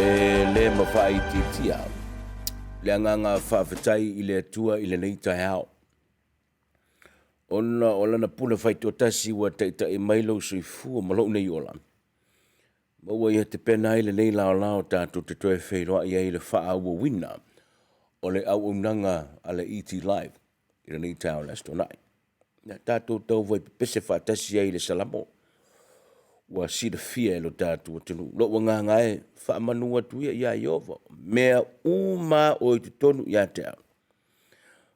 E le mafaitiitia le agaga faafetai i le Atua i lenei taeao, ona o Lana pule faitoatasi ua taitai mai lou soifua ma lou nei ola, ma ua Ia tepena ai lenei laolao tatou te toe feiloai ai i le faaauauina o le auaunaga a le ET Live i lenei taeao o le Aso Toonai. Ia tatou taufai pepese faatasi ai i le Salamo ua silafia e lo tatou atunuu. Lou agaga e, faamanu atu ia ia Ieova, mea uma lava o i totonu ia te au,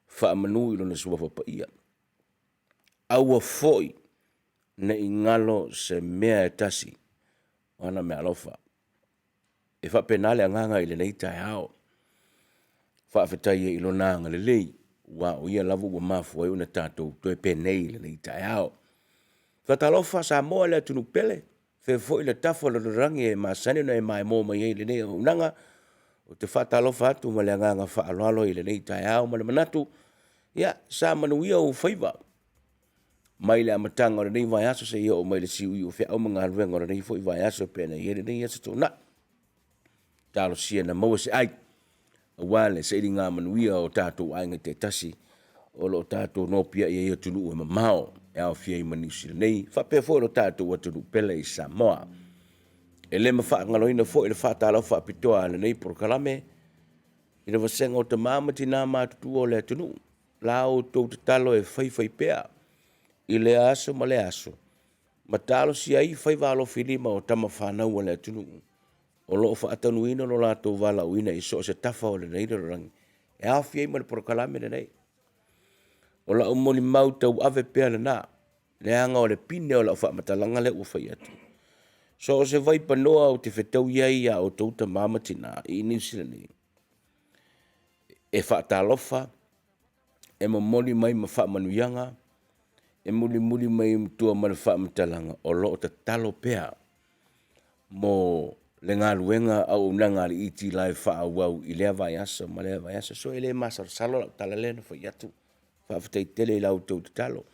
faamanu i Lona Suafa Paia. Aua foi ne i galo se mea e tasi o ana meaalofa. E faapena le agaga i lenei taeao, faafetai ai i Lona agalelei, aua o Ia lava ua mafua ai ona tatou toe penei i lenei taeao. Faatalofa Samoa le atunuu pele, faapea foi le tafa o le lalolagi e masani ona e maemo mai ai i lenei auaunaga. Ou te faatalofa atu ma le agaga faaaloalo i lenei taeao ma le manatu, ia, sa manuia ou faiva mai le amataga o lenei vaiaso seia oo mai i le siuiu o feau ma galuega o lenei foi vaiaso e pei ona i ai lenei Aso Toonai. Talosia ia maua se ai aua le sailiga manuia o tatou aiga taitasi o lo o tatou nopiai ai i atunuu e mamao e aofia ai ma Niu Sila nei, faapea foi lo tatou atunuu pele i Samoa. E le faagaloina foi le faatalofa faapitoa a lenei polokalame i le vasega o tama ma tina matutua o le atunuu, la outou tatalo e faifaipea i lea aso ma lea aso, ma talosia ai faiva alofilima o tama fanau a le atunuu o lo o faatonuina lo latou valaauina i so o se tafa o lenei lalolagi, e aofia ai ma le polokalame lenei. O lau molimau tauave pea lena, leaga o le pine o lau faamatalaga lea ua fai atu. So o se vaipanoa ou te fetaui ai ia outou tama ma tina i Niu Sila nei, e faatalofa, e momoli mai ma faamanuiaga, e mulimuli mai tua ma le faamatalaga, o lo o tatalo pea mo le galuega auaunaga a le ET Live faaauau i lea vaiaso ma lea vaiaso. So e le masalosalo lau tala lea na fai atu, faafetai tele i la outou tatalo.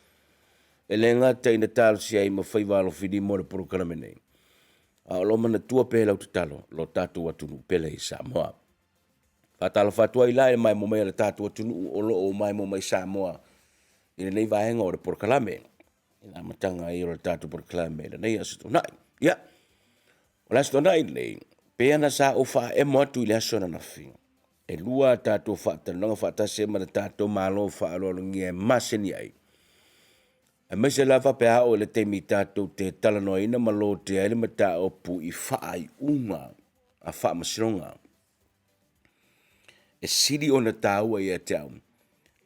E le gata ina talosia ai ma faiva alofilima o le polokalame nei, a o lo o manatua pea i lau tatalo lo tatou atunuu pele i Samoa. Faatalofa atu ai la i le maemo mai o le tatou atunuu o lo o maemo mai i Samoa i lenei vaega o le polokalame i le amataga ai o le tatou polokalame i lenei Aso Toonai. Ia, o le Aso Toonai lenei, pei lava ona sa ou faaemo atu i le aso ananafi, e lua a tatou faatalanoaga faatasi ai ma le tatou Malo faaaloalogia e masani ai, aemaise lava pe a oo i le taimi tatou te talanoaina ma lotea ai le mataupu i faaiuga a faamasinoga. E sili ona taua ia te au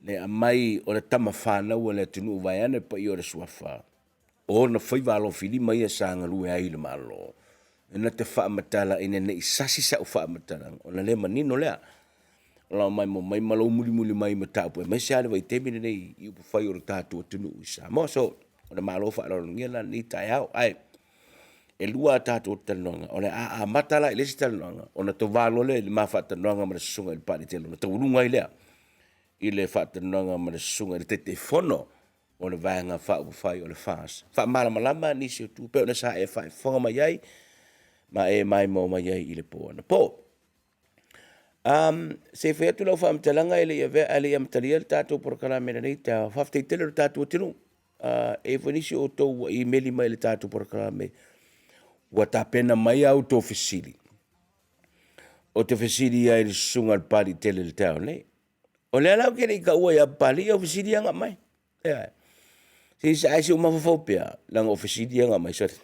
le aumai o le tama fanau a le atunuu vaeane le paia o le Suafa, o ona faiva alofilima ia sa galue ai i le Malo, na te faamatala ina ne i sasi sau faamatalaga ona le manino lea. O lau maemo mai ma lou mulimuli mai i mataupu aemaise lava le vaitaimi lenei i upufai o le tatou atunuu i Samoa. So, o le Malo faaaloalogia lena i lenei taeao. Ae lua a tatou talanoaga, o le a amata la i le isi talanoaga ona tova loa lea i le ma faatalanoaga ma le susuga i le Papalii ona taualuga ai lea i le faatalanoaga ma le susuga i le Taitaifono o le Vaega Faaupufai o le FAST. Faamalamalama nisi o itu pei ona sa e faafofoga mai ai ma e maimoa mai ai i le po anapo. Se i fai atu lau faamatalaga ae le i amatalia le tatou polokalame i lenei taeao, faafetai tele i lo tatou atunuu. E i ai foi nisi o outou ua imeli mai i le tatou polokalame ua tapena mai a outou fesili, ou te fesili ai i le susuga i le Papalii Tele i le taeao nei. O lea la ou te le i taua ia Papalii au fesili ia na aumai. Ioe. Ae se i ou mafaufau pea, leaga o fesili ia na aumai, sole,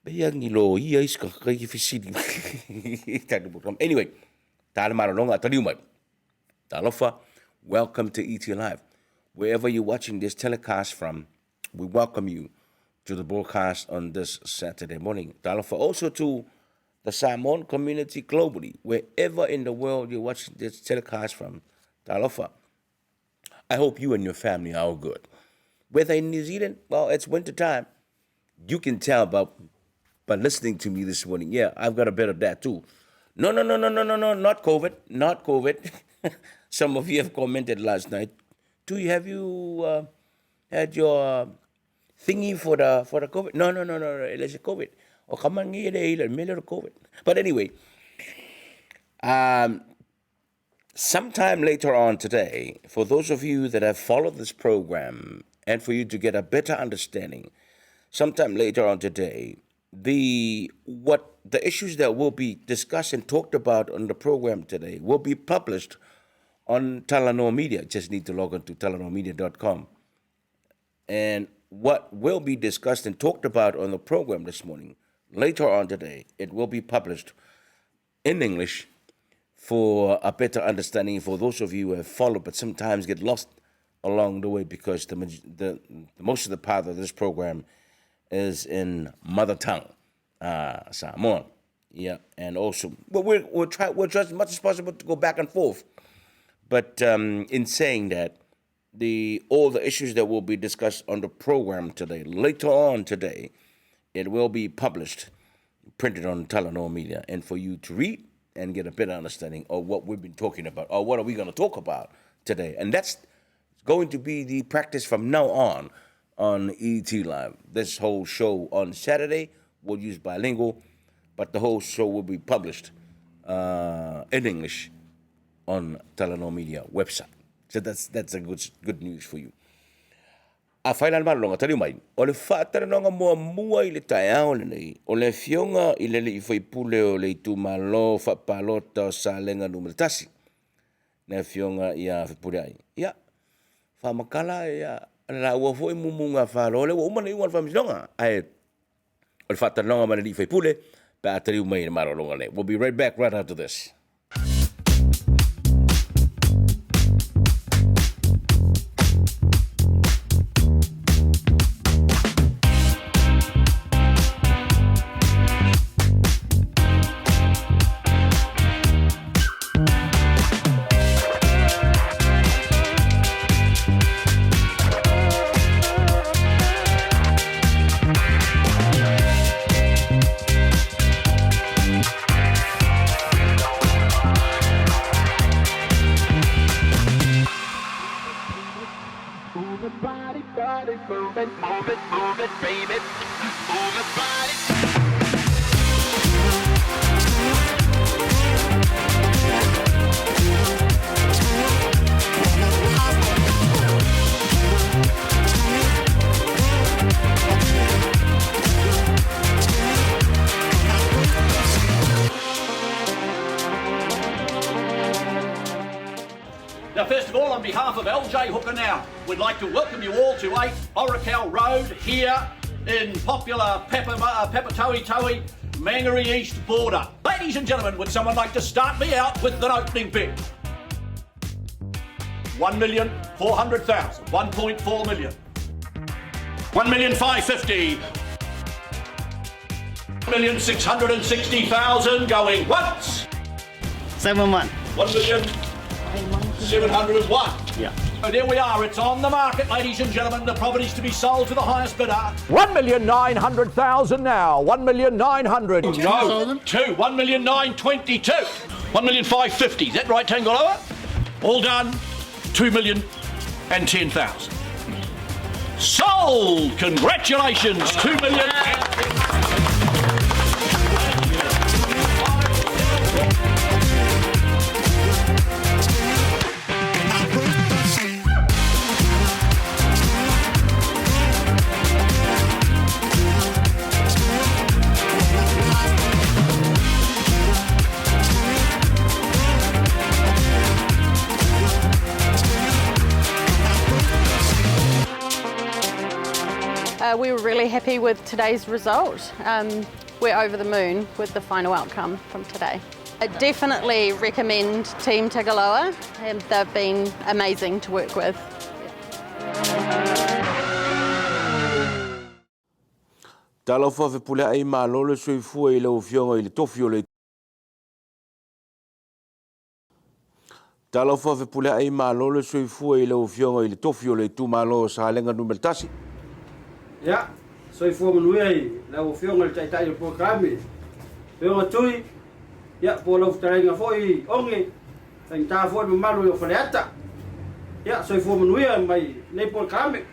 pei lava ni loia isi tagata ia e fesili mai. Anyway, ta le malologa ae taliu mai. Talofa, welcome to ET Live. Wherever you're watching this telecast from, we welcome you to the broadcast on this Saturday morning. Talofa also to the Samoan community globally, wherever in the world you're watching this telecast from. Talofa. I hope you and your family are all good. Whether in New Zealand, well, it's winter time. You can tell by, by listening to me this morning. Yeah, I've got a bit of that too. No, no, no, no, no, no, no, not COVID, not COVID. Some of you have commented last night. Do you have you had your thingy for the for the COVID? No, no, no, no, no. It's COVID. O tama lenei e le ila i le mea lea o le Covid. But anyway, um, sometime later on today, for those of you that have followed this program and for you to get a better understanding, sometime later on today, the what the issues that will be discussed and talked about on the program today will be published on Talanoa Media. Just need to log on to talanoamedia.com. And what will be discussed and talked about on the program this morning, later on today, it will be published in English for a better understanding for those of you who have followed but sometimes get lost along the way because the, the, the most of the part of this program is in mother tongue, uh, Samoan. Yeah, and also, but we're, we'll try, we'll try as much as possible to go back and forth. But um, in saying that, the all the issues that will be discussed on the program today, later on today, it will be published, printed on Talanoa Media, and for you to read and get a better understanding of what we've been talking about or what are we going to talk about today. And that's going to be the practice from now on on ET Live. This whole show on Saturday will use bilingual, but the whole show will be published uh, in English on Talanoa Media website. So that's, that's a good, good news for you. A whai la le malologa, taliu mai, o le faatalanoaga muamua i le taeao lenei, o le Afioga i le Alii Faipule o le Itumalo Faapalota o Salega Nu.1, le Afioga ia Fepuleai. Ia, faamatala ia le laua foi mumuga falo, lea ua uma ona iuga le faamasinoga, ae o le faatalanoaga ma le alii faipule pe a taliu mai i le malologa nei. We'll be right back right after this. Now, first of all, on behalf of LJ Hooker Now, we'd like to welcome you all to 8 Orakau Road here in popular Pepper, uh, Papatoetoe, Mangere East border. Ladies and gentlemen, would someone like to start me out with an opening bid? 1,400,000, 1.4 million. 1,550,000. 1,660,000 going once. 7-1. 1,701,000. Yeah. So there we are. It's on the market, ladies and gentlemen. The property's to be sold to the highest bidder. 1,900,000 now. 1,900,000. No. 2. 1,922,000. 1,550,000. Is that right, Tangaloa? All done. 2,010,000. Sold! Congratulations, 2 million. Uh, we were really happy with today's result. Um, we're over the moon with the final outcome from today. I definitely recommend Team Tagaloa. Um, they've been amazing to work with. Talofa Fepuleai malo le soifua i lau Afioga i le Tofi o le Talofa Fepuleai malo le soifua i lau Afioga i le Tofi o le Itumalo o Salega Nu.1. Ia, soifua manuia i lau Afioga i le Taitai o le Polokalame, Afioga Tui, ia, po o lau fetalaiga foi Oge, faigata foi le mamalu o Faleata. Ia, soifua manuia mai nei polokalame.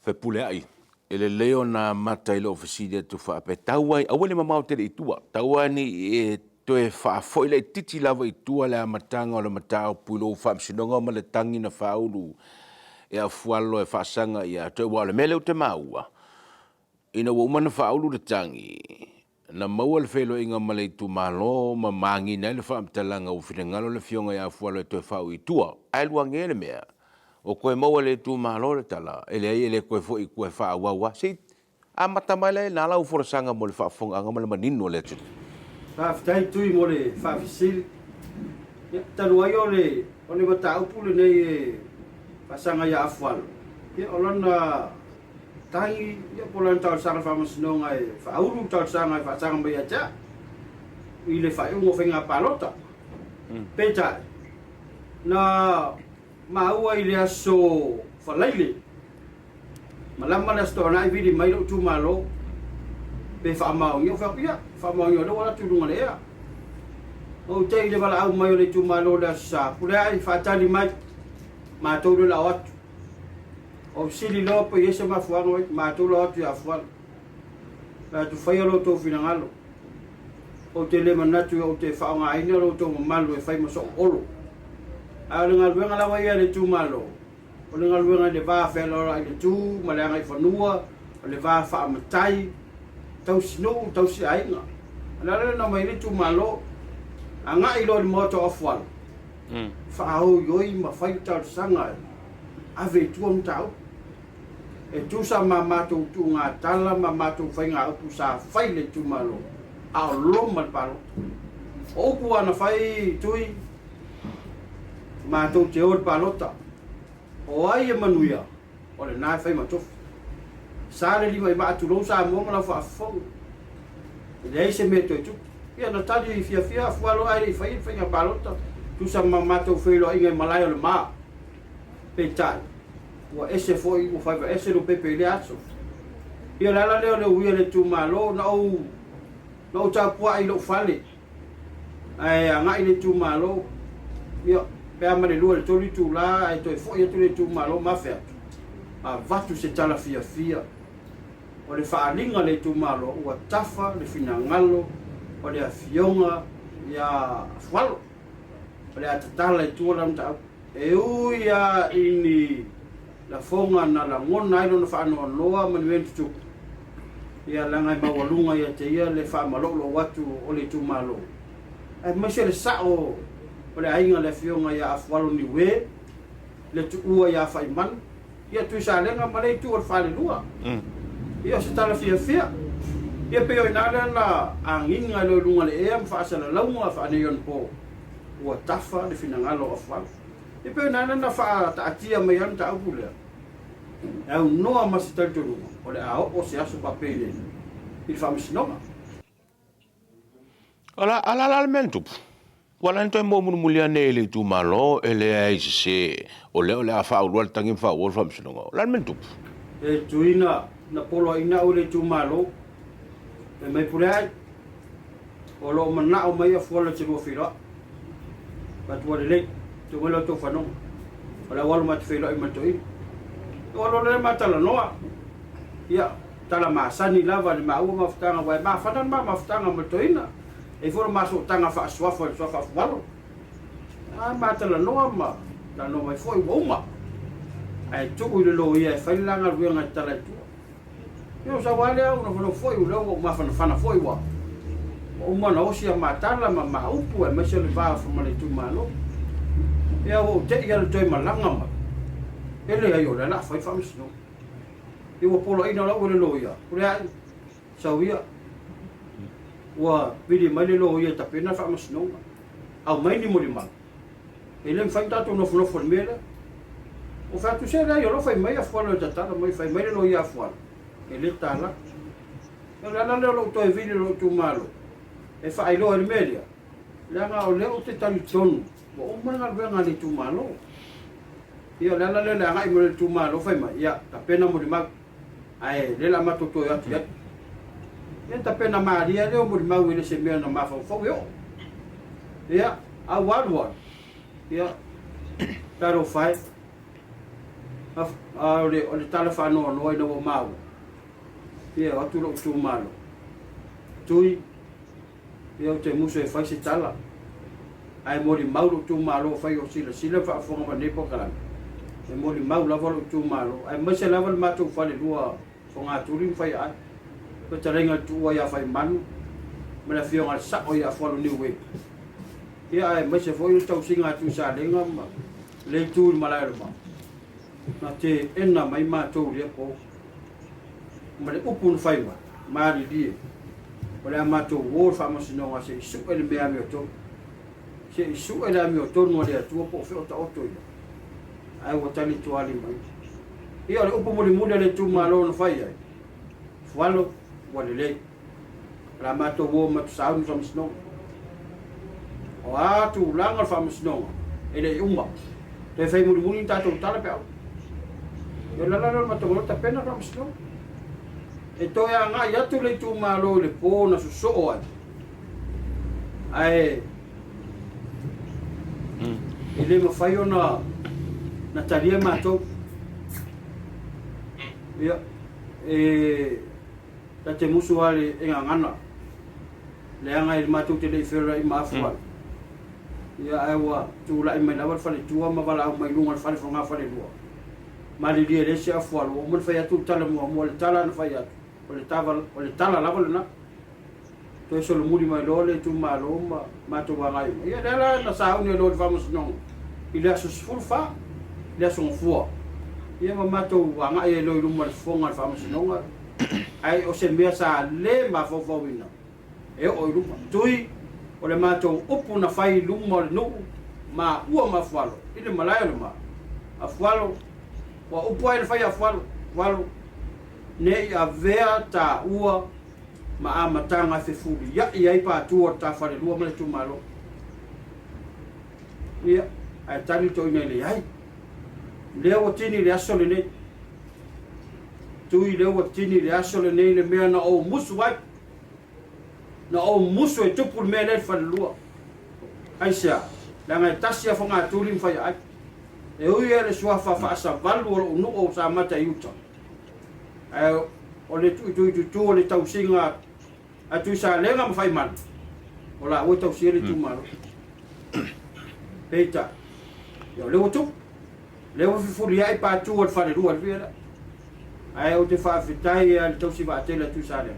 Fepuleai. E lelei ona amata i lou fesili atu faapea, tau ai, aua ne i mamao tele i tua, tau ai ne i e toe faafoi laitiiti lava i tua le amataga o le mataupu i lou faamasinoga ma le tagi na faaulu e Afualo e faasaga ia te oe. Aua o le mea lea ou te maua, ina ua uma ona faaulu le tagi, na maua le feiloaiga ma le itumalo ma magiina ai le faamatalaga ua finagalo le Afioga ia Afualo e toe faaui i tua. Ae luage le mea, ua toe maua e le itumalo le tala, e leai e le toe foi i tua e faaauau lava. Se i amata mai la i ina lau folasaga mo le faafofogaaga ma le manino o le atunuu. Faafetai Tui mo le faafesili. Ia, talu ai o le o le mataupu lenei e faasaga ia Afualo, ia o lana tagi, ia po o lana talosaga i le Faamasinoga e faaulu le talosaga e faasaga mai ia te au i le faaiuga o faiga palota. Peitai, na maua i le aso Faraile, malama le Aso Toonai vili mai lou itumalo pe faamaonia. Ou fai atu, ia, faamaonia o lea ua alu atu i luga o le ea. Ou te i le valaau mai o le itumalo i le Aso Sa, pule ai, faatali mai, matou lea o le a o atu. Ou sili loa pe i ai se mafuaaga mai, matou la o atu ia Afualo. Fai atu, faia lo outou finagalo. Ou te le manatu ou te faaaogaina lo outou mamalu e fai ma sou olo. Ae o le galuega lava ia a le itumalo, o le galuega i le va fealoaloai i le tu ma le agaifanua, o le va faamatai, tausi nuu, tausi aiga. O le ala lea na omai ai le itumalo, agai loa i le maota o Afualo, faaoioi ma fai le talosaga e ave i tua mataupu. E tusa ma matou tuugatala ma matou faigaupu sa fai i le itumalo, a o loma le palota. O upu ua na fai Tui, matou te o i le palota, o ai e manuia, o lena e fai ma tofi. Sa le lima i maa tulou Samoa ma lau faafofoga. E leai se mea e toe tupu. Ia na tali fiafia Afualo ae le i faia le faiga palota, tusa ma matou feiloaiga i malae o le ma. Peitai, ua ese foi, ua faiva ese Lopepe i lea aso. Ia o le ala lea o le uia i le itumalo, na ou, na ou tapuai i lou fale, ae agai i le itumalo, ia, pe a ma le 2 i le 3 itula ae toe foi atu i le itumalo ma afe atu, avatu se tala fiafia o le faaaliga a le itumalo ua tafa le finagalo o le Afioga ia Afualo. O le a tatala i tua lana mataupu. E ui lava i ni lafoga na lagona ai lona faanoanoa ma ni mea na tutupu, ia leaga e maualuga ia te ia le faamaloulou atu o le itumalo, aemaise le sao o le aiga le Afioga ia Afualo Niue, le tuua ia Faimanu, ia Tuisalega ma lea itu o le falelua. Ia o se tala fiafia. Ia pei o i ina lea na agiga i loa i luga o le ea ma faasalalauga faaneionapo ua tafa le finagalo o Afualo. Ia pei o i ina lea na faataatia mai ai le mataupu lea, e aunoa ma se talitonuga o le a oo se aso faapei i le faamasinoga. O le a la le mea na tupu? Ua ala ona toe mua mulimuli ane i le itumalo e leai se se o lea o le a faaulua le tagi ma faaauau le faamasinoga. O le a le mea na tupu? E tuina na poloaiina au e le itumalo, fai mai Puleai, o lo o manao mai Afualo e te lua feiloai. Fai atu, Ua lelei, tuu mai la outou fanoga, o le a ou alu ma te feiloai ma le toeaina. Ou alu loa lea ma talanoa, ia, tala masani lava le maua mafutaga aua e mafana le ma mafutaga ma le toeaina. E i ai foi le ma sootaga faasuafa i le suafa Afualo. A ma talanoa ma talanoa mai foi ua uma. Ae tuu i le loia e fai le la galuega e tatala i tua. Ia o sau lava lea ou nofonofo foi o lea ua ou mafanafana foi ua uma ona osi a ma tala ma ma upu aemaise o le va ma le itumalo. Ia ua ou tei lava i le toe malaga mai. E leai o lea o le a fai le faamasinoga. Ia ua poloaiina loa au e le loia, o le a sau ia. Ua vili mai le loia e tapena le faamasinoga. Aumai ni molimau. E le mafai ona tatou nofonofo i le mea lea. Ou fai atu, se leai o lo o fai mai Afualo e tatala mai, fai mai le loia Afualo, e le tatala. O le ala lea o lou toe vili i lou itumalo e faailoa i le mea lea, leaga o lea ou te talitonu ua uma le galuega a le itumalo. Ia o le ala lea o le agai mai o le itumalo fai mai, ia tapena molimau, ae lea o le a matou toe o atu i ai. Ia tapena malie lea o molimau e le se mea na mafaufau e oo. Ia, a ua alu alu, ia, talofa e, a o le, o le tala faanoanoa ina ua maua, Ia, e o atu lou itumalo. Tui, ia ou te musu e fai se tala, ae molimau lou itumalo afai o silasila ma faafofoga mai i lenei polokalame, e molimau lava lou itumalo, aemaise lava le matou falelua Fogatuli ma Faiaai, fetalaiga i le Tuua ia Faimanu ma le Afioga i le Sao ia Afualo Niuepu, ia aemaise foi le tausiga a Tuisalega ma le itu i le malae o le Mau. Na teena mai matou i lea po ma le upu na fai mai, Malilie, o le a matou o i le faamasinoga se i sue le mea amiotonu, se i sue le amiotonu a le Atua po o fea o taoto ia. Ae ua tali tuali mai. Ia o le upu mulimuli a le itumalo na fai ai, Fualo, ua lelei. O le a matou o ma sauni i le faamasinoga. O a tulaga o le faamasinoga, e le i uma. Toe fai mulimuli ni tatou tala pe a uma. Ia o le ala lea o le matou o tapena le faamasinoga. E toe agai atu le itumalo i le po na sosoo ai, ae e le mafai ona na talia matou. Ia, e ta te musu lava i le gagana, leaga e matou te le i feiloai ma Afualo. Ia, ae ua tulai mai lava le faletua ma valaau mai i luga o le fale fogafalelua. Malilie e leai se Afualo, ua uma ona fai atu le tala muamua, le tala na fai atu, o le o le tala lava lena. Toe solomuli mai loa le itumalo ma matou agai uma. Ia lea la na sauni ai loa i le faamasinoga i le aso 14, le aso Gafua. Ia ma matou agai ai loa i luma o le fofoga o le faamasinoga, ae o se mea sa le mafaufauina e oo i luma. Tui, o le matou upu na fai i luma o le nuu, maua ma Afualo, i le malae o le ma Afualo, ua upu ai le fai a Afualo, Afualo, ne i avea taua ma amataga e fefulia'i ai patu o le ta falelua ma le itumalo. Ia, ae tali le toeaina e leai. Lea ua tini i le aso lenei. Tui lea ua tini i le aso lenei le mea na ou musu ai. Na ou musu e tupu le mea lea i le falelua. Aisea? Leaga e tasi a Fogatuli ma Faiaai. E ui lava i le suafa faasavalu o lou nuu o Samata i uta, ae o le tuituitutu o le tausiga a Tuisalega ma Faimanu, o laua e tausia le itumalo. Peitai, ia o lea ua tupu, lea ua fefuliai patu o le falelua i le mea lea. Ae ou te faafetai i le tausi vaatele a Tuisalega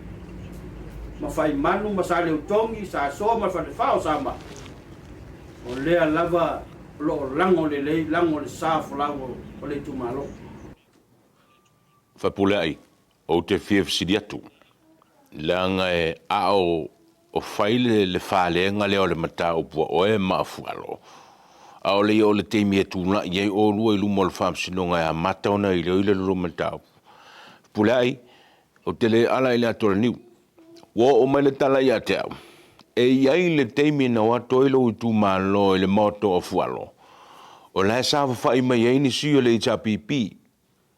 ma Faimanu ma Saleutogi, Sasoa ma le Falefa o Samoa, o lea lava o lo o lago lelei, lago le sa folau o le itumalo. Fepuleai, Ou te fia fesili atu, leaga e a o fai le falega lea o le mataupu a oe ma Afualo, ʻaʻole ia o le taimi e tulai ai ʻolua i luma o le faamasinoga e amata ona iloilo le lua mataupu. Fepuleai, Ou te le ala i le atu o le niu. Ua oo mai le tala ia te au, e i ai le taimi na o atu ai lou itumalo i le maota o Afualo, o la e saofafai mai ai ni sui o le HRPP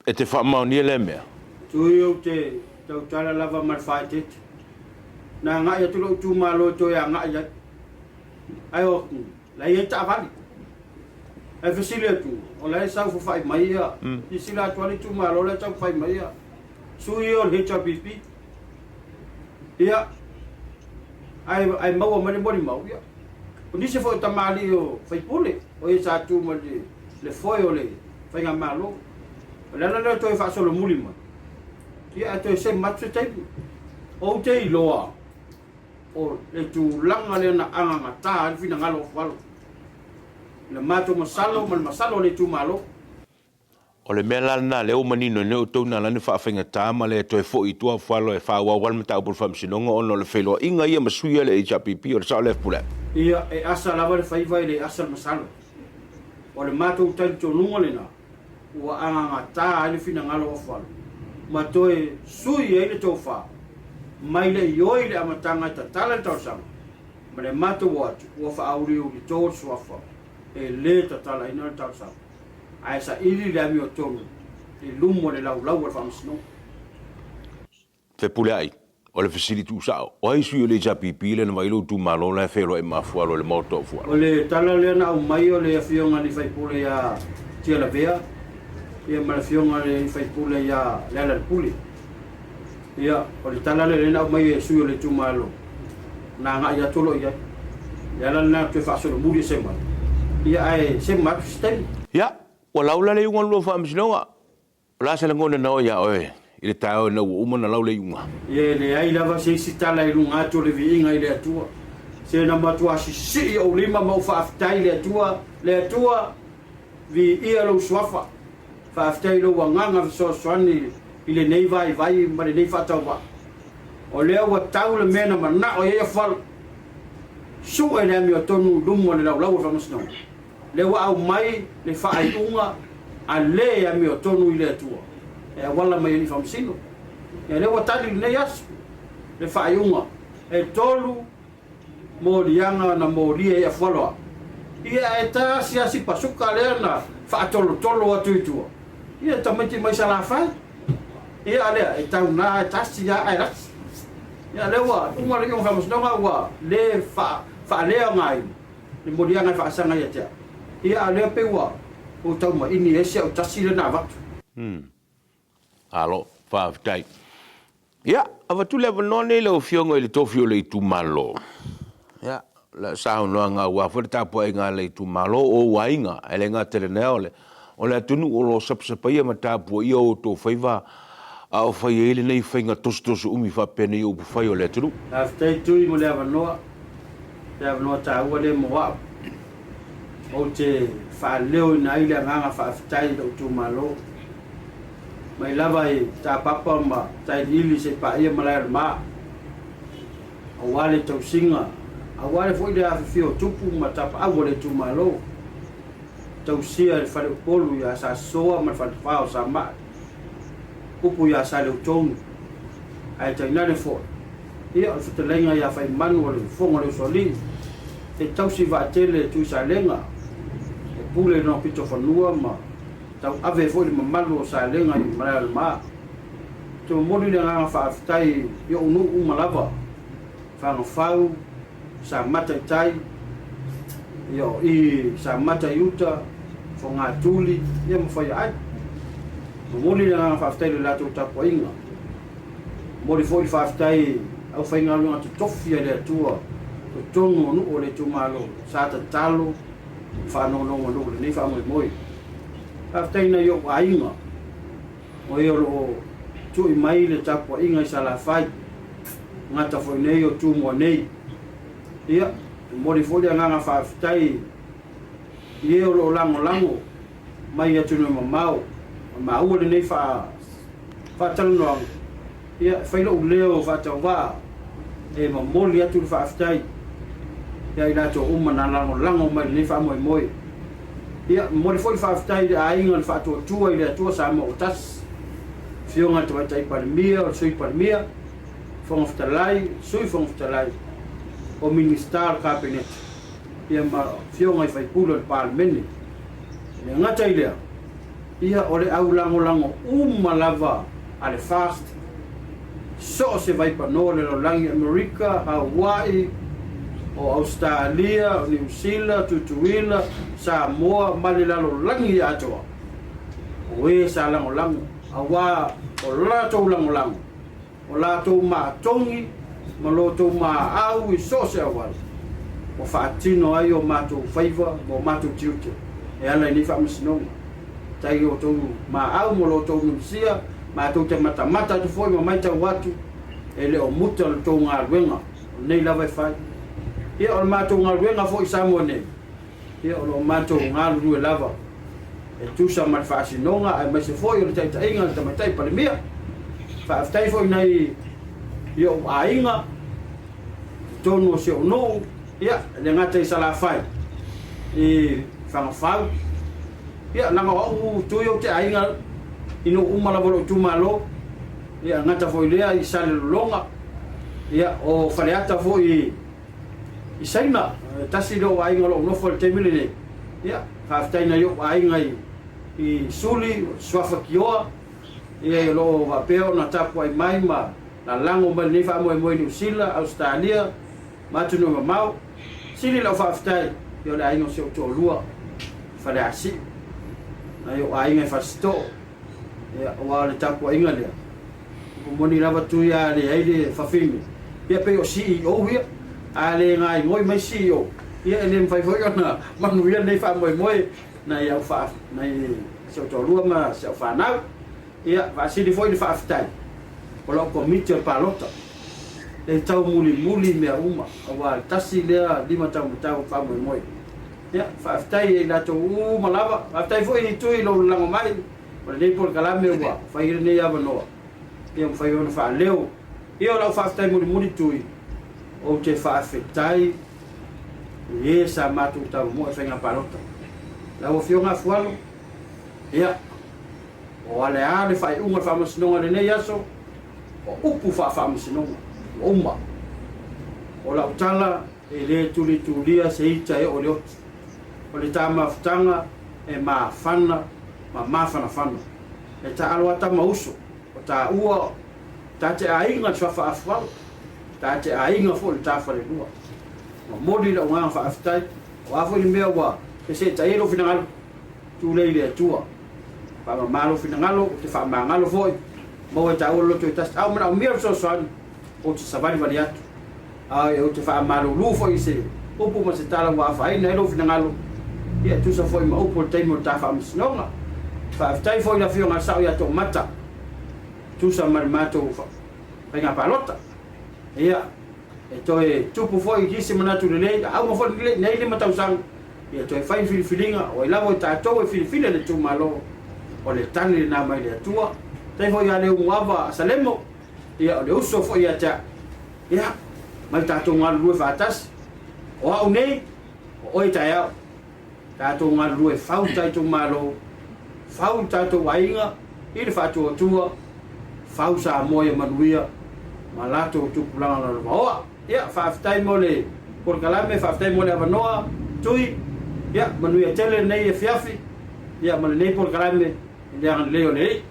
E te faamaonia lea mea? Tui ou te tautala lava ma le faaeteete. Na agai atu lou itumalo e toe agai ai. Ae o atu, la e i ai taavale. Ae fesili atu, o la e saofafai mai ia, silasila atu lava le itumalo la e saofafai mai ia sui ia o le HRPP. Ia, ae, ae maua mai le molimau, ia, o nisi foi o tamalii o faipule, o e sa tu ma le, le foe o le Faigamalo. O le ala lea o toe faasolomuli mai, ia ae toe sema atu se taimi. Ou te iloa, o le tulaga lea na agagata ai le finagalo o Afualo, i le matou masalo ma le masalo o le itumalo. O le mea la lena lea ua manino nei outou na ala ai ona faafaigata ma le toe foi i tua Afualo e faaauau ai le mataupu o le Faamasinoga ona o le feiloaiga ia ma sui a le HRPP, o le sao lea Fepuleai? Ia, e asa lava le faiva e le asa le masalo. O le matou talitonuga lena ua agagata ai le finagalo o Afualo ma toe sui ai le tofa mai le ioe i le amataga e tatala le talosaga ma le matou o atu ua faauliulito le suafa e le tatalaina le talosaga ae saili le amiotonu i luma o le laulau a le Faamasinoga. Fepuleai, O le fesili tuusao, o ai sui o le HRPP lea na vaai lou itumalo la e feiloai ma Afualo i le maota o Afualo? O le tala lea na aumai o le afioga i le sui usufono ia Tialavea ia ma le afioga i le sui usufono ia Lealailepule. Ia, o le tala lea lea na aumai e sui o le itumalo, na agai atu loa i ai. O le ala lena na toe faasolomuli ese mai, ia ae sema atu se taimi. Ia, ua laula le iuga o le lua faamasinoga. O le a se lagona na oo iā oe i le taeao ina ua uma ona lau le iuga? Ia, e leai lava se isi tala i luga atu o le viiga i le Atua. Se na matua sisii ou lima ma ou faafetai i le Atua, Le Atua, viia lou suafa. Faafetai i lou agaga fesoasoani i lenei vaivai ma lenei faatauvaa. O lea ua tau le mea na manao i ai Afualo. Sue le amiotonu i luma o le laulau o le Faamasinoga. Lea ua aumai le faaiuga a le amiotonu i le Atua e auala mai e alii faamasino. Ia lea ua tali i lenei aso le faaiuga e 3 moliaga na molia i Afualo a ia ae tasi a si pasuka lea na faatolotolo atu i tua ia tamaiti mai Salafai ia a lea e tau na e tasi a ae lasi ia lea ua uma le iuga faamasinoga ua le faaleaogaina le moliaga e faasaga ia te au ia a lea pei ua ou tau maini ai si au tasi lea na avatu. Malo, faafetai. Ia, avatu le avanoa nei lau Afioga i le tofi o le itumalo. Ia, la saunoaga aua foi le tapuaiga a le itumalo, o ou aiga, e le gata i lena, o le, o le atunuu o lo o sapasapaia ma tapuaia o outou faiva a o fai ai lenei faiga tosotoso umi faapenei o upufai o le atunuu. Faafetai Tui mo le avanoa. Le avanoa taua lea mo au. Ou te faaleoina ai le agaga faafetai i lou itumalo. Mai lava i Tapapa ma Tailiili seia paia Malaeolemaa, aua le tausiga, aua le foi le afifio o tupu ma tapaau o le itumalo, tausia e le Faleupolu ia Sasoa ma le Falefa o Sama'e, upu ia Saleutogi, ae tainane foi, ia o le fetalaiga ia Faimanu o le Fofoga o le Usoalii, e tausi vaatele e Tuisalega, e pule i lona pito fanua ma tauave ai foi le mamalu o Salega i Malaeolemaa. Ou te momoli le agaga faafetai i ou nuu uma lava, Fagafau, Samata i tai, ia o i Samata i uta, Fogatuli, ia ma Faiaai. Momoli le agaga faafetai i le latou tapuaiga. Momoli foi le faafetai i aufaigaluega totofi a le Atua totonu o nuu o le itumalo sa tatalo ma faanonomanu i lenei faamoemoe. Faafetai i nai ou aiga o e o lo o tui mai le tapuaiga i Salafai, gata foi nei o Tumua nei. Ia, momoli foi le agaga faafetai i e o lo o lagolago mai i atunuu mamao ma maua lenei faatalanoaga, ia, e fai lou leo faatauvaa e momoli atu le faafetai ia i latou uma na lagolago mai i lenei faamoemoe. Ia, momoli foi le faafetai i le aiga o le Faatuatua i le Atua Samoa ua Tasi, Afioga i le Tamaitai Palemia, o le Sui Palemia, Fofoga Fetalai, Sui Fofoga Fetalai, o Minisita o le Kapeneta, ia ma Afioga i sui usufono o le Palemene. E le gata i lea, ia o le au lagolago uma lava a le FAST, so o se vaipanoa o le lalolagi, Amerika, Hawaii, o Ausetalia, o Niu Sila, Tutuila, Samoa ma le lalolagi atoa, o e sa lagolago, aua o latou lagolago o latou maatogi ma lotou maau i so o se auala ua faatino ai o matou faiva ma o matou tiute e ala i nei faamasinoga. Tai o outou maau ma lo outou minusia, matou te matamata atu foi ma maitau atu e le o muta le tou galuega, o lenei lava e fai. Ia, o le matou galuega foi i Samoa nei, Ia, o lo o matou galulue lava e tusa ma le faasinoga aemaise foi o le taitaiga a le Tamaitai Palemia. Faafetai foi nai i ou aiga i totonu o si ou nuu, ia, e le gata i Salafai, i Fagafau, ia, leaga o au tui ou te aiga i nuu uma lava o lou itumalo, ia, e gata foi lea i Salelologa, ia, o Faleata foi i i Saina, e tasi lea o aiga o lo o nofo i le taimi lenei. Ia, faafetai nai ou aiga i, i Suli, Suafa Kioa, ia o lo o faapea ona tapuai mai ma lalago mai lenei faamoemoe i Niu Sila, Ausetalia ma atunuu mamao. Sili lau faafetai ia o le aiga o si ou toalua i Faleasiu, nai ou aiga i Fasitoo, ia aua o le tapuaiga lea. Upu moni lava Tui a leai le fafine, ia pei o CEO ia, a le gaigoi mai CEO, ia e le mafai foi ona manuia lenei faamoemoe nai au faa, nai si au toalua ma si au fanau. Ia, faasili foi le faafetai o lau komiti o le palota e taumulimuli mea uma aua le tasi lea limataumatau o le faamoemoe. Ia, faafetai ia i latou uma lava. Faafetai foi i Tui i lou lalago mai o lenei polokalame ua fai ai lenei avanoa ia mafai ona faaleo. Ia o lau faafetai mulimuli Tui, ou te faafetai i e sa matou tamomoe i faiga palota. Lau Afioga Afualo, ia, O a le a le faaiuga o le faamasinoga i lenei aso? O upu faafaamasinoga ua uma. O lau tala, e le tulitulia se ita e oo i le oti. O le ta mafutaga e mafana ma mafanafana. E taalo a tama uso, o taua o ta te aiga le suafa afualo, ta te aiga foi le ta falelua. Momoli lau agaga faafetai, o a foi le mea ua feseetai ai lou finagalo, Tulei i le Atua. Faamama lou finagalo, ou te faamagalo foi, maua e taua le loto e tasi. A ua manaomia le fesoasoani, ou te savalivali atu. A ou te faamalulu foi i se upu ma se tala ua afaina ai lou finagalo, ia e tusa foi ma upu o le taimi o le ta faamasinoga. Faafetai foi i le Afioga a le Sao ia Toomata, tusa ma le matou faiga palota. Ia, e toe tupu foi isi manatu lelei, a uma foi lenei 5 tausaga, Ia toe fai le filifiliga, o ai lava o tatou e filifili e le itumalo, o le tali lena mai le Atua. Faafetai foi ia Leumuava Salemo, ia o le uso foi ia te au. Ia, mai tatou galulue faatasi. O au nei, o oe taeao. Tatou galulue fau le ta itumalo, fau le tatou aiga i le faatuatua, fau Samoa ia manuia ma latou tupulaga lalovaoa. Ia, faafetai mo le polokalame, faafetai mo le avanoa, Tui. Ia, manuia tele lenei afiafi, ia, ma lenei polokalame i le agalelei o le Alii.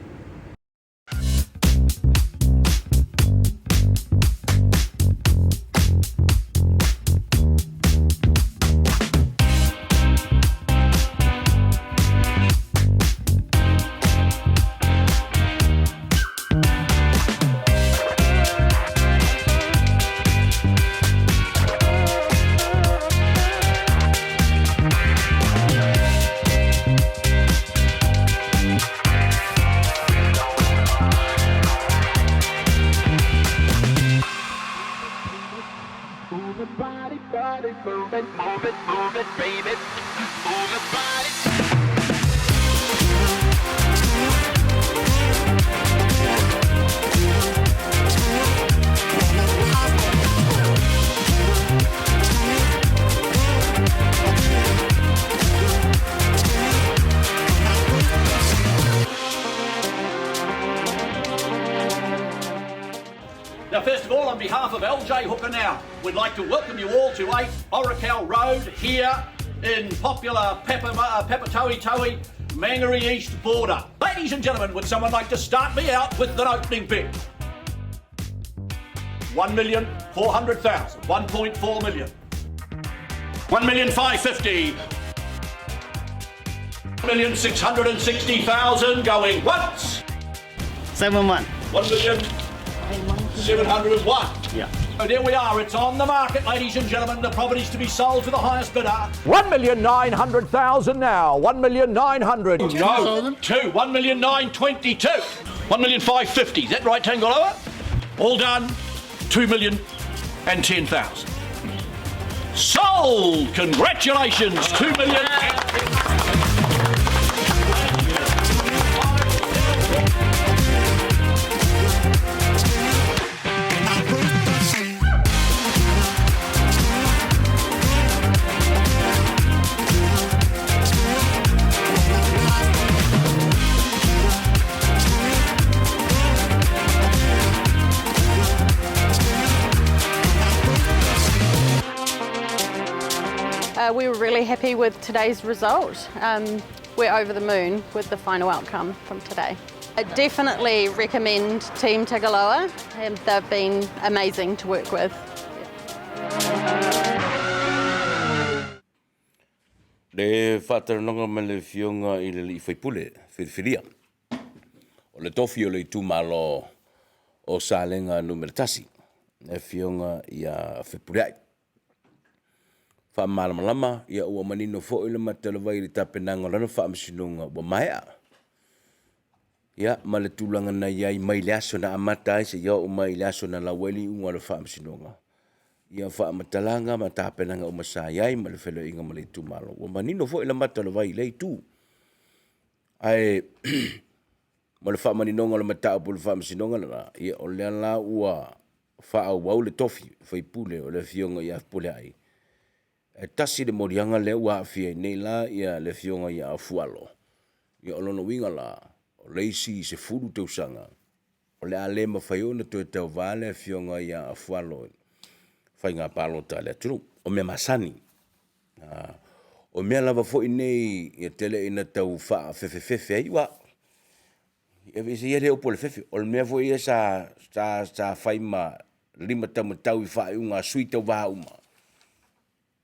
Now, first of all, on behalf of LJ Hooker Now, we'd like to welcome you all to 8 Orakau Road here in popular Papatoetoe, Mangere East border. Ladies and gentlemen, would someone like to start me out with an opening bid? 1,400,000, 1.4 million. 1,550,000. 1,660,000 going once. 7-1. 1,701,000. Yeah. So there we are. It's on the market, ladies and gentlemen. The property's to be sold to the highest bidder. 1,900,000 now. 1,900,000. No. 2. 1,922,000. 1,550,000. Is that right, Tangaloa? All done. 2,010,000. Sold! Congratulations, 2 million. We were really happy with today's result. We're over the moon with the final outcome from today. I definitely recommend Team Tagaloa. They've been amazing to work with. Le faatalanoaga ma le Afioga i le Alii Faipule, filifilia o le tofi o le itumalo. o Salega Nu.1, le Afioga ia Fepuleai. Faamalamalama, ia ua manino foi le matalavai i le tapenaga o lana faamasinoga ua maea. Ia, ma le tulaga na i ai mai le aso na amata ai seia oo mai i le aso na lau ai le iuga o le faamasinoga, ia faamatalaga ma tapenaga uma sa i ai ma le feiloaiga ma le itumalo, ua manino foi le mata o le vai i lea itu. Ae mo le faamaninoga o le mataupu i le Faamasinoga le la, ia o lea la ua faaauau le tofi faipule o le Afioga ia Fepuleai, ae tasi le moliaga lea ua aafia ai nei la le Afioga ia Fualo, ia o lona uiga la, o le isi 10 tausaga, o le a le mafai ai ona toe tauva le Afioga ia Fualo i faiga palota a le atunuu. O mea masani, o mea lava foi nei e tele ina tau faafefefefe ai, aua e aveese ia lea upu o le fefe, o le mea foi lea sa fai ma limataumatau i faaiuga a sui tauva uma,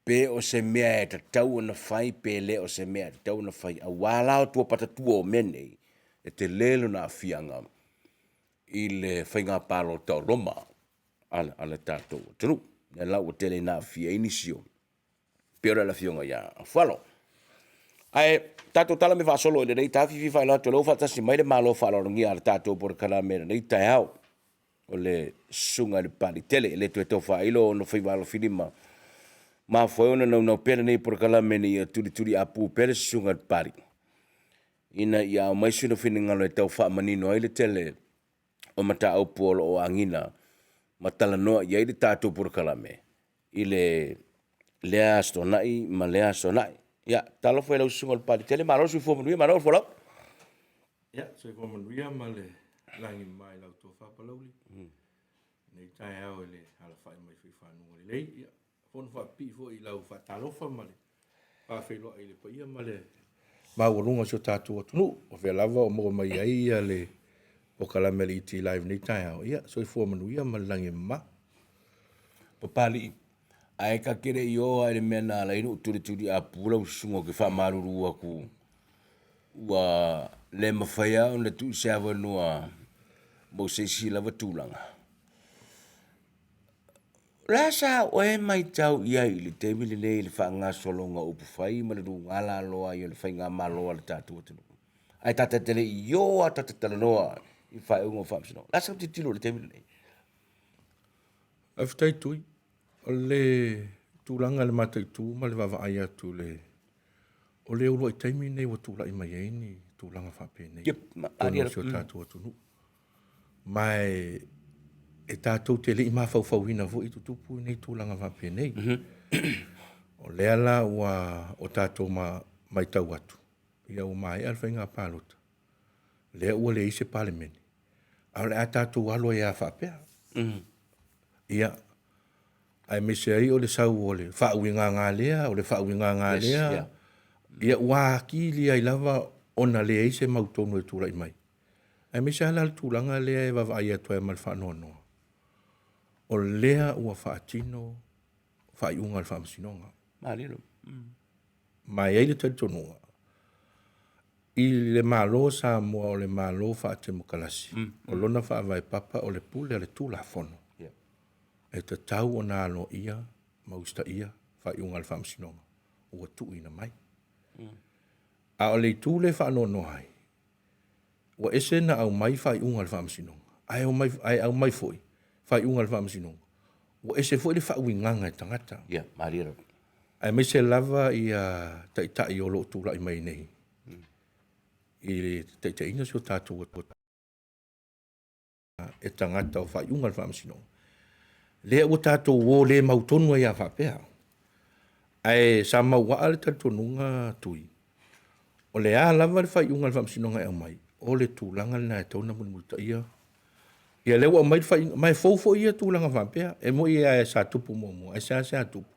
pe o se mea e tatau ona fai pe le o se mea e tatau ona fai aua la tua o mea nei, e tele lona aafiaga i le faiga palota o loma a le tatou atunuu. O lea la ua tele ina aafia ai nisi o… pei o le Afioga ia Fualo. Ae tatou tala ma faasolo i lenei taeao, e fiafia e faailoa atu o lea ua faatasi mai le Malo faaaloalogia a le tatou Polokalame i lenei taeao, o le Susuga i le Papaliitele. E le toe tau faailo ona faiva alofilima, ua mafua ai ona naunau pea lenei polokalame ina ia tulituliapu pea le Susuga i le Papalii, ina ia aumai sona finagalo e tau faamanino ai le tele o mataupu o lo o agiga ma talanoa i ai le tatou polokalame i lea Aso Toonai ma lea Aso Toonai. Ia, talofa i lau Susuga i le Papaliitele, malo le soifua manuia, malo le folau. Ia, soifua manuia ma le lagi e mama i lau tofa Palauli i lenei taeao i le alafai mai foi i faguga lelei. Ia, fono faapipii foi i lau faatalofa ma le faafeiloai i le paia ma le maualuga o si o tatou atunuu, o fea lava o maua mai ai le polokalame a le ET Live i lenei taeao. Ia, soifua manuia ma le lagi e mama. Papalii, ae ta te le i oo lava i le mea na ala ai ona ou tulituliapu lau susuga ou te faamalulu atu, ua le mafai lava ona tuu se avanoa mo se isi lava tulaga. O le a sa oe matau i ai i le taimi lenei i le faagasologa o upufai ma le luga laloa ai o le faigamalo a le tatou atunuu? Ae ta te le i oo lava ta te talanoa i faaiuga o faamasinoga. O le a sau tilotilo i le taimi lenei? Faafetai Tui. O le tulaga i le mataitu ma le vaavaai atu i le o le uluai taimi lenei ua tulai mai ai ni tulaga faapenei i totonu o si o tatou atunuu. Ma e tatou te le i mafaufauina foi e tutupu nei tulaga faapenei. O lea la ua o tatou matau atu, ia ua maea le faiga palota, lea ua leai se Palemene, a o le a tatou alo ai lava faapea. Ia, aemaise ai o le sau o le faauigaga lea, o le faauigaga lea, ia ua atili ai lava ona leai se mautonu e tulai mai. Aemaise lava la le tulaga lea e vaavaai atu ai ma le faanoanoa, o lea ua faatino faaiuga a le Faamasinoga. Ma e i ai le talitonuga, i le Malo o Samoa o le Malo faatemokarasi, o lona faavae papa o le pule a le Tulafono. E tatau ona aloaia ma usitaia faaiuga a le Faamasinoga ua tuuina mai. A o le itu lea e faanoanoa ai, ua ese na aumai faaiuga a le Faamasinoga, ae aumai, ae aumai foi faaiuga a le Faamasinoga, ua ese foi le faauigaga e tagata. Ia, malie lava. Aemaise lava ia taitai o lo o tulai mai nei i le taitaiina si o tatou e tagata o faaiuga a le Faamasinoga, lea ua tatou o le mautonu ai lava faapea. Ae sa mauaa le talitonuga Tui, o le a lava le faaiuga a le Faamasinoga e aumai, o le tulaga lena e tatau ona mulimulitaia. Ia lea ua aumai le faaiuga, ma e fou foi ia tulaga faapea. E moni lava sa tupu muamua, ae seasea tupu,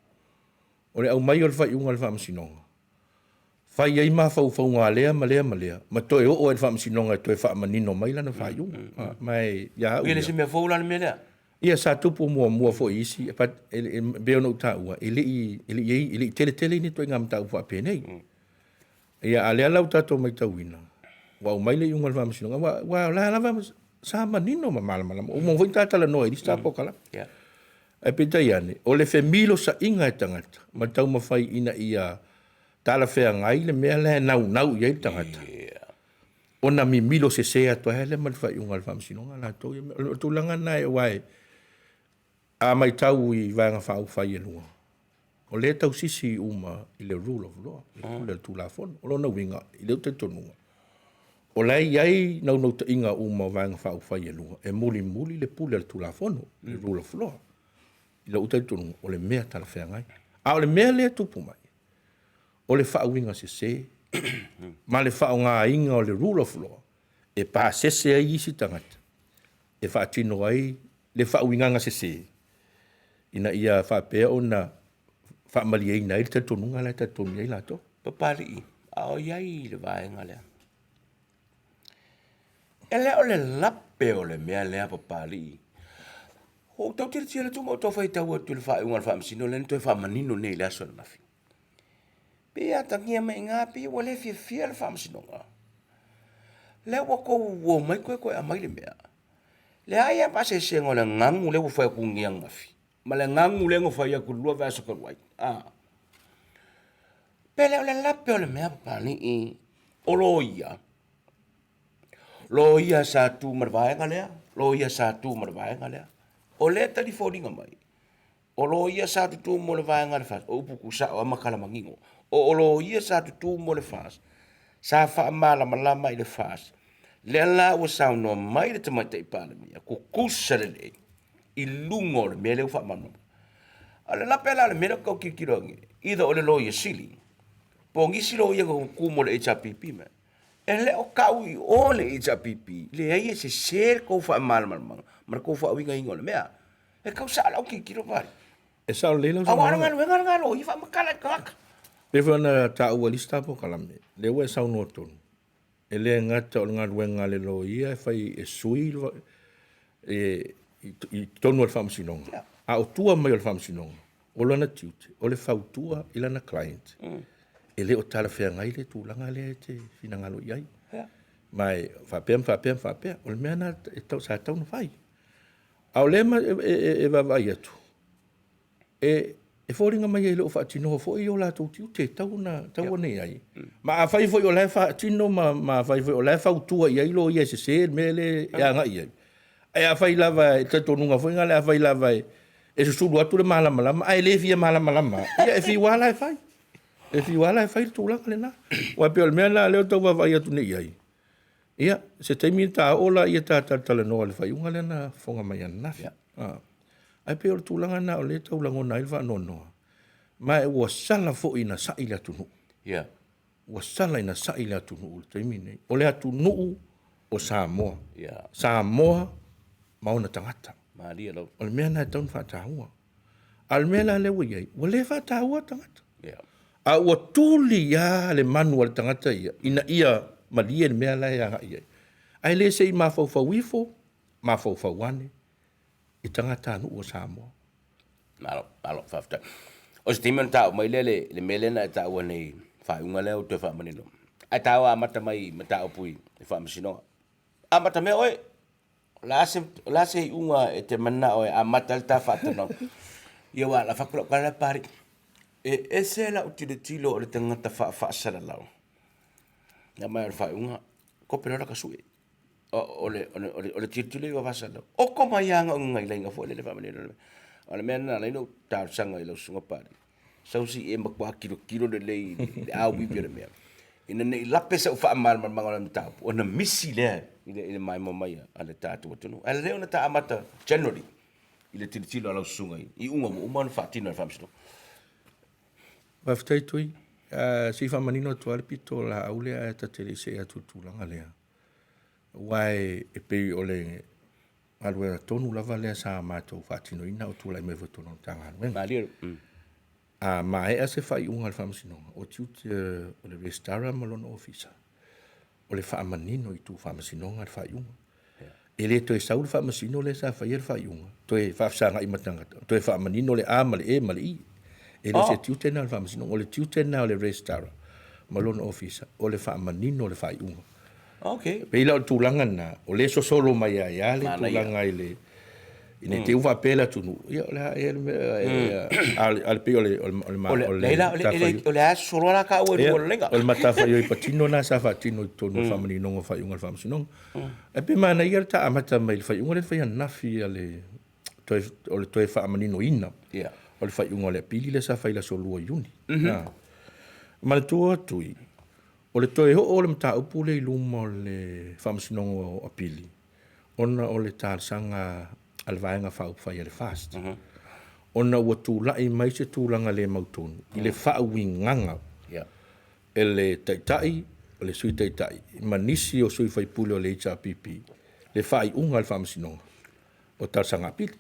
o le aumai o le faaiuga a le Faamasinoga, fai ai mafaufauga a lea ma lea ma lea, ma toe oo ai i le Faamasinoga e toe faamanino mai lana faaiuga. Ma e ia au ia. E le o se mea fou la le mea lea? Ia, sa tupu muamua foi i isi, but e pei ona ou taua, e le i tele tele ni ituaiga mataupu faapenei. Ia, a o lea la ua tatou matauina, ua aumai le iuga a le Faamasinoga, aua o la e lava Sa manino ma malamalama. Uma foi ta talanoa i lista polokalame. Ae peitai ane, o le femilosaʻiga e tagata ma le taumafai ina ia talafeagai le mea lea e naunau i ai le tagata, ona mimilo sese atu ai lea ma le faaiuga a le Faamasinoga latou ia. O le tulaga lena aua a matau i Vaega Faaupufai e lua, o lea e tausisi uma i le rule of law, le pule o le Tulafono. O lona uiga, i lou talitonuga, o la e i ai naunautaiga uma o Vaega Faaupufai e lua e mulimuli le pule a le Tulafono, le rule of law. I lou talitonuga, o le mea talafeagai. A o le mea lea e tupu mai, o le faauiga sese ma le faaaogaina o le rule of law e pasese ai isi tagata e faatino ai le faauigaga sese ina ia faapea ona faamalieina ai le talitonuga la e talitonu i ai latou. Papalii, a o i ai i le vaega lea, e le o le lape o le mea lea Papalii. Ua ou tau tilotilo atu ma ou tau faitau atu i le faaiuga a le Faamasino lea na toe faamanino nei i le aso ananafi. Pei e atagia mai i ina, pei ua le fiafia le Faamasinoga. Lea ua tou omai toe toe aumai le mea. Leai lava faaseseina o le gagu lea ua fai atu nei ananafi, ma le gagu lea na fai atu i le lua vaiaso talu ai. A. Pe le o le lape o le mea Papalii, o loia, loia sa tu ma le vaega lea, loia sa tu ma le vaega lea. O lea e talifoliga mai, o loia sa tutu mo le vaega a le FAST, o upu tuusao lava ma tala manino. O loia sa tutu mo le FAST, sa faamalamalama i le FAST, lea la ua saunoa mai le Tamaitai Palemia, tutusa lelei i luga o le mea lea ua faamalamalama. A o le lape la o le mea lea ou te tau tilotilo atu nei, either o le Loia Sili, po o nisi loia na tutu mo le HRPP ma E le o tau i o le HRPP, leai e sese le tou faamalamalamaga ma le tou faauigaina o le mea. E tau sao lau tilotilo Pali. E sao lelei lau saunoaga. Aua o le galuega lena a loia faamatala i le tagata. Pei foi ona taua i le isi ta polokalame, lea ua e saunoa tonu, e le gata o le galuega a le loia e fai e sui i totonu o le faamasinoga, a o tua mai o le faamasinoga, o lona tiute, o le fautua i lana client, e le o talafeagai le tulaga lea e te finagalo i ai. Ma e faapea ma faapea ma faapea. O le mea lena sa tatau ona fai. A o lea e vaavaai atu, e foliga mai e le o faatinoa foi o latou tiute e tatau ona i ai. Ma afai foi o la e faatino ma afai foi o la e fautua i ai loia e sese le mea lea e agai i ai, ae afai lava e talitonuga foi lea, afai lava e susulu atu le malamalama ae le fia malamalama, ia e fiu lava la e fai. E fiu lava la e fai le tulaga lena. Aua e pei o le mea lena lea ou te tau vaavaai atu nei i ai, Ia, se taimi ta oo laia ta talatalanoa i le faaiuga lea na fofoga mai ananafi. Yeah. Ae pei o le tulaga lena o lea e tau lagona ai le faanoanoa. Ma e ua sala foi ina sa'i le atunuu. Yeah. Ua sala ina sa'i le atunuu i le taimi lenei. O le atunuu o Samoa. Yeah. Samoa ma ona tagata. Malie lau. O le mea lena e tatau ona faataua. A o le mea la lea ua i ai, ua le faataua tagata. Yeah. A ua tuli lava le manu a le tagata ia, ina ia malie le mea la e agai i ai. Ae le se i mafaufau ifo, mafaufau ane i tagatanuu o Samoa. Malo, malo, faafetai. O se taimi ona taua mai lea le, le mea lea na e taua nei, faaiuga lea ua toe faamanino. Ae taua amata mai mataupu i faamasinoga. Amata mea oe, O le a se, o le a se iuga e te manao e amata ai le ta faatalanoaga? Ia aua o le a fai atu lau tala lea Papalii, e ese lau tilotilo o le tagata faafaasalalau. Ia ma o le faaiuga, kope loa laka sue. O le, o le, o le, o le tilotilo ia faasalalau. Oko mai lava na gailaina foi lele faamanino le mea. O le mea lena na ala ai ona ou talosaga i lau susuga Papalii, sau se i e matua tilotilo lelei i le auivi o le mea, ina ne i lape sau faamalamalamaga o le mataupu ona misi lea i le maimoa mai a le tatou atunuu. Ae lelei ona ta amata generally i le tilotilo a lau susuga i iuga ua uma ona faatino e le Faamasinoga. Faafetai Tui. Uh, se i faamanino atu lava le pito o laau lea ae ta te le i see atu i le tulaga lea. Aua e, e pei o le galuega tonu lava lea sa matou faatinoina o tulai mai foi totonu o le Matagaluega. Malie. A maea se faaiuga a le Faamasinoga, o tiute o le Resitara ma lona Ofisa, o le faamanino i itu Faamasinoga le faaiuga. E le toe sau le Faamasino lea sa faia le faaiuga, toe faafesagai ma tagata, toe faamanino le A ma le E ma le I. E le o se tiute lena o le Faamasinoga, o le tiute lena o le Resitara ma lona Ofisa, o le faamanino o le faaiuga. Okay. Pei la o le tulaga lena, o lea e sosolo mai ai lava le tulaga i le ina ne i te i ua faapea le atunuu, ia o le a ea le mea, a o le pei o le o le o le Leai la, o le a sosolo la taua i lua o le laina. O le matafaioi patino lena sa faatino i totonu o le faamaninoga o faaiuga a le Faamasinoga. Ae pei e manaia le ta amata mai i le faaiuga lea na fai ananafi a le toe, o le toe faamaninoina o le faaiuga o le apili lea sa fai i le aso 2 Iuni. Manatua atu i, o le toe oo o le mataupu lea i luma o le Faamasinoga o Apili, ona o le talosaga a le Vaega Faaupufai a le FAST, ona ua tulai mai se tulaga le mautonu i le faauigaga e le Taitai, o le Sui Taitai ma nisi o sui faipule o le HRPP le faaiuga a le Faamasinoga o talosaga apili.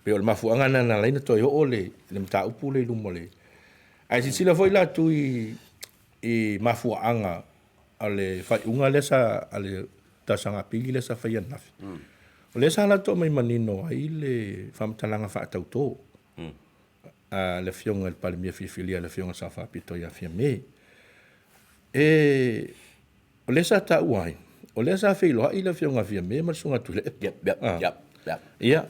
Pei o le mafuaaga lena na ala ai ona toe oo le mataupu lea i luma o le... Ae silasila foi la Tui i mafuaaga o le faaiuga lea sa a le talosaga apili lea sa faia ananafi. O lea sa latou aumai manino ai le faamatalaga faatautō a le Afioga i le Palemia filifilia le Afioga i le Sao Faapito ia Fiame. E O lea sa taua ai, o lea sa feiloai le Afioga a Fiame ma le Susuga Tuilaepa. Yep, yep, ah. yep, yep. Ia,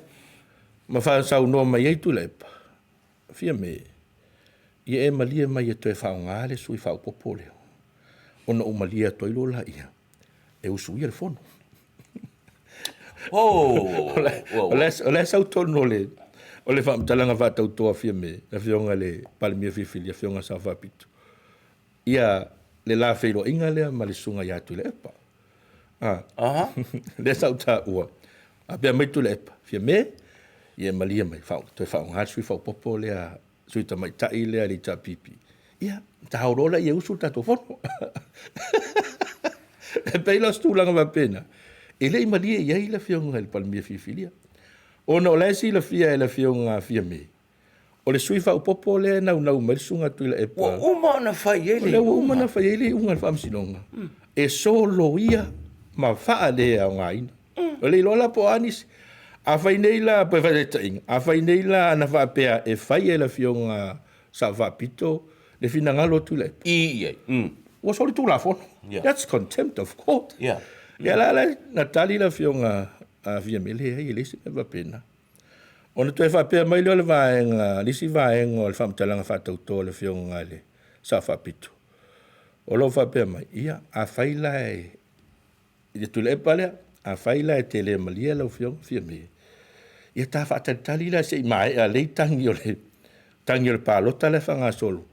ma faasaunoa mai ai Tuilaepa, Fiame, ia e malie mai e toe faaaoga le sui faaopoopo lea, ona ou malie atu ai loa laia, e usuia le fono. Oh, o la e sau tonu o le, o le faamatalaga faatauto a Fiame, le Afioga i le Palemia filifili, le Afioga Sao Faapito. Ia le la feiloaiga lea ma le susuga ia Tuilaepa. Ah. Aha. lea sa ou taua. Faapea mai Tuilaepa, Fiame, ia malie mai, faa, toe faaaoga le sui faaopoopo lea, sui tamaitai lea le HRPP. Ia, ta o loa lea usu le tatou fono. E pei la o se tulaga faapena, e le i malie i ai le afioga i le Palemia filifilia. Ona o la e silafia e le afioga a Fiame, O le sui faaopoopo lea e naunau mai le susuga Tuilaepa. Ua uma ona fai i ai le iuga. Ua uma ona fai i ai le iuga a le Faamasinoga. E soloia ma faaleaogaina. E le iloa la po o a nisi. Afai nei la, pe faataitaiga, afai nei la ana faapea e fai e le Afioga Sao Faapito le finagalo o Tuilaepa. I ai. Ua solitulafono. That's contempt of court. Ia la la na tali le Afioga a Fiame, leai, e leai se mea faapena. Ona toe faapea mai lea o le vaega, le isi vaega o le faamatalaga faatauto a le Afioga i le Sao Faapito, o lo o faapea mai, ia, afai la e, i le Tuilaepa lea, afai la e te le malie lau Afioga Fiame, ia ta faatalitali la se i maea lelei tagi o le, tagi o le palota la e faagasolo,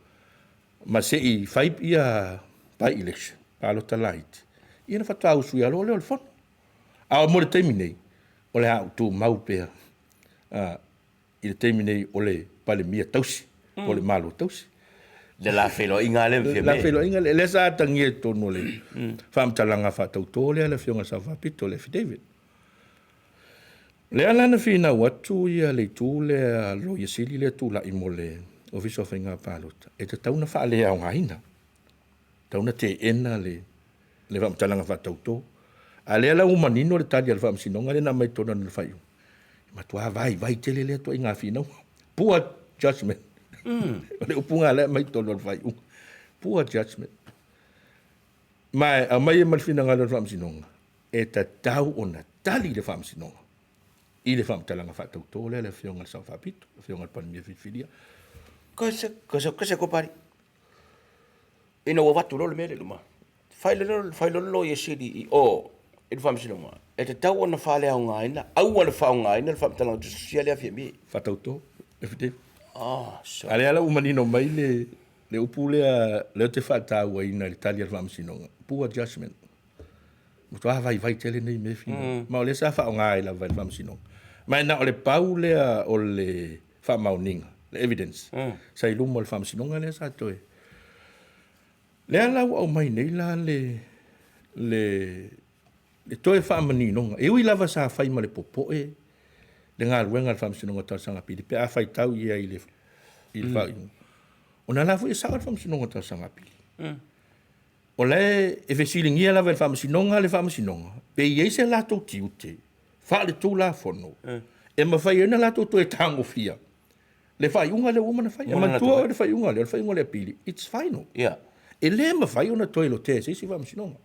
ma se i fai ia by-election, palota laiti, ia ona faatoa usuia loa lea o le fono. A o mo le taimi nei, o le a ou tumau pea i le taimi nei o le Palemia tausi, po o le Malo tausi. Le la feiloaiga lea ma Fiame. Le la feiloaiga lea, lea sa atagia i totonu o le faamatalaga faatautō lea a le Afioga i le Sao Faapito, le affidavit. Lea la na finau atu ia le itu lea, le Loia Sili lea e tulai mo le Ofisa o Faiga Palota, e tatau ona faaleaogaina. Tatau ona teena le le faamatalaga faatautō. A lea la ua manino le tali a le Faamasinoga lea na aumai totonu o le faaiuga, e matua vaivai tele lea ituaiga finauga. Poor judgment. O le upu lena lea e aumai totonu o le faaiuga. Poor judgment. Ma e aumai ai ma le finagalo o le Faamasinoga, e tatau ona tali le Faamasinoga i le faamatalaga faatautō lea a le Afioga i le Sao Faapito, le Afioga i le Palemia filifilia. Kese, kese, kese kopari. Ina ua avatu loa le mea lea i luma, fai loa fai loa le Loia Sili i o i le Faamasinoga, e tatau ona faaleaogaina, aua le faaaogaina le faamatalaga tusitusia lea Fiamē. Faatautō, affidavit. Ah, so. A lea la ua manino mai le, le upu lea, lea ou te faatauaina i le tali a le Faamasinoga, poor judgment. Matua vaivai tele nei mea finau. Ma o lea sa faaaoga ai lava e le Faamasinoga. Ma e na o le pau lea o le faamaoniga, le evidence, sa i luma o le Faamasinoga lea sa toe. Lea la ua aumai nei la le, le, le toe faamaninoga. E ui lava sa fai ma le popoe le galuega a le Faamasinoga o Talosaga Apili pe a faitau i ai i le, i le faaiuga. Ona la foi e sao le Faamasinoga o Talosaga Apili. O la e fesiligia lava e le Faamasinoga le Faamasinoga pe i ai se latou tiute faaletulafono e mafai ai ona latou toe tagofia le faaiuga lea ua uma ona fai. E manatua le faaiuga lea, o le faaiuga o le apili, it's final. Yeah. E le mafai ona toe lotea e se isi Faamasinoga.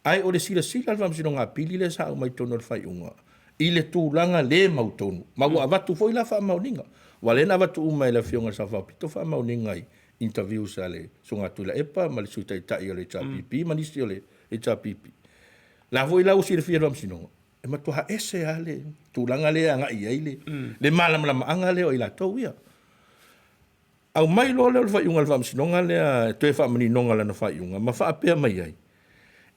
Ae o le silasila a le Faamasinoga Apili lea sa aumai totonu o le faaiuga i le tulaga le mautonu, ma ua avatu foi la faamaoniga. Aua o lea na avatu uma e le Afioga i le Sao Faapito faamaoniga i interviews a le Susuga Tuilaepa ma le Sui Taitai o le HRPP ma nisi o le HRPP. La foi la ua silafia e le Faamasinoga, e matua ese lava le tulaga lea e agai i ai le, le malamalamaaga lea o i latou ia. Aumai loa lea o le faaiuga a le Faamasinoga lea e toe faamaninoga lana faaiuga ma faapea mai ai,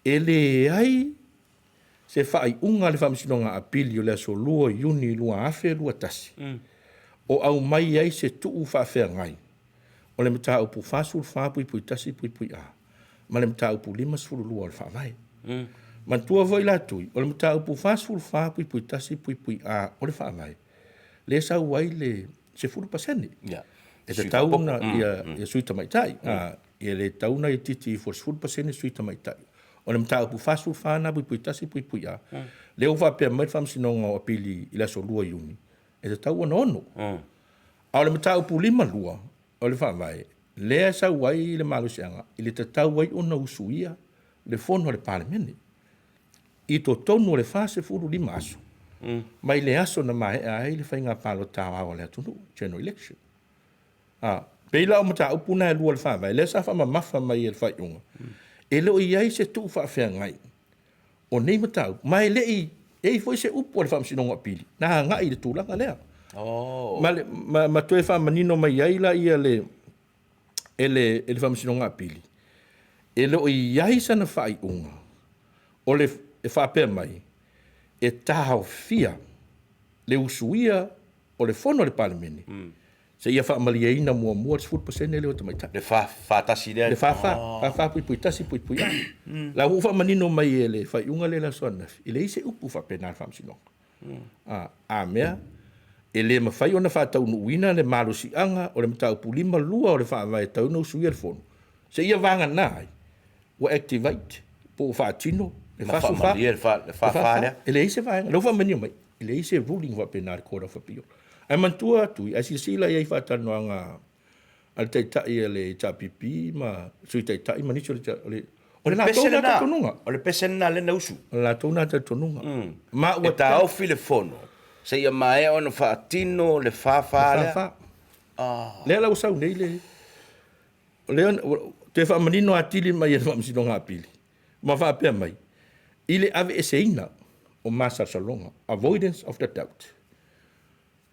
e leai se faaiuga a le Faamasinoga Apili o le aso 2 Iuni 2021 o aumai ai se tuu faafeagai o le mataupu 44.1.A ma le mataupu 52 o le Faavae. Manatua foi la Tui, o le mataupu 44.1.A o le Faavae, lea e sau ai le 10%. E tatau ona ia sui tamaitai. E le tatau ona itiiti ifo i le 10% sui tamaitai. O le mataupu 44 na puipui 1 puipui A, lea ua faapea mai le Faamasinoga o Apili i le aso 2 Iuni, e tatau ona 6. A o le mataupu 52 o le Faavae, lea e sau ai le malosiaga i le tatau ai ona usuia le fono a le Palemene i totonu o le 45 aso mai le aso na maea ai le faiga palota aoao a le atunuu, general election. A, pei la o mataupu na e lua o le Faavae, lea sa faamamafa mai e le faaiuga, e le o i ai se tuu faafeagai o nei mataupu, ma e le i i ai foi se upu a le Faamasinoga o Apili na agai i le tulaga lea. Oh. Ma, le, ma, ma toe faamanino mai ai la ia le, e le, e le Faamasinoga Apili, e le o i ai sana faaiuga o le e faapea mai e taofia le usuia o le fono a le Palemene seia faamalieina muamua le 10% lea o tamaitai. Le fa, fa tasi lea. Le fa fa, fa fa puipui tasi puipui a. La ua faamanino mai e le faaiuga lea i le aso ananafi, e leai se upu faapena a le Faamasinoga. A, a mea, e le mafai ona faataunuuina le malosiaga o le mataupu 52 o le Faavae e tatau ona usuia le Fono, seia vagana ai ua activate po ua faatino le Ma faamalie le fa, le fa fa lea. E leai se vaega, lea ua faamanino mai, e leai se ruling faapena a le Court of Appeal. Ae manatua atu, ae silasila i ai i faatalanoaga a le Taitai a le HRPP ma Sui Taitai ma nisi o le o le latou lena talitonuga. O le pese lena lea na usu. O le latou lena talitonuga. Ma ua e taofi le fono seia maea ona faatino le fa fa lea. Fa fa. Lea la ua sau nei le O lea toe faamanino atili mai e le Faamasinoga Apili ma faapea mai, i le aveeseina o masalosaloga, avoidance of the doubt,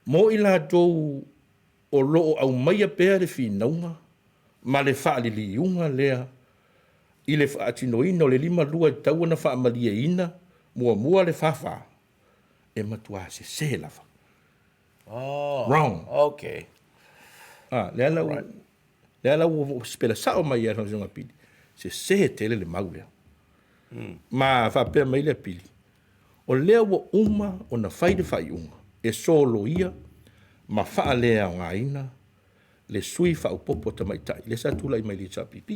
mo i latou o lo o aumaia pea le finauga ma le faaliliuga lea i le faatinoina o le 52 e tatau ona faamalieina muamua le 44, e matua sese lava. Oh, Wrong. Okay. Ah, lea la ua, lea la ua sipela sao mai ia le Faamasinoga Apili, sese tele le mau lea. Ma faapea mai le Apili, o lea ua uma ona fai le faaiuga e soloia ma faaleaogaina le sui faaopoopo tamaitai lea sa tulai mai i le HRPP.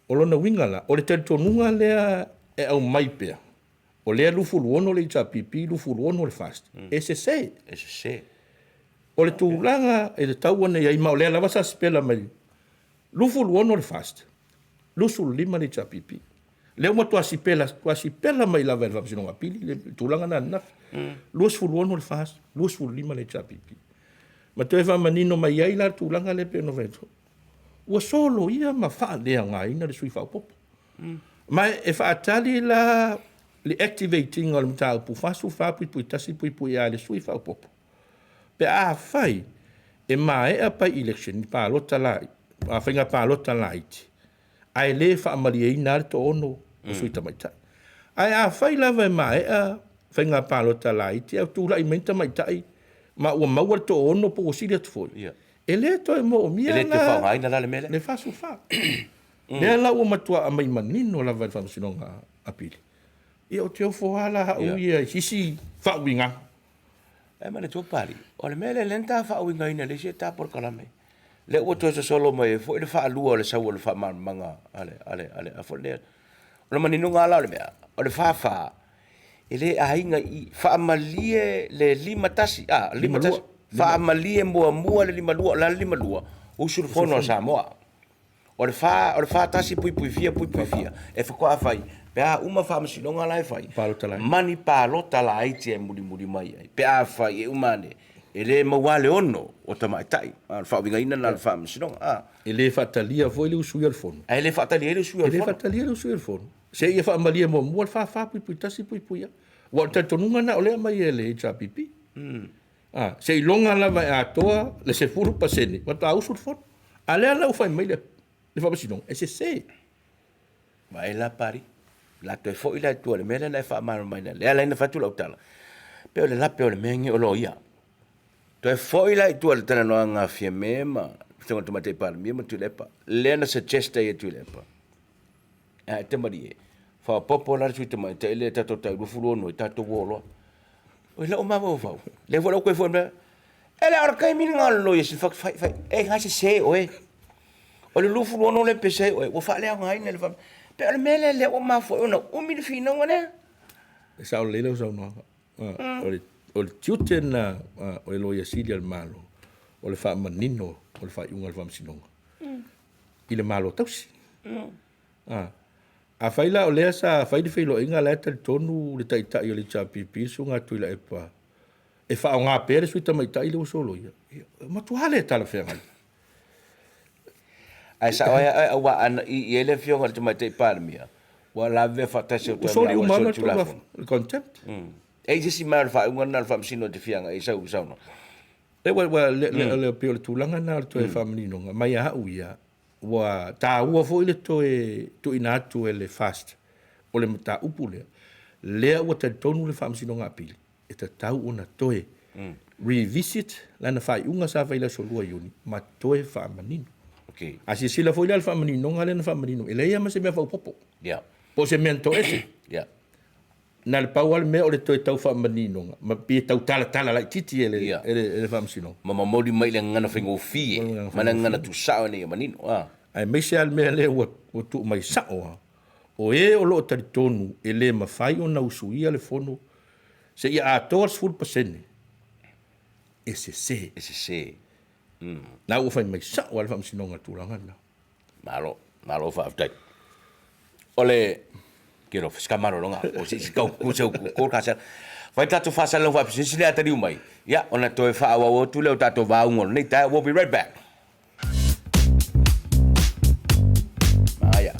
O lona uiga la, o le talitonuga lea e aumai pea, O lea 26 le HRPP, 26 le FAST, e sese. E sese. O le tulaga e tatau ona i ai, ma o lea lava sa sipela mai, 26 le FAST, 25 le HRPP. Lea ua matua sipela, matua sipela mai lava e le Faamasinoga Apili le tulaga lena ananafi. 26 le FAST, 25 le HRPP. Ma toe faamanino mai ai la le tulaga lea pei ona fai atu, ua soloia ma faaleaogaina le sui faaopoopo. Ma e faatali la le activate ina o le mataupu 44.1.A i le sui faaopoopo pe afai e maea by election ni palota la, faiga palota laiti ae le faamalieina lava le toaono o sui tamaitai. Ae afai lava e maea faiga palota laiti ae tulai mai ni tamaitai ma ua maua le toaono po ua sili atu foi, e le toe moomia la, e le toe faaaogaina la le mea lea, le 44. Lea la ua matua aumai manino lava e le Faamasinoga Apili. Ia ou te ofo lava la au ia i sisi faauigaga. E manatua Pali, o le mea lea lea na ta faauigaina e le isi ta polokalame. Lea ua toe sosolo mai ai foi le faalua o le sau o le faamalamalamaga a le a le a le a foi lea. O le maninoga la o le mea, o le 44 e le aiga i faamalie le 51, a 51 faamalie muamua le 52, o le a le 52? Usu le fono a Samoa. O le fa, o le fa tasi pui pui fia pui pui fia, e faatoa fai Pe a uma faamasinoga la e fai, ma ni palota laiti e mulimuli mai ai. Pe afai e uma ane, e le maua le ono o tamaitai, a o le faauigaina lena o le faamasinoga. A. E le faatalia foi le usuia o le Fono. Ae le faatalia ai le usuia o le Fono. E le faatalia le usuia o le Fono. Seia faamalie muamua le 44.1.A. Aua o le talitonuga lena o lea e aumai e le HRPP. A, seiloga lava e atoa le 10% faatoa usu le Fono. A lea la ua fai mai le Faamasinoga, e sese. Vaai la Pari, la toe foi la i tua i le mea lea na e faamalamalamaina, lea la na fai atu lau tala, pei o le lape o le mea nei o loia. Toe foi la i tua i le talanoaga a Fiame ma le Afioga i le Tamaitai Palemia ma Tuilaepa, lea na suggest ai e Tuilaepa, Ae te malie, faaopoopo la le sui tamaitai lea tatou tai 26 ai, tatou o loa. O i lau mafaufau, lea foi la ua toe foi mai, e le o le taimi lena o le loia sili fai, fai, fai, e na sese oe. O le 26 lea e pese ai oe, ua faaleaogaina le faa... Pe o le mea lea lea ua mafua ai ona umi le finauga lea. E sao lelei lau saunoaga. O le tiute lena o le Loia Sili a le Malo, o le faamanino o le faaiuga a le Faamasinoga i le Malo tausi. Afai la o lea sa fai le feiloaiga, la e talitonu le Taitai o le HRPP, le Susuga Tuilaepa, e faaaoga pea le sui tamaitai lea ua soloia, e matua le talafeagai. Ae sao ai oe, aua ana i i ai le Afioga i le Tamaitai Palemia, ua lavevea faatasi au toe mea ua solitulafono. Le contempt. E i se isi mea o le faaiuga lena o le Faamasino e te fia agai i sau saunoaga? E ua, ua, le, le, le, pei o le tulaga lena o le toe faamaninoga mai a au ia, ua taua foi le toe tuuina atu e le FAST o le mataupu lea, lea ua talitonu le Faamasinoga Apili e tatau ona toe revisit lana faaiuga sa fai i le aso 2 Iuni ma toe faamanino. Okay. A silasila foi la i le faamaninoga lea na faamanino, e leai lava ma se mea faaopoopo. Po o se mea na toese. Na le pau lava le mea o le toe tau faamaninoga ma pei e tau talatala laitiiti e le, e le, e le Faamasinoga. Ma momoli mai le gagana faigofie ma le gagana tuusao ina ia manino. Aemaise lava le mea lea ua, ua tuu mai sao lava, o e o lo o talitonu e le mafai ona usuia le Fono seia atoa le 10% e sese. E sese. La ua fai mai sao lava le Faamasinoga i le tulaga lena. Malo, malo faafetai. O le kero ska malologa o se isi kau ku se ku ka sa. Fai tatou faasalalau faapisinisi lea taliu mai. Ia, ona toe faaauau atu lea o tatou vaauga o lenei taeao. We'll be right back. Maia.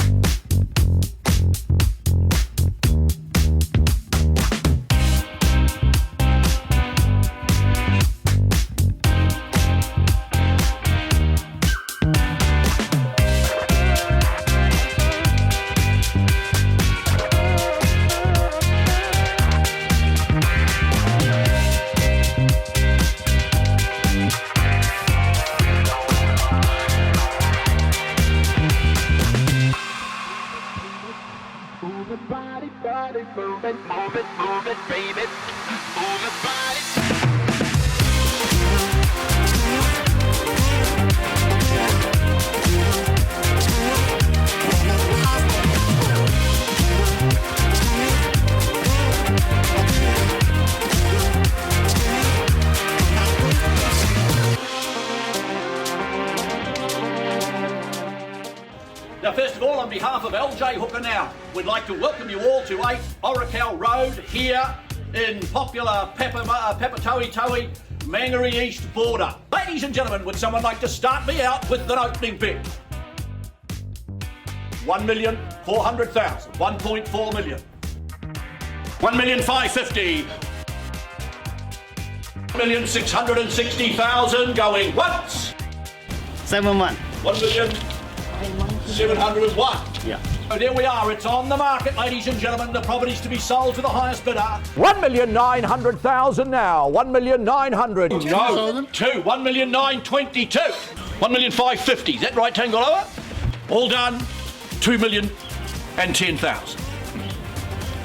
Now, first of all, on behalf of LJ Hooker Now, we'd like to welcome you all to 8 Orakau Road here in popular Papatoetoe, Mangere East border. Ladies and gentlemen, would someone like to start me out with an opening bid? 1,400,000, 1.4 million. 1,550,000. 1,660,000 going once. 7-1. 1,701,000. Yeah. So there we are. It's on the market, ladies and gentlemen. The property's to be sold to the highest bidder. 1,900,000 now. 1,900,000. No. 2. 1,922,000. 1,550,000. Is that right, Tangaloa? All done. 2,010,000.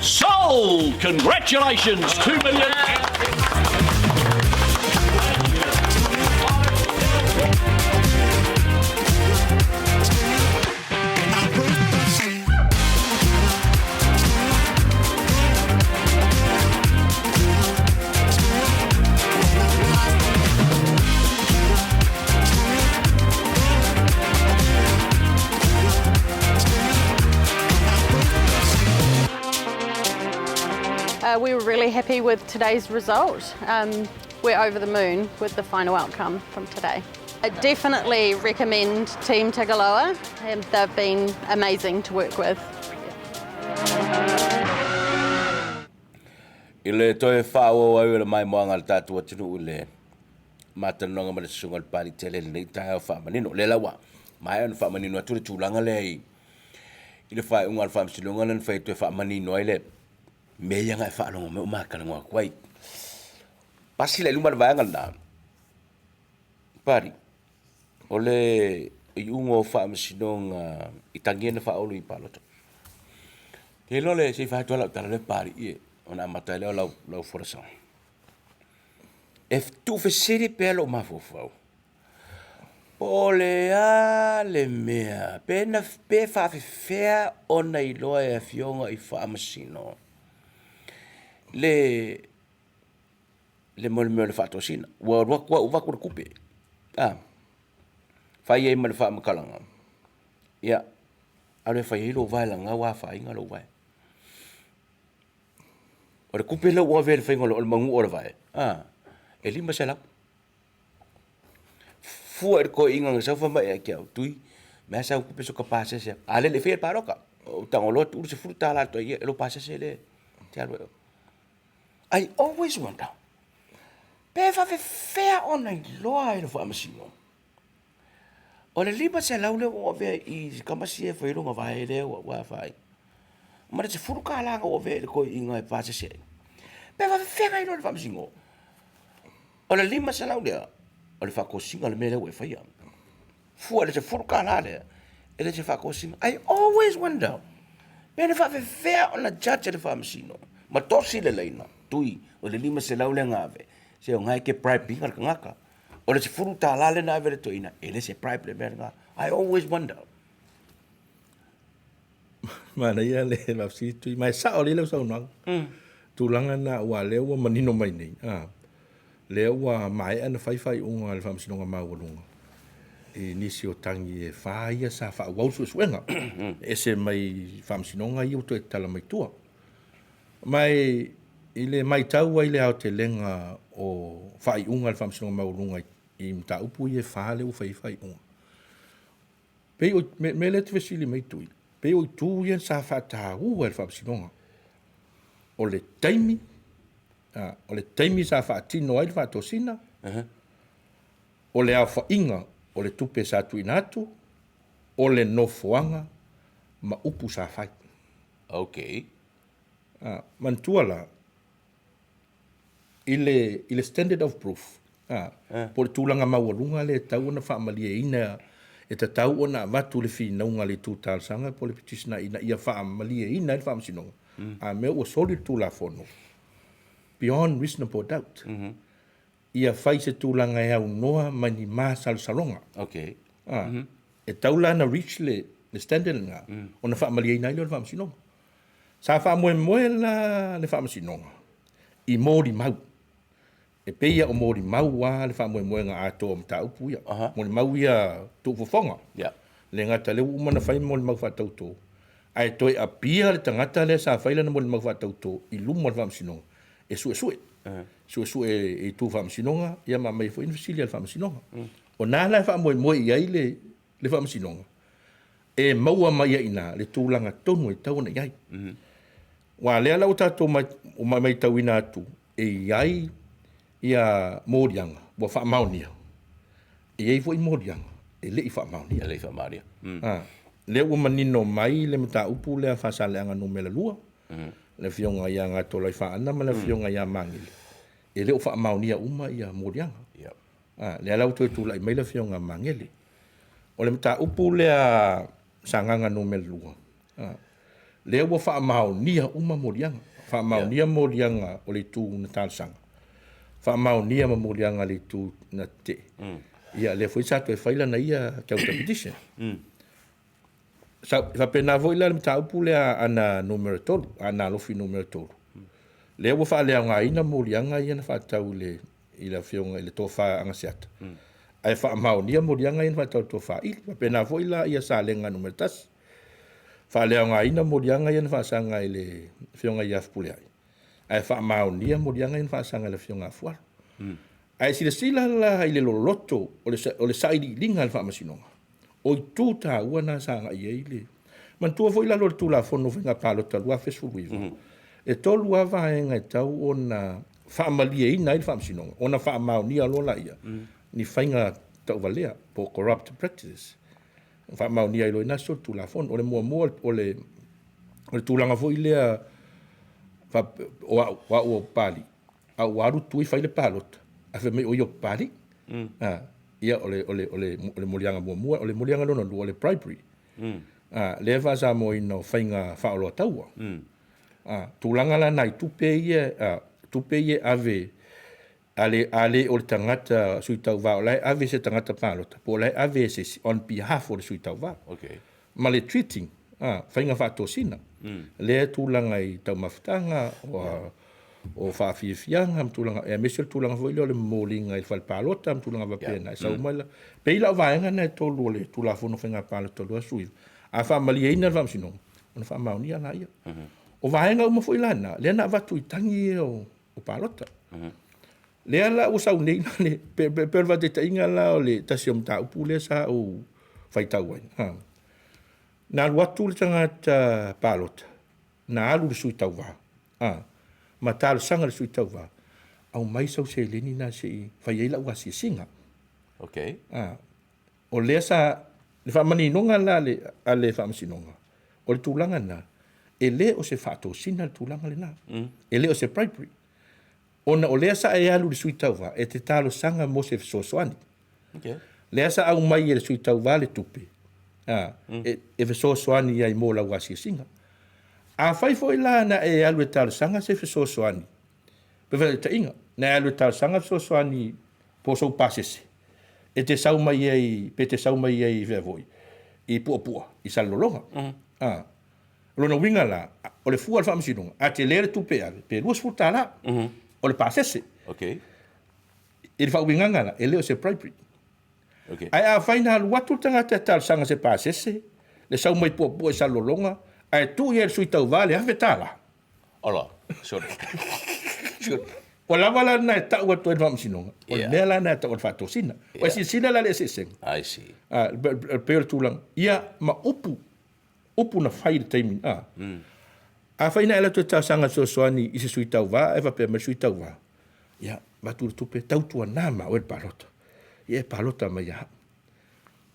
Sold! Congratulations, 2 million. happy with today's result. Um, we're over the moon with the final outcome from today. I definitely recommend Team Tagaloa. And they've been amazing to work with. I le toe faaauau ai o le maimoaga a le tatou atunuu i le matalanoaga ma le susuga i le Pali tele i lenei taeao faamanino. Lea la ua maea ona faamanino atu le tulaga lea i i le faaiuga a le Faamasinoga lea na fai atu e faamanino ai le mea ia na e faalogo mai o matalanoa atu ai. Pasi la i luma le vaega lena. Pali, o le iuga o Faamasinoga i tagi ia na faaulu i palota. Te iloa le se i fai atu lava lau tala lea Pali ie, ona amata ai lea o lau, lau folasaga. E tuufesili pea lou mafaufau, po o le a le mea, pe na, pe faafefea ona iloa e Afioga i Faamasino le le mo le mea o le faatosina. Ua alu atu au avatu le tupe, a, fai ai ma le faamatalaga, ia, alu e fai ai lou vae leaga ua afaina lou vae. O le tupe lea ua ave i le faiga o le manua o le vae, a, e $500. Fua i le toeaina na sau fai mai ia te au, Tui, me asa au tupe so ta pasese. A lele e faia le palota, ou tago loa tuu le $10 i le toeaina, e lou pasese lea e te alu ai oe. I always wonder, pe faafefea ona iloa e le Faamasino o le $500 lea ua avea i kamasi e fai lona vae lea ua afaina, ma le $10 na ua avea i le toeaina e pasese ai. Pe faafefea ona iloa e le Faamasino o le $500 lea o le faatosina o le mea lea ua e faia. Fua i le $10 lea, e le o se faatosina. I always wonder, pe na faafefea ona judge e le Faamasino ma tosi le laina, tui, o le $500 lea na ave, se o na e te bribe ina le tagata. O le $10 lea na ave i le toeaina, e le se bribe le mea lena. I always wonder. Manaia le faafesili Tui, ma e sao lelei lau saunoaga. Tulaga na aua lea ua manino mai nei, a, lea ua maea ona fai faaiuga a le Faamasinoga Maualuga i nisi o tagi e fa ia sa faaauau le suesuega, e ese mai faamasinoga ia ua toe tatala mai tua. Ma e, i le matau ai i le aotelega o faaiuga a le Faamasinoga Maualuga i mataupu ia e fa lea ua fai ai faaiuga, Pei o le mea lea e te fesili mai Tui, pei o itu ia sa faataua e le Faamasinoga, o le taimi, o le taimi sa faatino ai le faatosina, o le aofaiga o le tupe sa tuuina atu, o le nofoaga ma upu sa fai. Okay. Manatua la, i le, i le standard of proof, a, po o le tulaga maualuga lea e tatau ona faamalieina, e tatau ona avatu le finauga a le itu talosaga po o le petitioner ina ia faamalieina ai le faamasinoga, a mea ua soli le Tulafono, beyond reasonable doubt, ia fai se tulaga e aunoa ma ni masalosaloga. Okay. A, e tatau la ona reach le, le standard lena, ona faamalieina ai lea o le faamasinoga. Sa faamoemoe la le Faamasinoga i molimau. E pei lava o molimau lava le faamoemoega atoa o mataupu ia. Uh -huh. Molimau ia tuufofoga. Yeah. Le gata lea ua uma ona fai molimau faatautō, ae toe apia le tagata lea sa fai lana molimau faatautō i luma o le Faamasinoga e suesue. Uh -huh. Suesue e itu Faamasinoga, ia ma aumai foi ni fesili a le Faamasinoga. Mm. O na la e faamoemoe i ai le, le Faamasinoga, e maua mai ai i ina le tulaga tonu e tatau ona i ai. Aua o lea la ua tatou matauina atu e i ai ia moliaga ua faamaonia, e i ai foi moliaga e le i faamaonia. E le i faamaonia. Lea ua manino mai le mataupu lea a Faasaleleaga Numera 2, le Afioga ia Gatolaifaana ma le Afioga ia Magele, e le o faamaonia uma ia moliaga. Lea la ua toe tulai mai le Afioga a Magele. O le mataupu lea Sagaga Numera 2, lea ua faamaonia uma moliaga, faamaonia moliaga o le itu na talosaga, faamaonia ma moliaga a le itu na tetee. Ia, lea foi sa toe fai lana ia counter petition. Sa faapena foi la le mataupu lea a Aana Numera 3, Aana Alofi Numera 3. Lea ua faaleaogaina moliaga ia na faatatau i le i le afioga i le Tofa Agaseata, ae faamaonia moliaga ia na faatatau i le Tofa Ili. Faapena foi la ia Salega Numera 1, faaleaogaina moliaga ia na faasaga i le afioga ia Fepuleai, Ae faamaonia moliaga ia na faasaga e le Afioga a Fualo. Ae silasila la i le loloto o le, o le sailiiliga a le Faamasinoga, o itu taua na sa agai i ai le... Manatua foi lalo o le Tulafono o Faiga Palota 2019, e tolu lava vaega e tatau ona faamalieina ai le Faamasinoga, ona faamaonia loa laia ni faiga tauvalea po o corrupt practices. Faamaonia ai loa i ina solitulafono. O le muamua o le o le tulaga foi lea o au, o au o Papalii, a ua alu Tui fai le palota, ae fai mai o ia o Papalii. Ah, ia o le, o le, o le, o le moliaga muamua, o le moliaga lona lua o le bribery. Ah, lea e faasamoaina o faiga faaoloataua. Ah, tulaga la na i tupe ia, ah, tupe ia e ave A le, a le o le tagata sui tauva o la e ave se tagata palota, po o la e ave e se isi on behalf o le sui tauva. Okay. Ma le treating, a, faiga faatosina. Lea e tulaga i taumafataga, o, yeah. o faafiafiaga ma tulaga, aemaise o le tulaga foi lea o le momoliga i le fale palota ma tulaga faapena. Yeah. E sau mai la, pei la o vaega na e tolu o le Tulafono Faiga Palota 2019, a faamalieina le Faamasinoga, ona faamaonia laia. O vaega uma foi la na, lea na avatu i tagi ia o, o palota. Lea la ua sau nei le pe pe pe o le faataitaiga la o le tasi o mataupu lea sa ou faitau ai. Ha. Na alu atu le tagata palota, na alu le sui tauva, ha, ma talosaga le sui tauva, aumai sau seleni na se i fai ai lau asiasiga. Okay. Ha. O lea sa, le faamaninoga la a le, a le faamasinoga, o le tulaga lena, e le o se faatosina le tulaga lena. E le o se bribery. Ona o lea sa e alu i le sui tauva e te talosaga mo se fesoasoani. Okay. Lea sa aumai e le sui tauva le tupe, a, e, e fesoasoani ai mo lau asiasiga. Afai foi la na e alu e talosaga se fesoasoani, pe faataitaiga, na e alu e talosaga fesoasoani po o sou pasese, e te sau mai ai, pe te sau mai ai i fea foi, i Puapua, i Salelologa. A, o lona uiga la, o le fua o le faamasinoga, a tele le tupe e ave, pe $20 o le pasese. Okay. I le faauigaga la, e le o se bribery. Okay. Ae afai na alu atu le tagata e talosaga se pasese, le sau mai Puapua i Salelologa, ae tuu i ai le sui tauva le $1,000. Ola, sorry. sorry. Ua lava la lena e tau atu ai le faamasinoga, o le mea la lena e tau o le faatosina. Ua silasila la i le eseesega. I see. Ah, e pei o le tulaga. Ia, ma upu, upu na fai i le taimi, ah. Afai na e alu atu e talosaga fesoasoani i se sui tauva, ae faapea mai le sui tauva, ia, avatu le tupe, tautuana ma oe le palota. Ia e palota mai ia au.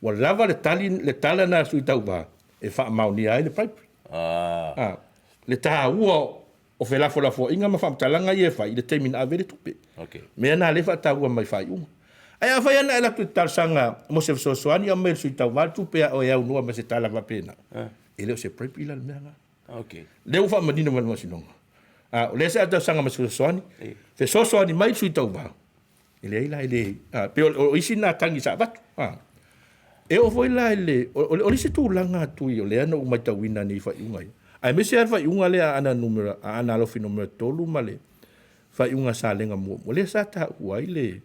Ua lava le tali, le tala na a le sui tauva e faamaonia ai le bribery. Ah. Ah, le taua o felafolafoaiga ma faamatalaga ia e fai i le taimi na ave ai le tupe. Okay. Mea na lea e faataua mai faaiuga. Ae afai lava na e alu atu i te talosaga mo se fesoasoani, aumai e le sui tauva le tupe a oe e aunoa ma se tala faapena. E le o se bribery la le mea lena. Okay. Lea ua faamanino mai le Faamasinoga. Ah, o lea sa talosaga ma se fesoasoani, fesoasoani mai le sui tauva. E leai la, e le, ah, pei o, o isi na tagi sa avatu. Ah. E oo foi la i le, o, o, o le isi tulaga atu i o lea na ou matauina nei i faaiuga ia. Aemaise lava le faaiuga lea a Aana numera, a Aana Alofi numera 3 ma le faaiuga a Salega muamua, lea sa taua ai le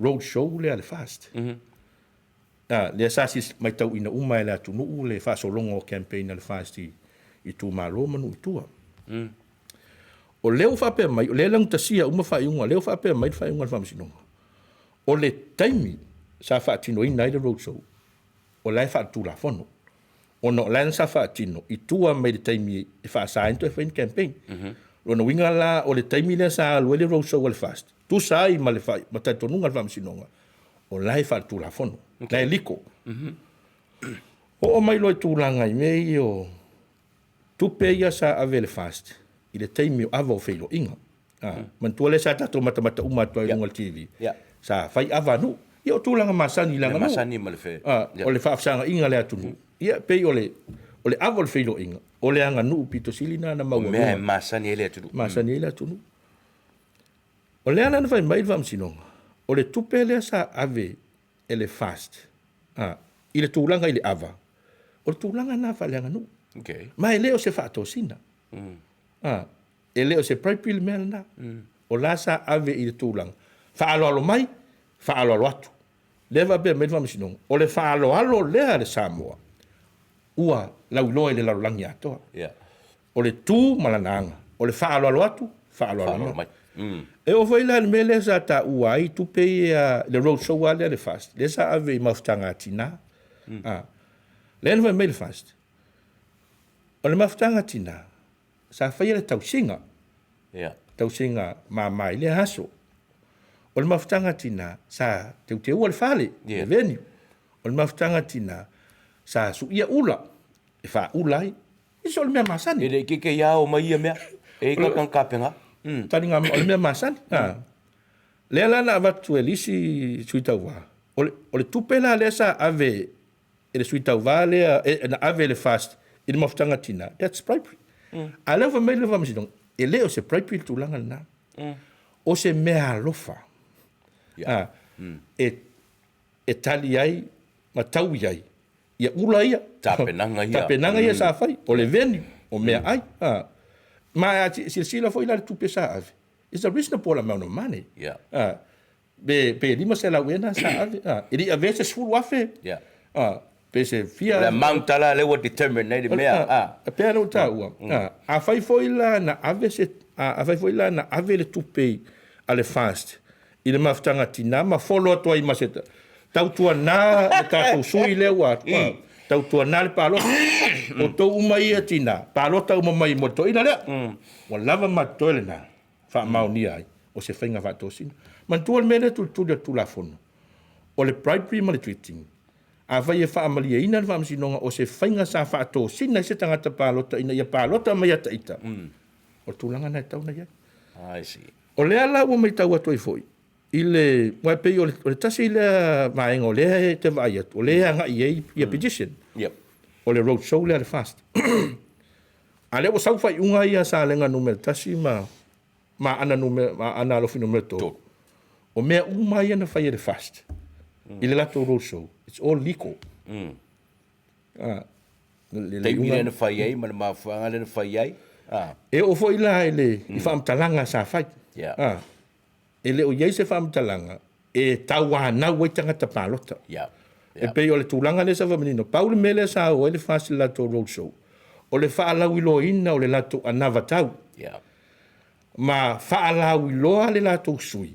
road show lea a le FAST. Ah, lea sa matauina uma e le atunuu le faasologa o campaign a le FAST i itumalo ma nuu i tua. O lea ua faapea mai, o lea e laugatasia uma faaiuga, o lea ua faapea mai le faaiuga a le Faamasinoga, o le taimi sa faatinoina ai le road show, o la e faaletulafono, ona o la sa faatino i tua mai le taimi e faasa ai ona toe fai ni campaign. Lona uiga la, o le taimi lea sa alu ai le road show a le FAST, tusa ai ma le ma talitonuga a le Faamasinoga, o la e faaletulafono, la e liko. Oo mai loa i tulaga i mea ia o tupe ia sa ave e le FAST i le taimi o ava o feiloaiga. Ah, manatua lea sa tatou matamata uma atu ai i luga o le TV. Sa fai ava a nuu. Ia o tulaga masani i le aganuu. Masani ma le fe. Ah, o le faafesagaiga a le atunuu. Ia pei o le o le ava o le feiloaiga, o le aganuu pito sili lena na maualuga. Mea e masani ai le atunuu. Masani ai le atunuu. O lea la na fai mai le Faamasinoga, o le tupe lea sa ave e le FAST a, i le tulaga i le ava, o le tulaga lena faaleaganuu. Okay. Ma e le o se faatosina. A, e le o se bribery le mea lena. O la sa ave i le tulaga faaaloalo mai, faaaloalo atu. Lea faapea mai le Faamasinoga, o le faaaloalo lea a le Samoa ua lauiloa i le lalolagi atoa. Yeah. O le tu ma lana aga, o le faaaloalo atu, Faaaloalo mai. E oo foi la i le mea lea sa taua ai tupe ia, le road show lava lea a le FAST, lea sa ave i mafutaga a tina. Lea na fai mai le FAST, o le mafutaga a tina, sa faia le tausiga. Tausiga mama i lea aso. O le mafutaga a tina, sa teuteua le fale, le venue. O le mafutaga a tina, sa suia ula, e faaula ai. Isso o le mea masani. E le ikeike ia o mai ia mea. E i ka kapena. Taliga o le mea masani. Lea la na avatu e le isi sui tauva. O le tupe la lea sa ave e le sui tauva lea, na ave e le FAST i le mafutaga tina, that's bribery. A lea ua fai mai le Faamasinoga, e le o se bribery le tulaga lena. O se mea alofa. E tali ai ma taui ai ia ula ia. Tapenaga ia. Tapenaga ia sa fai, o le venue, o meaai. Ma a silasila foi la i le tupe sa ave, it's a reasonable amount of money. Pe 500 ea na sa ave. E le i avea se 10,000. Pe se fia. O le amount la lea ua determine ai le mea. E pei ona ou taua, afai foi la na ave se, afai foi la na ave le tupe a le FAST i le mafutaga tina ma follow atu ai ma se tautuana le tatou sui lea ua tautuana le palota. O tou uma ia tina, palota uma mai mo le toeaina lea. Ua lava ma totoe lena faamaonia ai o se faiga faatosina. Manatua le mea lea tulituli o le Tulafono, o le bribery ma le treating. Afai e faamalieina le Faamasinoga o se faiga sa faatosina ai se tagata palota ina ia palota mai ia ita, o le tulaga lena e tatau ona i ai. I see. O lea la ua matau atu ai foi i le, aua e pei o le tasi lea vaega o lea e te vaai atu, o lea e agai i ai ia petition. O le road show lea a le FAST. A lea ua sau faaiuga ia a Salega Nu.1 ma Aana Aana Alofi Nu.3. O mea uma ia na fai e le FAST i le latou road show, it's all legal. Taimi lea na fai ai ma le mafuaaga lea na fai ai. E oo foi la i le i faamatalaga sa fai. E le o i ai se faamatalaga e tauanau ai tagata palota. E pei o le tulaga lea sa faamanino. Pau le mea lea sa o ai le FAST i le latou road show, o le faalauiloaina o le latou anavatau. Ma faalauiloa le latou sui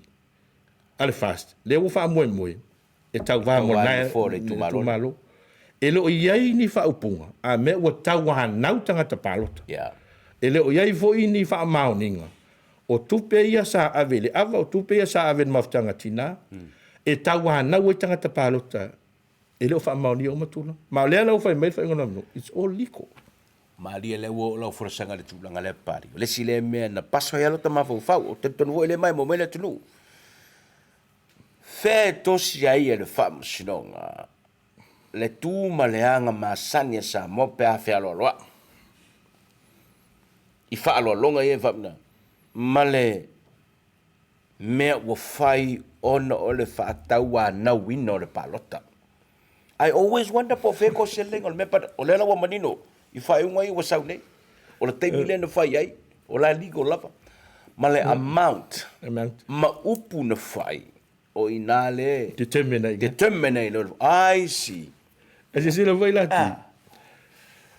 a le FAST, lea ua faamoemoe e tauva mo lena itumalo. E le o i ai ni faaupuga a mea ua tauanau tagata palota. E le o i ai foi ni faamaoniga o tupe ia sa ave i le ava, o tupe ia sa ave i le mafutaga tina, e tauanau ai tagata palota. E le o faamaonia uma tulaga. Ma o lea la ua fai mai le faaiuga o it's all legal. Malie lea ua oo lau folasaga i le tulaga lea Papalii. O le isi lea mea na paso ai lava lota mafaufau, ou te talitonu foi o lea e maimoa mai le atunuu. Fea e tosi ai e le Faamasinoga le tu ma le aga masani a Samoa pe a fealoaloai i faaaloaloga ia e faapena ma le mea ua fai ona o le faatauanauina o le palota. I always wonder po o fea e tosi ai le laina o le mea but o lea la ua manino i faaiuga ia ua sau nei. O le taimi lea na fai ai, o la e legal lava. Ma le amount ma upu na fai, o i ina lea e determine ai. Determine ai loa. I see. E silasila foi la Tui,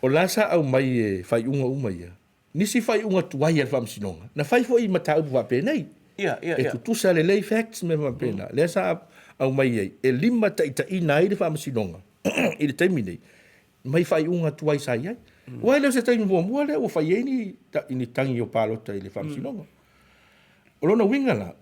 o la sa aumai e faaiuga uma ia, nisi faaiuga tuai a le Faamasinoga, na fai foi i mataupu faapenei. E tutusa lelei facts ma mea faapena. Lea sa aumai ai, e limataitaiina ai le Faamasinoga i le taimi nei, mai faaiuga tuai sa i ai. Aua e le o se taimi muamua lea ua fai ai ni, ni tagi o palota i le Faamasinoga. O lona uiga la,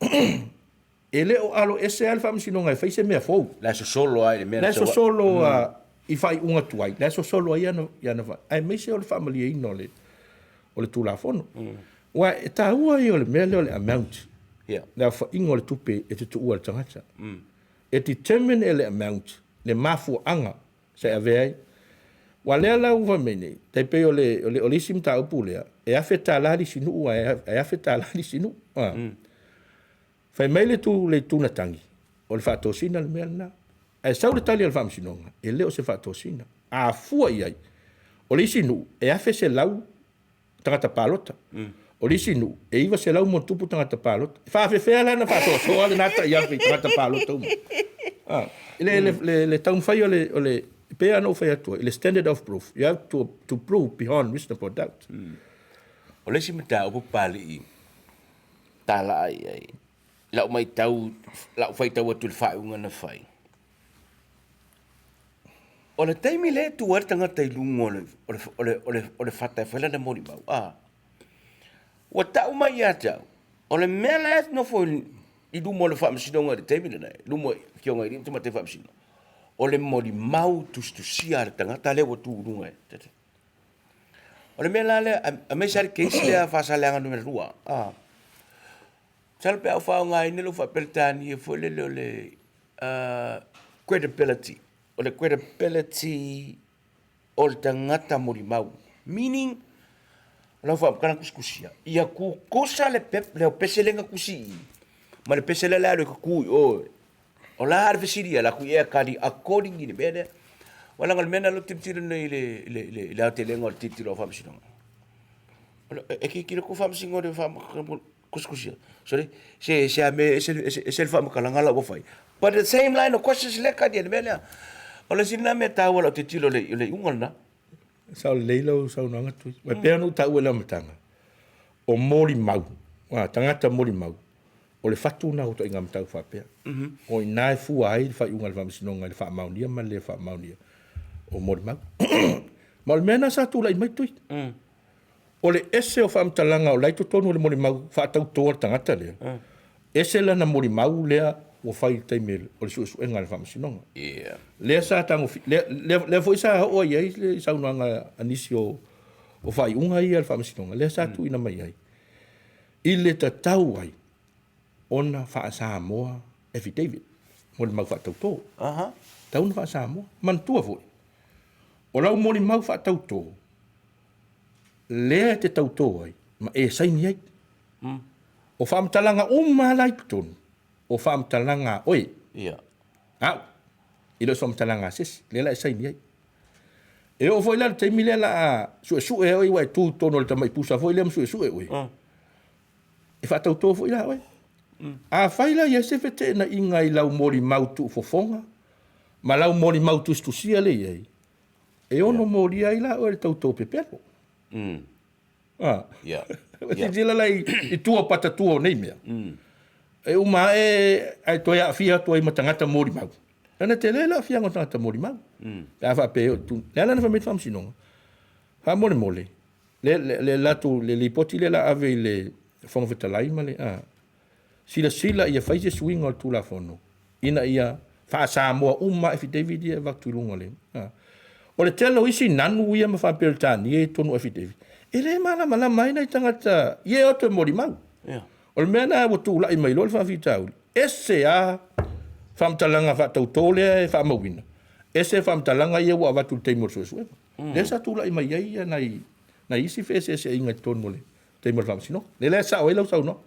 e le o alo ese lava le Faamasinoga e fai se mea fou. La e sosolo lava i le mea na La e sosolo i faaiuga tuai, la e sosolo ai i ana aemaise o le faamalieina o le, o le Tulafono. Aua e taua ia o le mea lea o le amount, le aofaiga o le tupe e te tuua i le tagata. E determine e le amount le mafuaaga sa e avea ai. Aua lea la ua fai mai nei, tai pei o le, o le, o le isi mataupu lea, e $1,000 le isi nuu ae $1,000 le isi nuu. Fai mai le tu, le itu na tagi, o le faatosina le mea lena. Ae sau le tali a le Faamasinoga, e le o se faatosina. A fua i ai, o le isi nuu, e 1,100 tagata palota. O le isi nuu, e 900 ma tupu tagata palota. E faafefea la ona faasoasoa lena tai afe i tagata palota uma. Ah, le, le, le, le taumafai o le, o le, e pei lava ona ou fai atu ai, le standard of proof, you have to prove beyond reasonable doubt. O le isi mataupu Papalii, talaa i ai, lau matau, lau faitau atu i le faaiuga na fai, o le taimi lea e tu ai le tagata i luga o le, o le, o le, o le, o le fata e fai lana molimau, a, ua tau mai ia te au, o le mea la e nofo i luma o le faamasinoga i le taimi lenei, luma o afioga i alii ma tamaitai faamasino, o le molimau tusitusia a le tagata lea ua tu i luga e. O le mea la lea, aemaise lava le case lea a Faasaleleaga Nu.2, a, masalo pe a ou faaaogaina lou faa-Peretania foi lele o le credibility, o le credibility o le tagata molimau, meaning, o lau faamatalaga tusitusia, ia tutusa le pese lea na tusi i i ma le pese lea o le a alu e tutu i o O la a le fesili ia latou ia kali according i le mea lea. Aua leaga o le mea lena o lea ou te tilotilo nei i le, i le, i le, i le aotelega o le tilotilo a faamasinoga. E tilotilo atu faamasinoga i le faakusikusia. Sorry, se, se a mea ese, ese, ese le faamatalaga la ua fai. But the same line of questions lea kali i le mea lea. O le isi lena mea taua lau tilotilo i le iuga lena. Sao lelei lau saunoaga Tui. E pei ona ou taua i le amataga, o molimau, tagata molimau, o le fatu lena o ituaiga mataupu faapea. O i ina e fua ai le faaiuga a le Faamasinoga i le faamaonia ma le le faamaonia o molimau. Ma o le mea lena sa tulai mai Tui. O le ese o faamatalaga o la e i totonu o le molimau faatauto a le tagata lea, ese lana molimau lea ua fai i le taimi o le suesuega a le Faamasinoga. Lea sa tagofi, lea, lea, lea foi sa oo ai ai le saunoaga a nisi o, o faaiuga ia a le Faamasinoga, lea sa tuuina mai ai i le tatau ai ona faa-Samoa affidavit, molimau faatauto. Tatau ona faa-Samoa. Manatua foi, o lau molimau faatauto, lea e te tauto ai ma e saini ai. O faamatalaga uma lava la i totonu, o faamatalaga a oe. Ia. Au, e le o se faamatalaga a se isi, lea la e saini ai. E oo foi la i le taimi lea la a suesue ai oe ua e tu i totonu o le tamai pusa foi lea ma suesue oe, e faatauto foi la oe. Afai la i ai se feteenaiga i lau molimau tuufofoga ma lau molimau tusitusia lea e i ai, e ono molia ai la oe e le tauto pepelo. Ah. Silasila la i tua o patatua o nei mea. E uma ae ae toe aafia atu ai ma tagata molimau. Lana tele le aafiaga o tagata molimau. Pe a faapea e oo i tu. Le ala na fai mai le faamasinoga, faamolemole, le, le, le latou, le lipoti lea la ave i le Fofoga Fetalai ma le, a, silasila ia fai se suiga o le Tulafono ina ia faa-Samoa uma affidavit ia e avatu i luga o le... O le tele o isi nanu ia ma faa-Peretania i totonu o affidavit, e le malamalama ai nai tagata ia e o atu e molimau. Yeah. O le mea lena ua tulai mai loa le faafitauli, ese lava faamatalaga faatautō lea e faamauina, ese faamatalaga ia ua avatu i le taimi o le suesuega. Lea sa tulai mai ai nai, nai isi feeseeseaiga i totonu o le taimi o le faamasinoga. Lea la e sao ai lau saunoaga.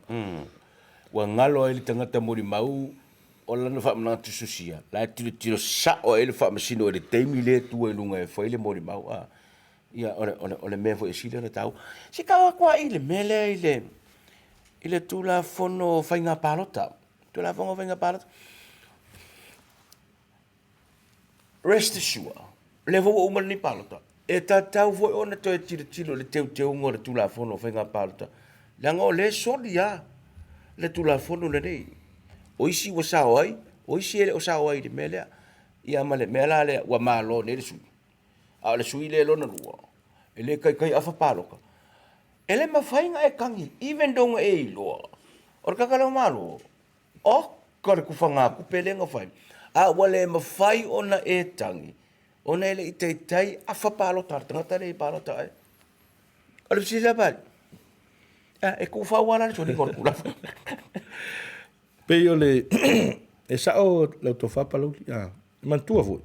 Ua galo ai le tagata molimau o lana faamanatu susia, la e tilotilo sao ai le faamasino i le taimi lea e tu ai i luga e fai le molimau. A, ia, o le, o le, o le mea foi e sili ona taua. Se tau atu lava i le mea lea i le, i le Tulafono o Faiga Palota. Tulafono o Faiga Palota. Rest assured, lea foi ua uma lenei palota, e tatau foi ona toe tilotilo i le teuteuga o le Tulafono o Faiga Palota, leaga o lea e soli lava le Tulafono lenei. O isi ua sao ai, o isi e le o sao ai i le mea lea. Ia ma le mea la lea, ua malo nei le sui usufono. A o le sui lea lona lua, e le taitai afa palota. E le mafai ona e tagi, even though na e iloa, o le tagata lea ua malo, Oka le tufagatupe lea na fai, a ua le mafai ona e tagi, ona e le i taitai afa palota a le tagata lea i palota ai. O le fesili la Pali, a, e tuufau lava la le soliga o le Tulafono. Pei o le e sao lau tofa Palauli, a, e manatua foi,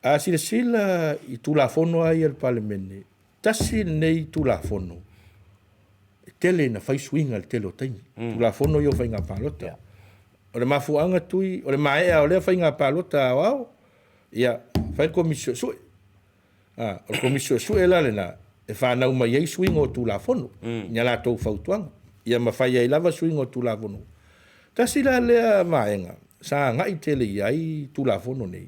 a silasila i Tulafono lava ia a le Palemene, tasi lenei Tulafono e tele ina fai suiga i le tele o taimi. Tulafono ia o faiga palota. O le mafuaaga Tui, o le maea o lea faiga palota aoao, ia fai le Komisi Suesue. A, o le Komisi Suesue la lena e fanau mai ai suiga o Tulafono i a latou fautuaga, ia ma fai ai lava suiga o Tulafono. Tasi la lea vaega sa agai tele i ai Tulafono nei,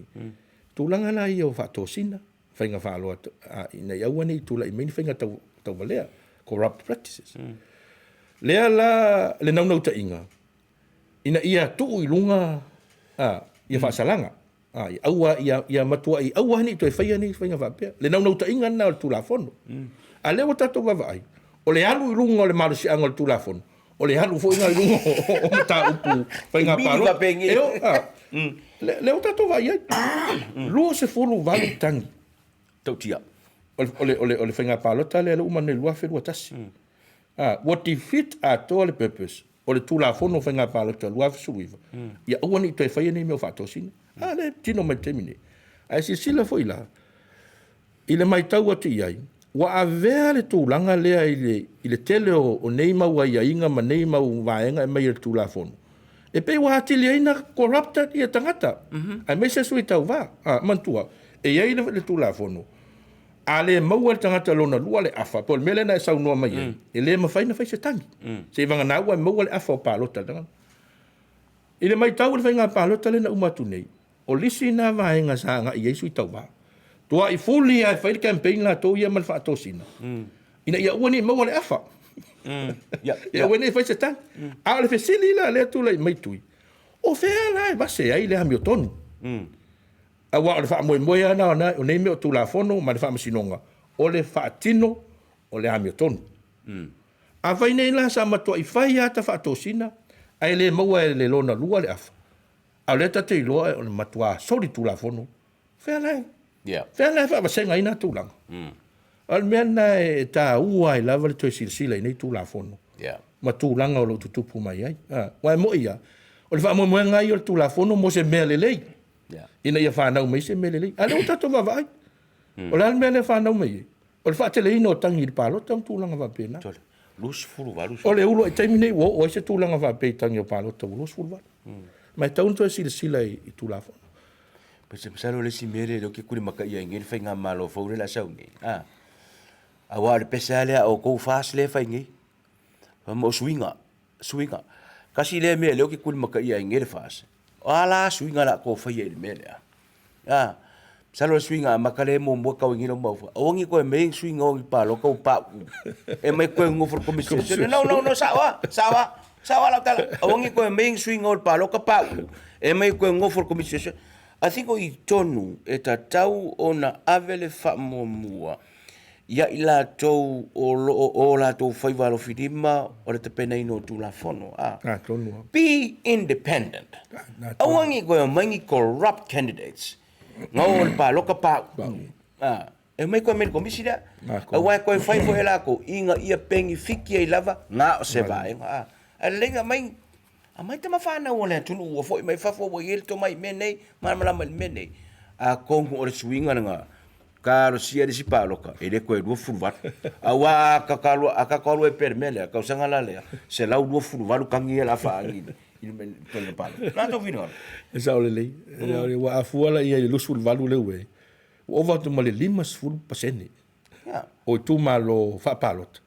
tulaga la ia o faatosina, faiga faaloa ina ia aua ne i tulai mai ni faiga tauvalea, corrupt practices. Lea la le naunautaiga, ina ia tuu i luga a, ia faasalaga, a, ia aua, ia, ia matuai aua ne i toe faia nei faiga faapea. Le naunautaiga lena o le Tulafono. A lea ua tatou vaavaai, o le alu i luga o le malosiaga o le Tulafono, o le alu foi lena i luga o mataupu faiga palota. E o, a, lea ua tatou vaai ai, 28 tagi. Tautia. O le, o le, o le faiga palota lea lea ua uma nei 2021. A, ua defeat atoa le purpose o le Tulafono o Faiga Palota 2019, ia aua ne i toe faia nei mea o faatosina. A lea e tino mai i le taimi nei. Ae silasila foi la, i le matau atu i ai, ua avea le tulaga lea i le, i le tele o, o nei mau aiaiga ma nei mau vaega e aumai e le Tulafono, e pei ua atili ai na corrupted ia tagata, mm -hmm. aemaise sui tauva. A, manatua, e i ai le, le Tulafono, A le maua e le tagata lona lua le afa, po o le mea lea na e saunoa mai ai, e le mafai ona fai se tagi. Seivagana ua e maua le afa o palota a le tagata. I le matau i le faiga palota lea na uma atu nei, o le isi lena vaega sa agai i ai sui tauva. Tuai fuli lava e fai le campaign latou ia ma le faatosina, ina ia aua ne i maua le afa. Ia aua ne i fai se tagi. A o le fesili la lea e tulai mai Tui, o fea la e vase ai le amiotonu? Aua o le faamoemoe lava lena o nei mea o Tulafono ma le Faamasinoga, o le faatino o le amiotonu. Afai nei la sa matuai fai lava ta faatosina ae le maua e le lona lua le afa, a o lea ta te iloa o le matua solitulafono, fea la e, fea la e faavasega ai na tulaga? O le mea lena e taua ai lava le toe silasila i nei Tulafono ma tulaga o lo o tutupu mai ai. Aua e moni lava, o le faamoemoega lava ia o le Tulafono mo se mea lelei, ina ia fanau mai se mea lelei. A o lea ua tatou vaavaai, o le a le mea lea e fanau mai ai? O le faateleina o tagi i le palota ma tulaga faapena. 28. O le uluai taimi nei ua oo ai se tulaga faapea i tagi o palota ua 28. Ma e tatau ona toe silasila i Tulafono. Masalo le isi mea lea ou te kulimakaia ai nei le faigamalo fou lea o le a sau nei, a, aua o le pese lava lea a outou FAST lea e fai nei, fai mai o suiga, suiga. Tasi lea mea lea ou te kulimakaia ai nei le FAST, o a la suiga o le a outou faia i le mea lea? A, masalo o le suiga amata lea e muamua tau ai nei lou mafaufau, aua ne i toe aumai ni suiga o ni palota ua pauu, e aumai toe nonofo i le Komisi. No, no, no, sao lava, sao lava. Sao lava lau tala, aua ne i toe aumai ni suiga o le palota pauu, e aumai toe nofo i le Komisi Suesue. I think o i tonu e tatau ona ave le faamuamua ia i latou o lo o o latou faiva alofilima o le tapenaina o Tulafono. A. Atonu lava. Be independent. Aua ne i toe aumai ni corrupt candidates na o i le palota pauu. A. E omai koe me le komisi lea. Aua e toe fai foi e latou ina ia penifiti ai lava na o se vaega. A, ae lelei na aumai, aumai tama fanau a le atunuu ua foi mai fafo ua i ai le tomai i mea nei, malamalama i le mea nei. Atonu o le suiga lena, talosia le isi palota, e le toe 28. Aua a tatou alu ai pea i le mea lea, tausaga la lea, 128 tagi ia o le a faaagi i le faiga palota. O le a tou finagalo? E sao lelei. Ua afua la ia i le 28 lea ua i ai. Ua ova atu ma le 50% o itumalo faapalota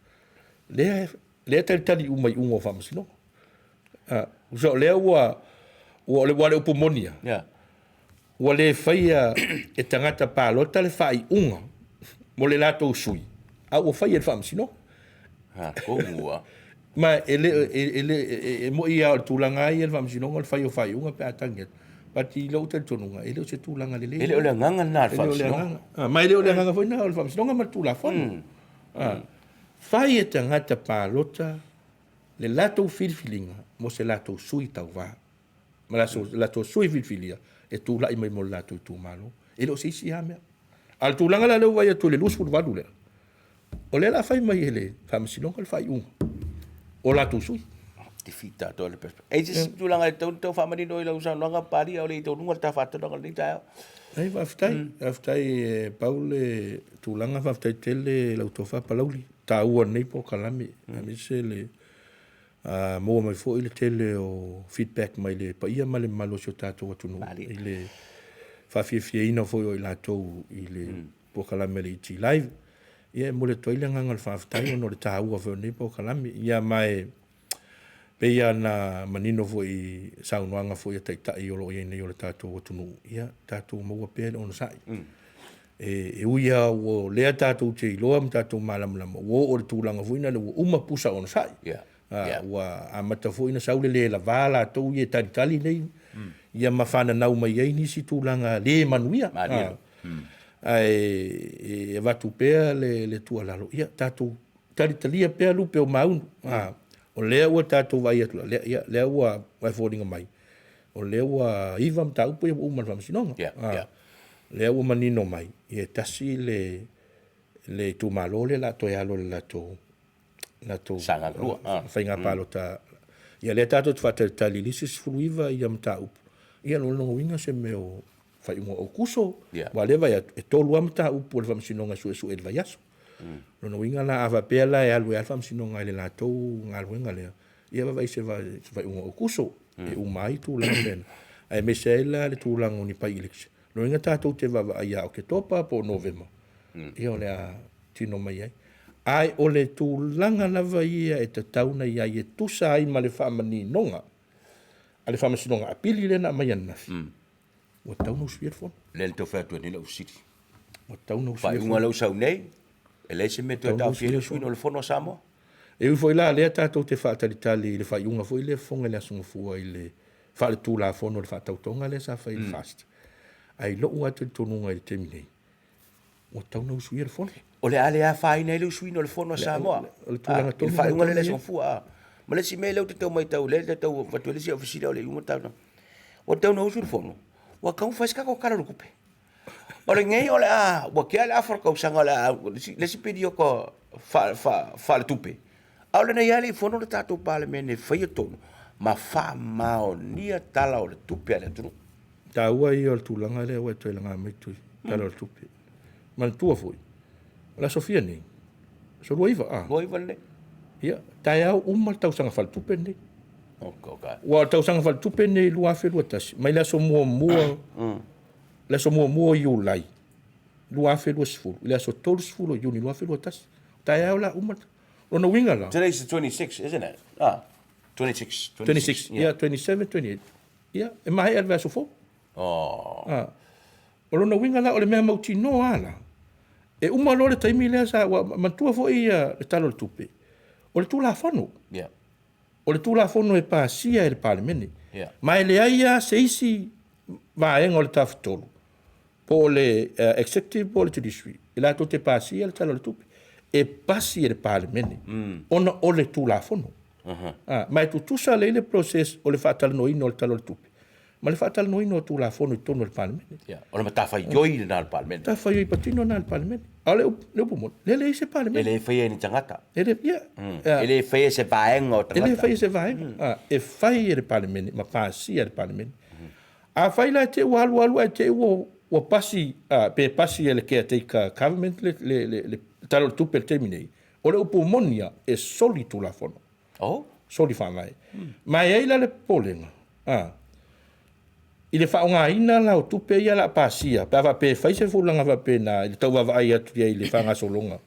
lea lea e talitali uma i iuga o faamasinoga. Tusa o lea ua ua o le upu moni lava, ua le faia e tagata palota le faaiuga mo le latou sui, a ua faia e le faamasinoga. Ma e le e le e moni lava o le tulaga lava ia i le faamasinoga o le fai o faaiuga pe a tagi atu. But i lou talitonuga, e le o se tulaga lelei. E le o le agaga lena o le faamasinoga. Ah, ma e le o le agaga foi lena o le faamasinoga ma le Tulafono. Ah, fai e tagata palota le latou filifiliga mo se latou sui tauva ma latou sui filifilia e tulai mai mo le latou itumalo. E le o se isi lava mea. A o le tulaga la lea ua vaai atu i le 28 lea, O lea o le a fai mai e le Faamasinoga le faaiuga o latou sui. Te fita atoa le pepa. E se isi tulaga e tatau ona tau faamanino i lau saunoaga Papalii, a o le i taunuga le ta faatanoga i lenei taeao. Ai, faafetai, faafetai e pau le tulaga, faafetai tele lau tofa Palauli, taua o lenei polokalame, aemaise le maua mai foi le tele o feedback mai le paia ma le mamalu o si o tatou atunuu i le faafiafiaina foi o i latou i le polokalame a le ET Live. Ia e momoli atu ai le agaga o le faafetai ona o le taua foi o lenei polokalame. Ia ma e pei lava ona manino foi i saunoaga foi a taitai o lo o i ai nei o le tatou atunuu, ia tatou maua pea le onosai. E ui lava ua lea tatou te iloa ma tatou malamalama, ua oo i le tulaga foi lea ua uma pusa onosai. Ua amata foi ona sau le le lava latou ia e talitali nei, ia ma fananau mai ai nisi tulaga le manuia. Ae e avatu pea le tuualalo, ia tatou talitalia pea lupe o maunu. O lea ua tatou vaai atu, ia, lea ua e foliga mai, o lea ua 9 mataupu ia ua uma i le faamasinoga. Lea ua manino mai, ia e tasi le itumalo lea o le a toe alo i le latou latou Saga lua. Faiga palota. Ia lea tatou te faatalitali i le isi 19 ia mataupu. Ia lona uiga se mea o faaiuga o Aokuso, aua o lea e vaai atu, e 3 lava mataupu a le Faamasinoga e suesue i le vaiaso. Lona uiga la, a faapea la e alu ai lava le Faamasinoga i le latou galuega lea, ia vaavaai i se faaiuga o Aokuso e uma ai tulaga faapena, aemaise ai la le tulaga o ni by-election. Lona uiga tatou te vaavaai ia Oketopa po o Novema, ia o le a tino mai ai. Ae o le tulaga lava ia e tatau ona i ai e tusa ai ma le faamaninoga a le Faamasinoga Apili lea na aumai ananafi, ua tatau ona usuia le Fono. Lea na tau fai atu ai nei lau fesili. Ua tatau ona usuia le Fono. Faaiuga lea ua sau nei, e leai se mea e toe taofia ai le usuina o le Fono a Samoa. E ui foi la lea tatou te faatalitali i le faaiuga foi lea fofoga i le Aso Gafua i le faaletulafono o le faatautoga lea sa fai i le FAST, ae i lou lava talitonuga i le taimi nei, ua tatau ona usuia le Fono. O le a le afaina ai le usuina o le Fono a Samoa. O le tulaga tonu. I le faaiuga lea i le Aso Gafua. Ma le isi mea lea ou te tau matau, lea e tau avatu ai le isi au fesili a o le iuga tau. Ua tatau ona usu le Fono, ua tatau ona fai se tatou Tala o le Tupe. O lenei o le a, ua tea le afa o le tausaga o le a, le isi piriota faaletupe, a o lenei lava e le i fono le tatou Palemene e faia tonu ma faamaonia Tala o le Tupe a le atunuu. Taua ia o le tulaga lea ua e toe laga mai Tui, Tala o le Tupe. Manatua foi, o le aso fia nei? Aso 29, a? 29 lenei. Ia, taeao uma le tausaga faaletupe lenei. Okay. Ua o le tausaga faaletupe lenei 2021, mai le aso muamua, le aso muamua o Iulai 2020 i le aso 30 o Iuni 2021. Taeao la uma. Lona uiga la. Today's the 26, isn't it? Ah, 26. 26, yeah, 27, 28. Ia, e maea le vaiaso fou. Oh. Ah. O lona uiga la, o le mea mautinoa lava la, e uma loa le taimi lea sa, ua manatua foi ia le Tala o le Tupe, o le Tulafono. Yeah. O le Tulafono e pasia e le Palemene. Yeah. Ma e leai lava se isi vaega o le Tafatolu, po o le Executive po o le Judiciary, e latou te pasia le Tala o le Tupe. E pasi e le Palemene, ona o le Tulafono. Ma e tutusa lelei le process o le faatalanoaina o le Tala o le Tupe ma le faatalanoaina o Tulafono i totonu o le Palemene. Ia, o le matafaioi lena a le Palemene. Matafaioi patino lena a le Palemene. A o le upu moni, lea e leai se Palemene. E le faia e ni tagata. E le, ia. E le faia e se vaega o tagata. E le faia e se vaega. E fai e le Palemene ma pasia e le Palemene. Afai la e te i ua alu alu ae te i ua pasi, pe pasi e le caretaker government le Tala o le Tupe i le taimi nei, o le upu moni lava, e soli Tulafono. Oh. Soli faavae. Ma e i ai la le popolega, i le faaaogaina la o tupe ia o le a pasia, pe a faapea e fai se tulaga faapena i le tau vaavaai atu i ai i le faagasologa,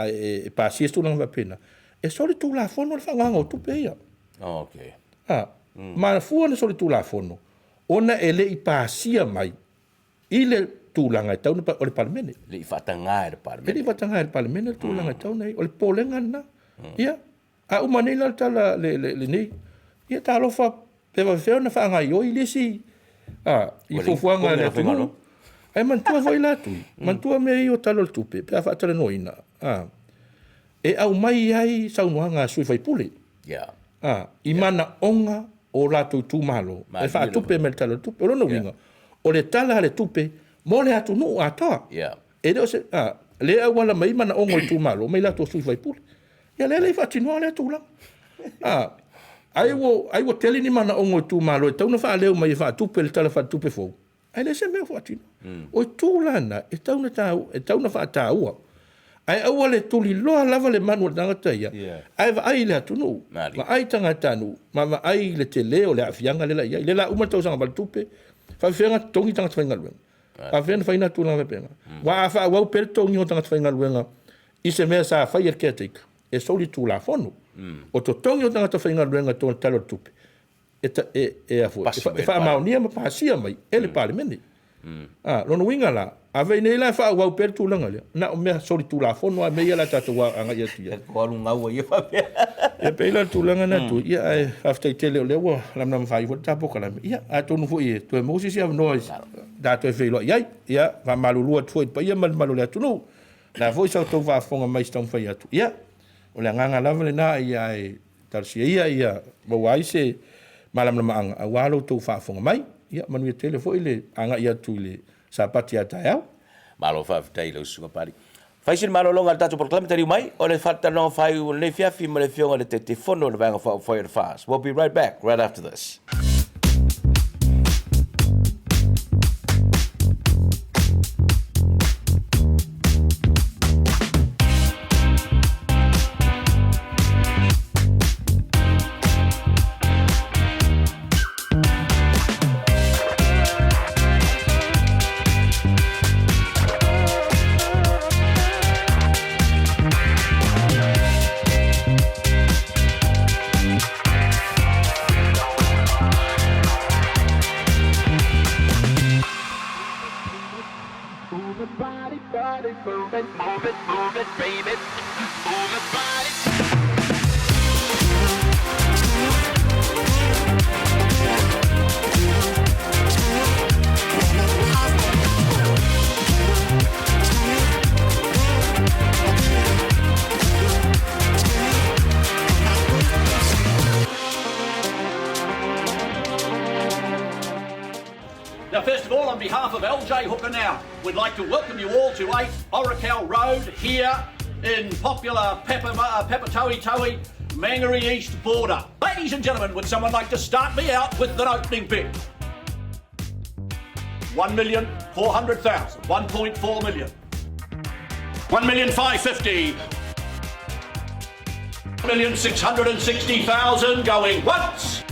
e pasia se tulaga faapena, e soli Tulafono le faaaogaina o tupe ia. Okay. Mafua ona soli Tulafono, ona e le i pasia mai i le tulaga e tatau ona, o le Palemene. E le i faataga e le Palemene. E le i faataga e le Palemene le tulaga e tatau ona i ai. O le popolega lena. Ia, a uma nei la le tala lenei, ia talofa pe faapefea ona faagaoioi le isi i fuafuaga a le atunuu. Ae manatua foi la Tui, manatua mea ia o Tala o le Tupe pe a faatalanoaina, e aumai ai saunoaga a sui usufono. I manaoga o latou itumalo e faatupe mai le Tala o le Tupe. O lona uiga, o le Tala a le Tupe mo le atunuu atoa. E le o se, lea e auala mai ai manaoga o itumalo mai latou sui usufono. Ia lea e le i faatinoa lea tulaga. Ai ua tele ni manaoga o itumalo e tatau ona faaleo mai e faatupe le Tala Faaletupe fou. Ae leai se mea o faatino. O itu la na, e tatau ona taua, e tatau ona faataua. Ae aua le tuliloa lava le manu o le tagata ia, ae vaai i le atunuu, vaai i tagatanuu, ma vaai i le tele o le aafiaga lea la i ai. Lea la uma le tausaga faletupe, faapefea ona totogi tagata faigaluega? Faapefea ona fai na tulaga faapena? Aua a faaauau pea le totogiina o tagata faigaluega i se mea sa fai e le caretaker, e soli tulafono. O totogi o tagata faigaluega i totonu o le Tala o le Tupe, e, e, e, a foi, e, fa, e faamaonia ma pasia mai e le Palemene. Lona uiga la, Afai nei la e faaauau pea le tulaga lea, na o mea solitulafono lava mea ia o le a tatou agai atu i ai. Tatou alu gau ai ia faapea. Ia pei la o le tulaga lena Tui, ia ae faafetai tele o lea ua lamalama faaiu foi le ta polokalame. Ia atonu foi e toe maua se isi avanoa ta toe feiloai ai. Ia faamalulu atu foi i le paia ma le mamalu o le atunuu. O le a foi sa outou faafofoga mai i se taumafai atu. Ia o le agaga lava lena ia ae talosia ia ia maua ai se malamalamaaga aua lo outou faafofoga mai. Ia manuia tele foi le agai atu i le Sapati a taeao. Malo faafetai i lau Susuga Pali. Fai sina malologa a le tatou polokalame taliu mai o le faatalanoaga faaiu o lenei afiafi ma le Afioga i le Taitaifono o le Vaega Faaupufai o le FAST. We'll be right back right after this. Now, first of all, on behalf of LJ Hooker Now, we'd like to welcome you all to 8 Orakau Road here in popular Papatoetoe, Mangere East border. Ladies and gentlemen, would someone like to start me out with an opening bid? 1,400,000, 1.4 million. 1,550,000. 1,660,000 going once.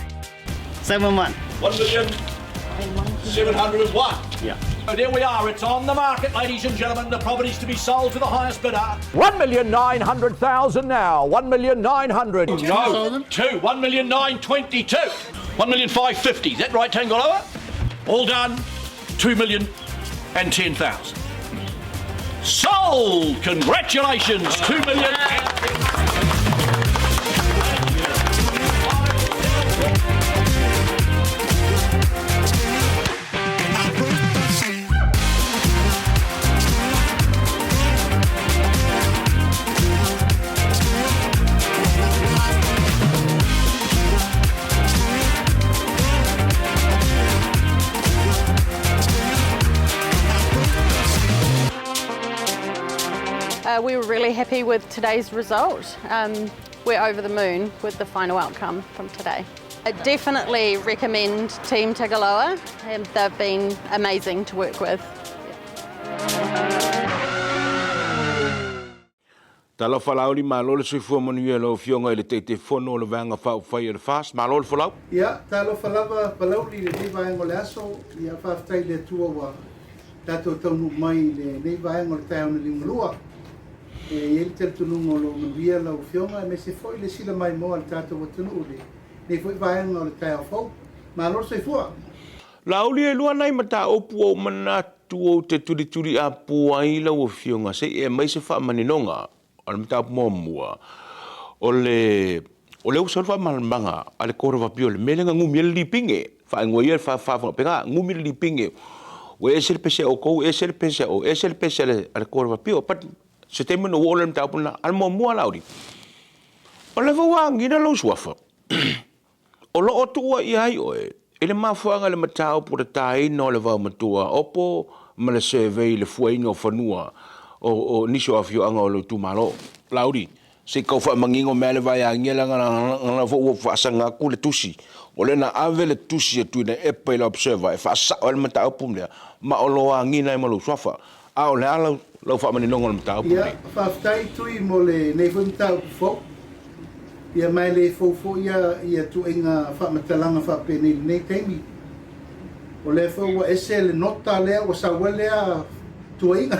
7-1. 1,701,000. Yeah. So there we are. It's on the market, ladies and gentlemen. The property's to be sold to the highest bidder. 1,900,000 now. 1,900,000. No. 2. 1,922,000. 1,550,000. Is that right, Tangaloa? All done. 2,010,000. Sold! Congratulations! 2 million. We were really happy with today's result. Um, we're over the moon with the final outcome from today. I definitely recommend Team Tagaloa. Um, they've been amazing to work with. Talofa Laauli, malo le soifua manuia i lau Afioga i le Taitaifono o le Vaega Faaupufai o le FAST. Malo le folau. Ia, talofa lava Palauli i lenei vaega o le aso. Ia, faafetai i le Atua ua tatou taunuu mai i lenei vaega o le taeao na liugalua. E i ai le talitonuga o lo o manuia lau Afioga aemaise foi le sila maimoa a le tatou atunuu i lenei foi vaega o le taeao fou. Malo le soifua! Laauli, e lua nai mataupu ua ou manatu ou te tulituliapu ai lau Afioga se i e aumai se faamaninoga. O le mataupu muamua, o le o lea ua sau le faamalamalamaga a le Court of Appeal i le mea lea na gumi ai le lipine, faaigoa ia le faafagapega, gumi le lipine, ua ese le pese a outou, ese le pese a o, ese le pese a le Court of Appeal. But se taimi ona ou oo lea i le mataupu lena. A o le muamua Laauli, o lea foi ua agiga lou suafa. O lo o tuuaia ai oe i le mafuaaga i le mataupu o le taina o le vaomatua opo ma le survey i le fuaina o fanua o nisi o afioaga o lou itumalo. Laauli, se i tau faamanino mea le vaeagia leaga na foi ua faasaga atu le tusi, o lea na ave le tusi a Tuilaepa i le Observer e faasao ai le mataupu lea ma o lo o agiga ai ma lou suafa. A o le a lau faamaninoga o le mataupu lenei? Ia, faafetai Tui mo lenei foi mataupu fou. Ia ma e le fou foi ia ia tuaiga faamatalaga faapenei i lenei taimi. O lea foi ua ese le nota lea ua sau ai lea tuaiga.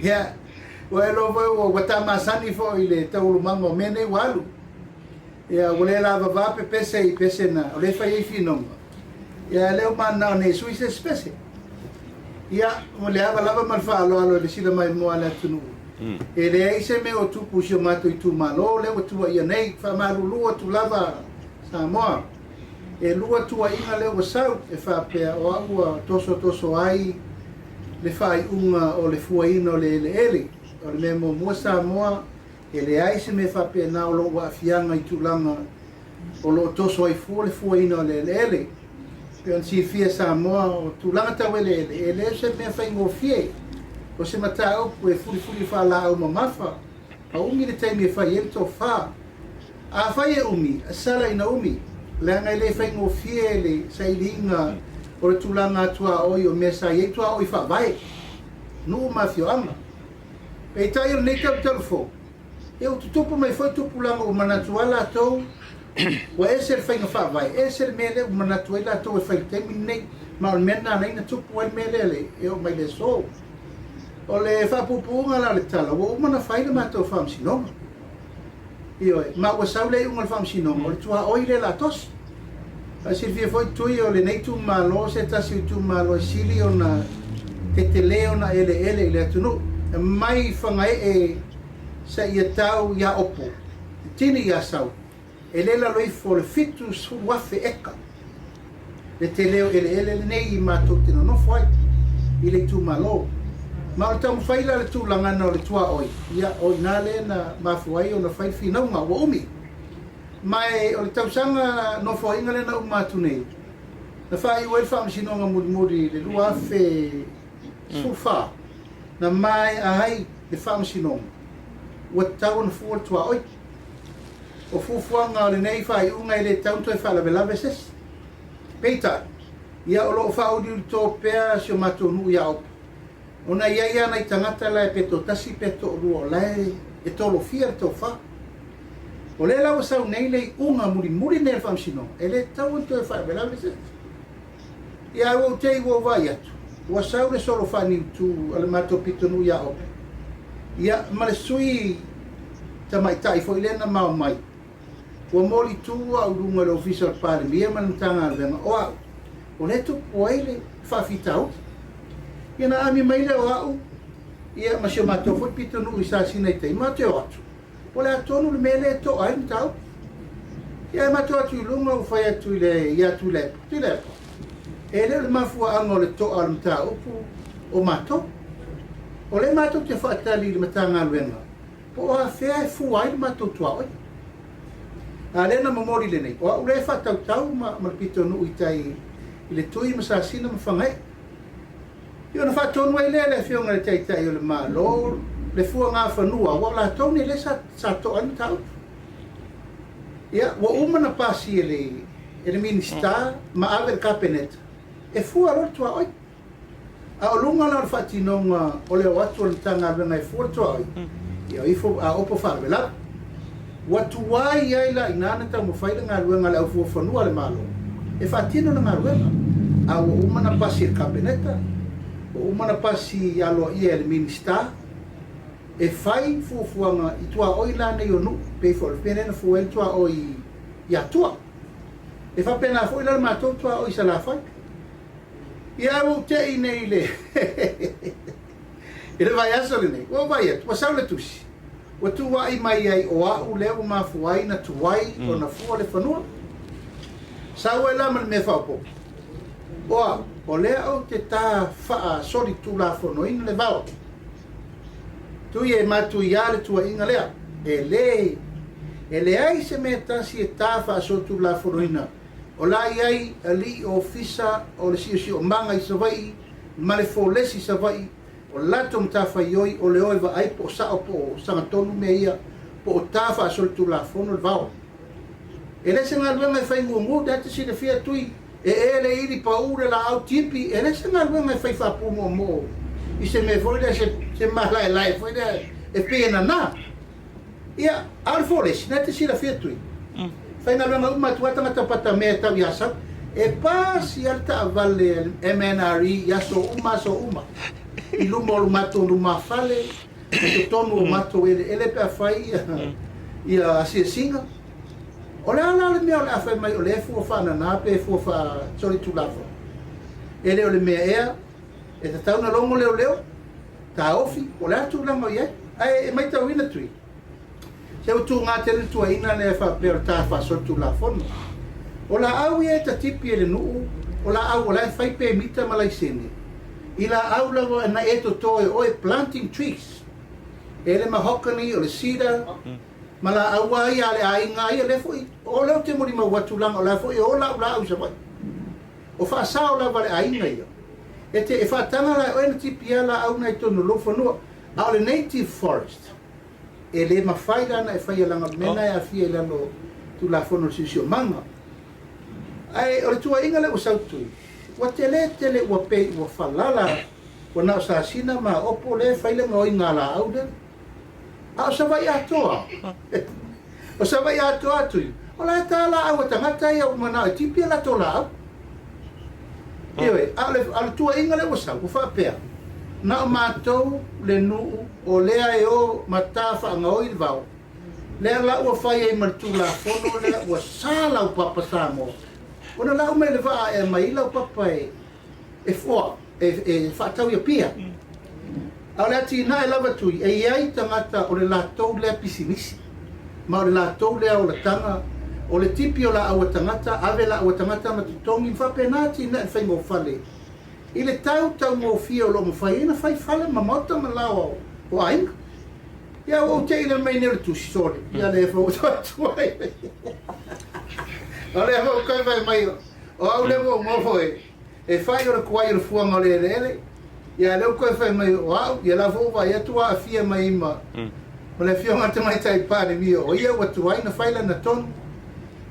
Ia, ua iloa foi ua ua ta masani foi i le taualumaga o mea nei ua alu. Ia, ua le lavava pepese i pese na o lea e fai ai finauga. Ia, lea ua mananao nei e sui se isi pese. Ia, mo le ava lava ma le faaaloalo i le sila maimoa a le atunuu, e leai se mea o tupu i si o matou itumalo lea ua tuuaia nei. Faamalulu atu lava Samoa, e lua tuuaiga lea ua sau e faapea o au ua tosotoso ai le faaiuga o le fuaina o le eleele. O le mea muamua Samoa, e leai se mea faapena o lou aafiaga i tulaga o lo o toso ai fua le fuaina o le eleele. E pei ona silafia e Samoa, o tulaga tau eleele, e le o se mea faigofie. O se mataupu e fulifuli faalaau mamafa, a umi le taimi e fai ai le tofa. Afai e umi, sala ina umi, leaga e le faigofie le sailiga o le tulaga tuaoi o mea sa i ai tuaoi faavae, nuu ma afioaga. Peitai o lenei talutalu fou, Ia ua tutupu mai foi tupulaga ua manatu ai latou ua ese le faiga faavae, ese le mea lea ua manatu ai latou e fai i le taimi lenei, ma o le mea lena na ala ai ona tupu ai le mea lea e oo mai i le aso. O le faapuupuuga la o le tala, ua uma ona fai le matou faamasinoga. Ioe, ma ua sau le iuga o le faamasinoga, o le tuaoi lea o le a tosi. A silafia foi Tui o lenei itumalo se tasi o itumalo e sili ona tetele ona eleele i le atunuu. Mai Fagaee seia tau i Aopo, e tini i Asau, e le lalo ifo o le 70,000 eka le tele o eleele lenei i matou te nonofo ai i le itumalo. Ma o le taumafai la le tulaga na o le tuaoi, ia o i ina lea na mafua ai ona fai le finauga, ua umi. Ma e o le tausaga nofoaiga lea na uma atu nei, na faaiu ai le faamasinoga mulimuli i le 2014, na maea ai le faamasinoga, ua tatau ona fua le tuaoi. O fuafuaga o lenei faaiuga e le tatau ona toe faalavelave se isi. Peitai, ia o lo o faauliulito pea si o matou nuu i Aopo, Ona e i ai lava nai tagata la e pe toatasi pe toalua o la e tolofia le tofa. O lea la ua sau nei le iuga mulimuli lenei a le Faamasinoga, e le tatau ona toe faalavelave se isi. Ia ae ua ou te i ua ou vaai atu, ua sau le solo faaniutu a le matou pitonuu ia Ope, ia ma le sui tamaitai foi lea na mao mai, Ua molitu au i luga o le Ofisa o le Palemia ma le Matagaluega o au, o lea e tupu ai le faafitauli. Ia na ami mai lea o au ia ma si o matou foi pitonuu i Sasina i tai, matou te o atu, po o le a tonu le mea lea e to'a ai le mataupu. Ia ae matou atu i luga ua fai atu i le ia Tuilaepa, Tuilaepa, e le o le mafuaaga o le to'a o le mataupu o matou. O lea matou te faatali i le Matagaluega Po o afea e fua ai le matou tuaoi. A lea na momoli lenei, o au lea e faatautau ma, ma le pitonuu i tai i le Tui ma Sasina ma Fagaee. Ia ona faatonu ai lea e le Afioga i le Taitai o le Malo le fuagafanua, aua o latou nei lea sa, sa toa ai le mataupu. Ia, ua uma ona pasi e le, e le Minisita ma ave i le Kapeneta, e fua loa le tuaoi. A o luga la o le faatinoga o le o atu o le Matagaluega e fua le tuaoi, ia ifo a opo faalavelave. Ua tuai ai la ina na taumafai le galuega a le aufuafanua a le Malo e faatino le galuega, a ua uma na pasi e le Kapeneta, ua uma na pasi aloaia e le Minisita e fai fuafuaga i tuaoi la nei o nuu, pei foi o le mea lea na fua ai le tuaoi i Atua. E faapena foi la le matou tuaoi i Salafai. Ia ae ua ou te i nei i le i le vaiaso lenei, ua ou vaai atu, ua sau le tusi, ua tuuai mai ai o au lea ua mafua ai na tuai ona fua le fanua. Sau ai la ma le mea faaopoopo, o au, o lea ou te ta faasolitulafonoina le vao. Tui e matuia le tuuaiga lea, e le, e leai se mea tasi e ta faasolitulafonoina O la i ai alii ofisa o le siosiomaga i Savaii ma le folesi i Savaii, o latou matafaioi o le o e vaai po o sao po o sagatonu mea ia, po o ta faasolitulafono le vao. E le se galuega e fai gugu, ta te silafia tui e e le ili pau le laau tipi, e le se galuega e fai faapumoomoo i se mea foi lea se, se malaelae foi lea e pei e nana. Ia, a o le folesi, na te silafia tui. Faigaluega uma atu lava tagata patamea e tau i Asau. E pasi lava le taavale a le MNRE i aso uma aso uma i luma o le matou lumafale ma totonu o matou eleele pe a fai ia asiasiga. O le a la le mea o le a fai mai o lea e fua faanana pe fua faasolitulafono? E le o le mea ea e tatau ona logo leoleo, taofi, po o le a le tulaga o i ai. Ae e maitauina Tui, se ua tuga tele le tuuaiga lea e faapea o le ta faasolitulafono. O laau ia e tatipi e le nuu, o laau o la e fai pemita ma laisene, i laau lava na e toto e oe, planting trees. E le mahogany, o le cedar, ma laau lava ia a le aiga lava ia, lea foi, o lea ou te molimau atu leaga o la foi e ola au laau i Savaii. O faasao lava a le aiga ia. E te, e faataga la e oe ona tipi a laau na i totonu o lou fanua. A o le native forest, e le mafai la ona e faia leaga o le mea lena e aafia i lalo o Tulafono o le Siosiomaga. Ae o le tuuaiga lea ua sau tui, ua tele tele ua pei ua falala, ua na o sasina ma opo lea e fai le gaoiga a laau lea. A o Savaii atoa, o Savaii atoa atu i, o la e ta laau a tagata ia ua manao e tipi a latou laau. Ioe, a o le, a o le tuuaiga lea ua sau, ua faapea, na o matou le nuu o lea e o ma ta faagaoi le vao, lea la ua fai ai ma le Tulafono lea ua sa laupapa Samoa, ona lau mai le vaa e aumai ai laupapa e, e foa, e, e faatau i Apia. A o le atinae lava Tui, e i ai tagata o le latou lea pisinisi, ma o le latou lea olataga, o le tipi o laau a tagata, ave laau a tagata ma totogi, ma faapena atinae le faiga o fale i le tau taugofie o lo o mafai ai ona fai fale ma maota ma laoa o aiga. Ia ua ou te i le mai nei o le tusi, sole, ia lea foi ua toe atu ai. O lea foi ua toe fai mai, o au lea ua ou nofo e, e fai o le tuai o le fuaga o le eleele, ia lea ua toe fai mai o au, ia la foi ua vaai atu ua aafia mai ai ma, ma le afioga i le Tamaitai Palemia, o ia ua tuai na fai lana tonu.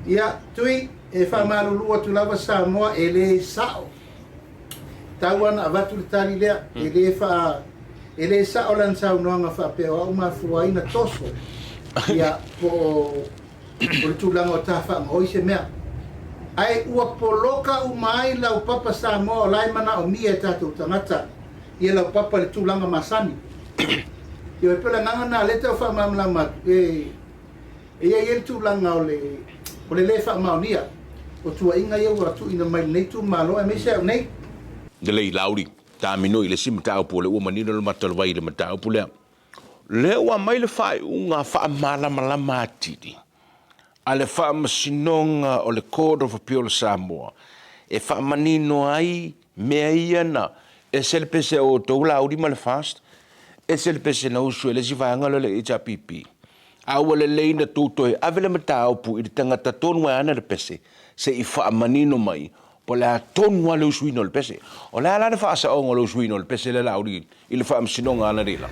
Ia, Tui, e faamalulu atu lava Samoa, e le sao. Tau lava na avatu le tali lea, e le faa, e le sao lana saunoaga faapea o au mafua ai na toso, ia, po o, o le tulaga o ta faagaoi se mea. Ae ua poloka uma ai laupapa Samoa o la e manaomia e tatou tagata ia laupapa i le tulaga masani. Ioe, pei o le agaga lena o lea e tau faamalamalama atu, e, e i ai le tulaga o le, o le le faamaonia o tuuaiga ia ua tuuina mai i lenei itumalo aemaise au nei. Lelei, Laauli, tamino i le isi mataupu o lea ua manino le mata o le vai i le mataupu lea. Lea ua aumai le faaiuga faamalamalama atili a le Faamasinoga o le Court of Appeal o Samoa e faamanino ai mea ia na ese le pese a outou Laauli ma le FAST, ese le pese na usu e le isi vaega lea o le HRPP. A ua lelei na tou toe ave le mataupu i le tagata tonu e ana le pese se i faamanino mai po o le a tonu lava le usuina o le pese. O le a la le faasaoga o le usuina o le pese lea Laauli i le faamasinoga analeila?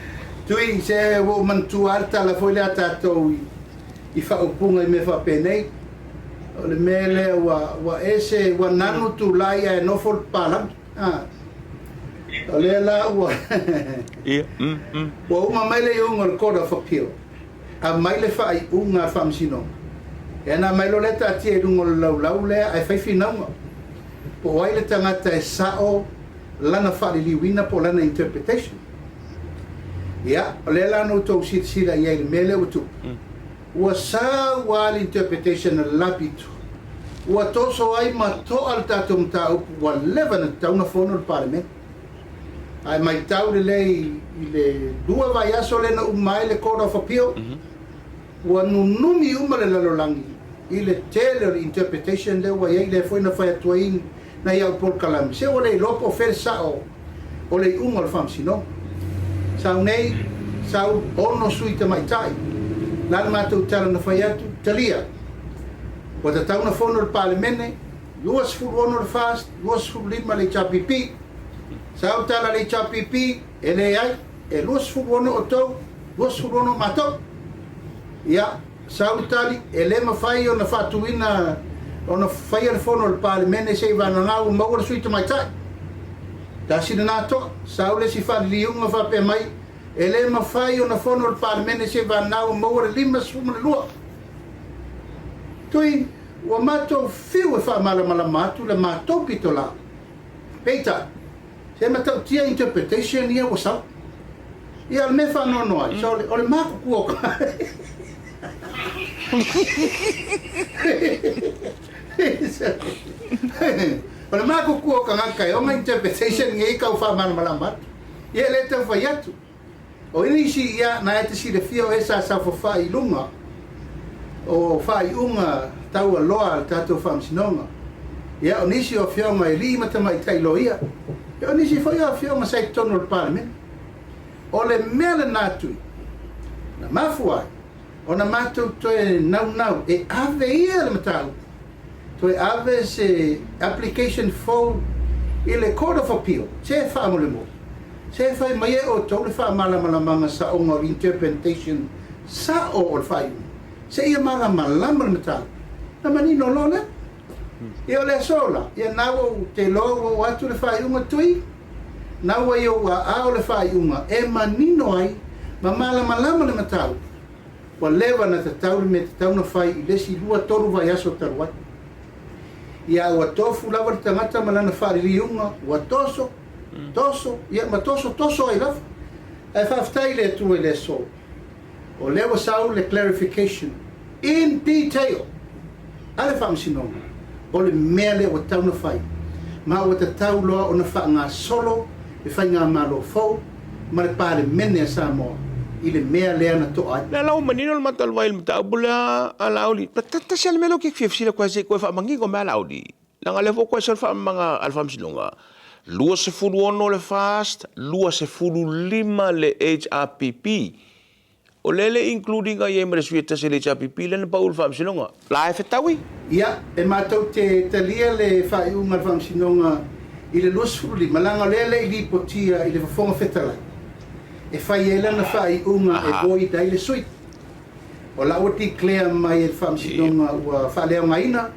Tui, se ua ou manatua lava le tala foi lea a tatou i faaupuga i mea faapenei, o le mea lea ua, ua ese, ua nanu tulai ae nofo le papalagi. A, o lea la ua, ua uma mai le iuga o le Court of Appeal, aumai le faaiuga a le Faamasinoga, ia ona aumai loa lea taatia i luga o le laulau lea ae fai finauga, po o ai le tagata e sao lana faaliliuina po o lana interpretation. Ia, o lea la na outou silasila i ai i le mea lea ua tupu, ua sau lava le interpretation a le la pito, ua toso ai ma toa le tatou mataupu ua leva ona tatau ona fono le Palemene. Ae maitau lelei i le lua vaiaso lea na uma ai le Court of Appeal, Ua nunumi uma le lalolagi i le tele o le interpretation lea ua i ai, lea foi na fai atu ai nai au polokalame, se ua le iloa po o fea le sao o le iuga o le faamasinoga. Sau nei, sau ono sui tamaitai, la le matou tala na fai atu, talia, ua tatau ona fono le Palemene, 26 le FAST, 25 le HRPP. Sau le tala a le HRPP, e leai, e 26 outou, 26 matou. Ia, sau le tali, e le mafai ona faatuina, ona faia le fono a le Palemene se i vagana ua maua le sui tamaitai. Tasi lena toa, sau le isi faaliliuga faapea mai, e le mafai ona fono le Palemene se i vagana ua maua le 52. Tui, ua matou fiu e faamalamalama atu le matou pitolao. Peitai, Se matautia interpretation ia ua sau. Ia o le mea e faanoanoa ai, so o le matutua o O le makukua o tagata e ona interpretation nei tau faamalamalama atu. Ia e le tau fai atu. O nisi ia na e te silafia o e sa saofafai i luga o faaiuga taualoa a le tatou Faamasinoga. Ia o nisi o afioga i alii ma tamaitai loia, ia o nisi foi o afioga sa i totonu o le Palemene. O le mea lena Tui, na mafua ai ona matou toe naunau e ave ia le mataupu, toe ave se application fou i le Court of Appeal, se faamolemole, se fai mai e outou le faamalamalamaga saoga o le interpretation sao o le faaiuga, seia malamalama le mataupu, ona manino loa lea. Ia o le aso la, ia na ua ou te iloa ua oo atu le faaiuga Tui, na ua i ou aao le faaiuga e manino ai ma malamalama le mataupu, Ua leva na tatau le mea tatau na fai i le isi 2, 3 vaiaso talu ai. Ia ua tofu lava le tagata ma lana faaliliuga, ua toso, toso, ia ma toso toso ai lava. Ae faafetai i le Atua i le aso, o lea ua sau le clarification in detail a le Faamasinoga o le mea lea ua tatau na fai, ma ua tatau loa ona faagasolo le Faigamalo fou ma le Palemene a Samoa i le mea lea na to'a ai. Lea la ua manino le matou alu ai i le mataupu lea a Laauli. Tasi lava le mea lea ou te fia fesili atu ai se i toe faamanino mai a Laauli, leaga o lea foi ua toe sau le faamalamalamaga a le Faamasinoga, 26 le FAST, 25 le HRPP. O lea le include ina i ai ma le sui e tasi o le HRPP lea na pau i le Faamasinoga. La e fetaui? Ia, e matou te talia le faaiuga a le Faamasinoga i le 25, leaga o lea e le i lipotia i le Fofoga Fetalai e fai ai lana faaiuga e void ai le sui. O la ua declare mai e le Faamasinoga ua faaleaogaina,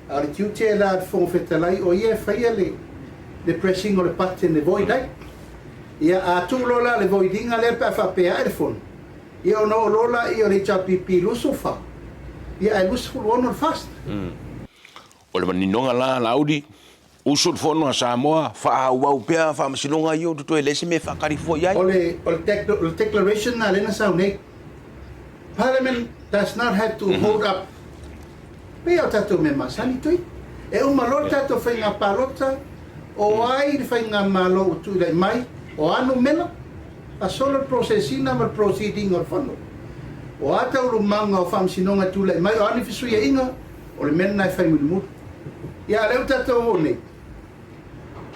a o le tiute la a le Fofoga Fetalai o ia e faia le press ina o le button e void ai. Ia, a tuu loa la le void ina lea pe a faapea ae le Fono, ia ona oo loa laia o le HRPP 24, ia ae 26 le FAST. O le maninoga la, Laauli, usu le Fono a Samoa, faaauau pea faamasinoga ia o totoe, e leai se mea e faatali fua i ai. O le, o le declaration lena lea na sau nei, Parliament does not have to hold up Pei o tatou mea masani tui. E uma loa le tatou faiga palota, o ai le faigamalo ua tuilai mai, o a numera, fasolo le process ina ma le proceeding o le fono. O a taualumaga o faamasinoga e tulai mai, o a ni fesuiaiga, o le mea lena e fai mulimuli. Ia a o lea ua tatou oo nei,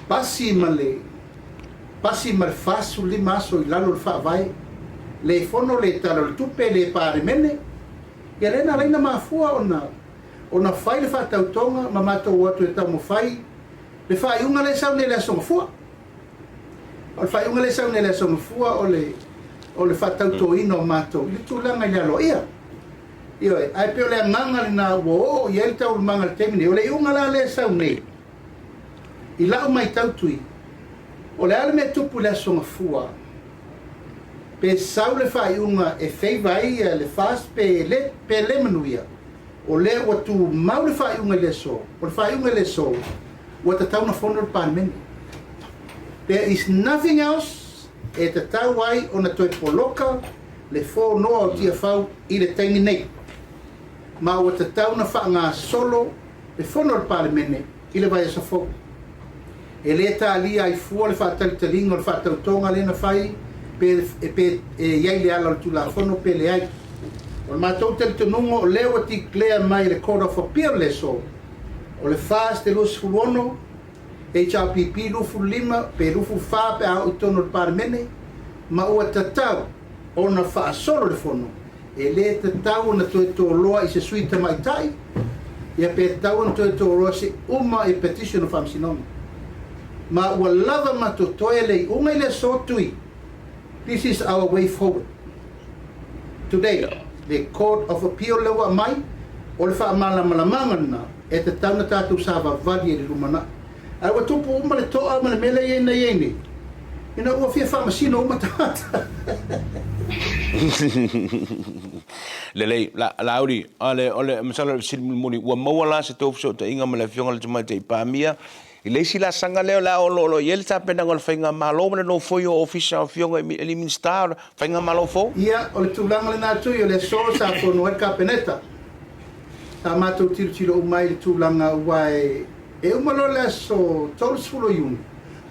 pasi ma le pasi ma le 45 aso i lalo o le Faavae, le fono, le Tala o le Tupe, le Palemene, Ia lea na ala ai na mafua ona ona fai le faatautoga ma matou o atu e taumafai le faaiuga lea e sau nei i le Aso Gafua. O le faaiuga lea e sau nei i le Aso Gafua o le o le faatautoina o matou i le tulaga i le aloaia. Ioe, ae pei o le agaga lena ua oo i ai le taualumaga i le taimi nei. O le iuga la lea e sau nei i lau maitau tui, o le a le mea e tupu i le Aso Gafua? Pe sau le faaiuga e favour ai le FAST pe le, pe le manuia, o lea ua tumau le faaiuga i le aso, o le faaiuga i le aso, ua tatau ona fono le Palemene. There is nothing else e tatau ai ona toe poloka le fonoa o Tiafau i le taimi nei. Ma ua tatau ona faagasolo le fono a le Palemene i le vaiaso fou. E le talia ai fua le faatalitaliga o le faatautoga lea na fai pe pe e i ai le ala o le Tulafono pe leai. O le matou talitonuga o lea ua declare mai e le Court of Appeal le aso o le FAST 26, HRPP 25 pe 24 pe a oo i totonu o le Palemene ma ua tatau ona faasolo le Fono. E le tatau ona toe toloa i se sui tamaitai, ia pe tatau ona toe toloa se uma i petition o faamasinoga. Ma ua lava ma totoe le iuga i le aso tui. This is our way forward. Today, the Court of Appeal lea ua aumai, o le faamalamalamaga lena e tatau ona tatou savavali ai i le lumanai. Ae ua tupu uma le toa ma le mea lea e i ai nei, ina ua fia faamasino uma tagata. Lelei, Laauli, o le, o le, masalo o le fesili mulimuli, ua maua la se tou fesootaiga ma le Afioga i le Tamaitai Pamia i le isi laasaga lea o le a oloolo i ai le tapenaga o le Faigamalo ma le nofoia o Ofisa o Afioga i alii Minisita o le Faigamalo fou? Ia, o le tulaga lena Tui, o le aso sa fono ai le Kapeneta. Sa matou tilotilo uma ai i le tulaga aua e uma loa le aso 30 o Iuni,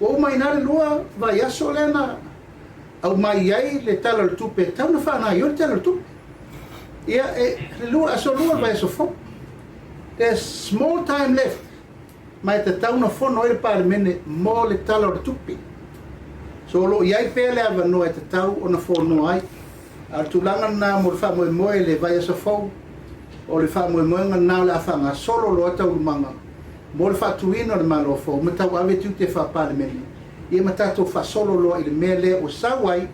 ua uma ai i ina le lua vaiaso lea na aumai ai le Tala o le Tupe e tatau ona faagaoioi le Tala o le Tupe. Ia, e le lua, aso lua o le vaiaso fou. There's small time left ma e tatau ona fono ai le Palemene mo le Tala o le Tupe. So o lo o i ai pea le avanoa e tatau ona fonoa ai. A o le tulaga lena mo le faamoemoe i le vaiaso fou, o le faamoemoega lena o le a faagasolo loa taualumaga mo le faatuina o le Malo fou ma tauave tiute faa-Palemene, ia ma tatou faasolo loa i le mea lea ua sau ai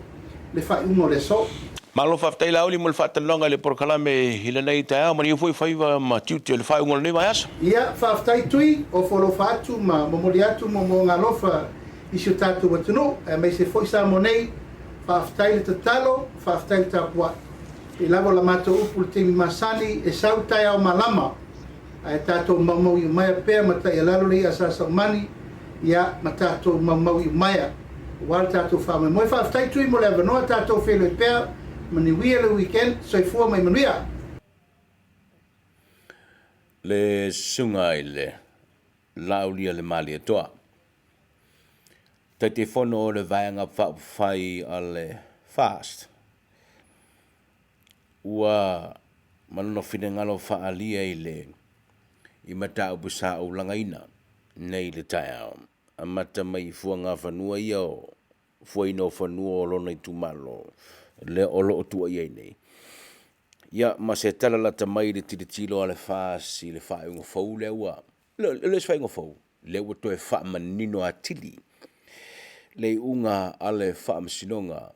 le faaiuga o le aso. Malo faafetai Laauli mo le faatalanoaga i le polokalame i lenei taeao, manuia foi faiva ma tiute o le faaiuga o lenei vaiaso. Ia, faafetai Tui, ofo alofa atu ma momoli atu moomooga alofa i si o tatou atunuu, aemaise foi Samoa nei. Faafetai le tatalo, faafetai le tapuai. Pei lava o la matou upu i le taimi masani, e sau taeao malama, ae tatou maumau iumaea pea ma taialalo le i'a sa saumani, ia, ma tatou maumau iumaea aua le tatou faamoemoe. Faafetai Tui mo le avanoa, tatou feiloai pea, maniuia le weekend, soifua ma ia manuia. Le susuga i le Laaulia le Malietoa, Taitaifono o le Vaega Faaupufai a le FAST, ua ma lona finagalo faaalia i le i mataupu sa ou lagaina nei i le taeao, amata mai i fuagafanua ia o fuaina o fanua o lona itumalo lea o lo o tuuaia ai nei. Ia, ma se tala lata mai i le tilotilo a le FAST i le faaiuga fou lea ua, e le o se faaiuga fou, lea ua toe faamanino atili le iuga a le Faamasinoga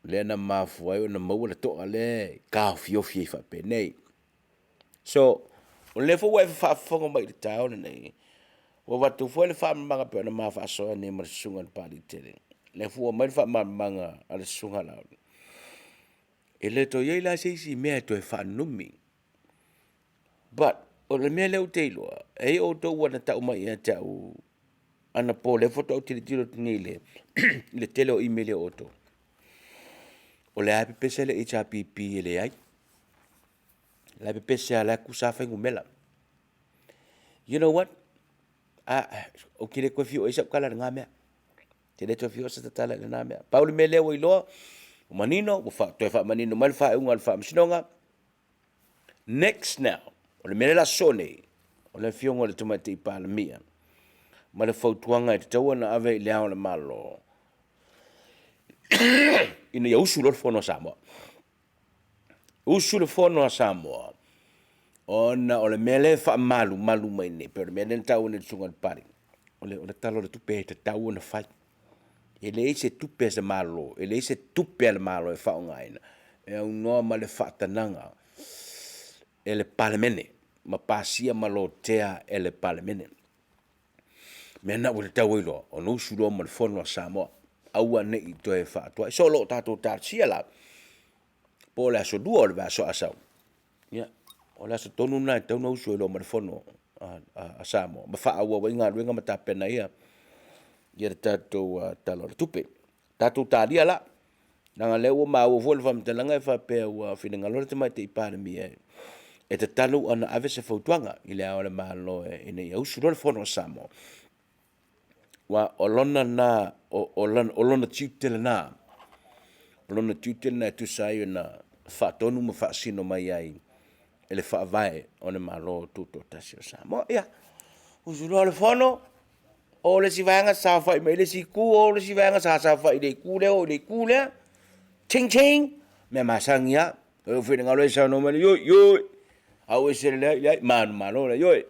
lea na mafua ai ona maua le toa lea e taofiofi ai faapenei. So, o lea foi ua e faafofoga mai i le taeao lenei, ua avatu foi le faamalamalamaga e pei ona ma faasoa nei ma le susuga i le Papaliitele, lea foi ua aumai le faamalamalamaga a le susuga a Laauli, e le toe i ai la se isi mea e toe faanumi. But o le mea lea ou te iloa, e i ai outou ua na tau mai ia te au anapo lea faatoa ou tilotilo atu nei i le tele o email a outou, o lea lava e pepese le HRPP e leai. O la e pepese lava o la e tusa lava fuainumera. You know what? Ou te le toe fia oo i ai sau tala i lena mea. Ou te le toe fia oo se tala i lena mea. Pau le mea lea ua iloa, ua manino, ua toe faamanino mai le faaiuga a le Faamasinoga. Next now, o le mea lea o le a sosoo nei, o le Afioga i le Tamaitai Palemia ma le fautuaga e tatau ona ave i Le Ao o le Malo ina ia usu loa le Fono a Samoa. Usu le Fono a Samoa ona o le mea lea e faamalumalu mai nei, pei o le mea lea na taua nei e le Susuga i le Papalii, o le Tala o le Tupe e tatau ona fai. E leai se tupe a se Malo, e leai se tupe a le Malo e faaaogaina e aunoa ma le faatanaga e le Palemene ma pasia ma lotea e le Palemene. O le mea lena ua tatau ai loa ona usu loa ma le Fono a Samoa, aua ne i toe faatuai. So o lo o tatou talosia la, po o le aso Lua o le vaiaso a sau, ia, o le aso tonu lena e tatau ona usu ai loa ma le Fono a Samoa ma faaauau ai galuega ma tapena ai le tatou Tala o le Tupe. Tatou talia la, leaga o lea ua maua foi le faamatalaga e faapea ua finagalo le Tamaitai Palemia e tatalo ona ave se fautuaga i Le Ao o le Malo ina ia usu loa le Fono a Samoa, aua o lona lena, o lona tiute lena, o lona tiute lena e tusa ai ona faatonu ma faasino mai ai e le Faavae o le Malo Tutoatasi o Samoa. Ia, usu loa le Fono, o le isi vaega saofai mai le isi itu, o le isi vaega sa saofai i le itu lea, o i le itu lea, ting ting, mea masani lava. O lou finagalo e saunoa mai, ioe, ioe, au ese le leai, leai, manumalo le ioe.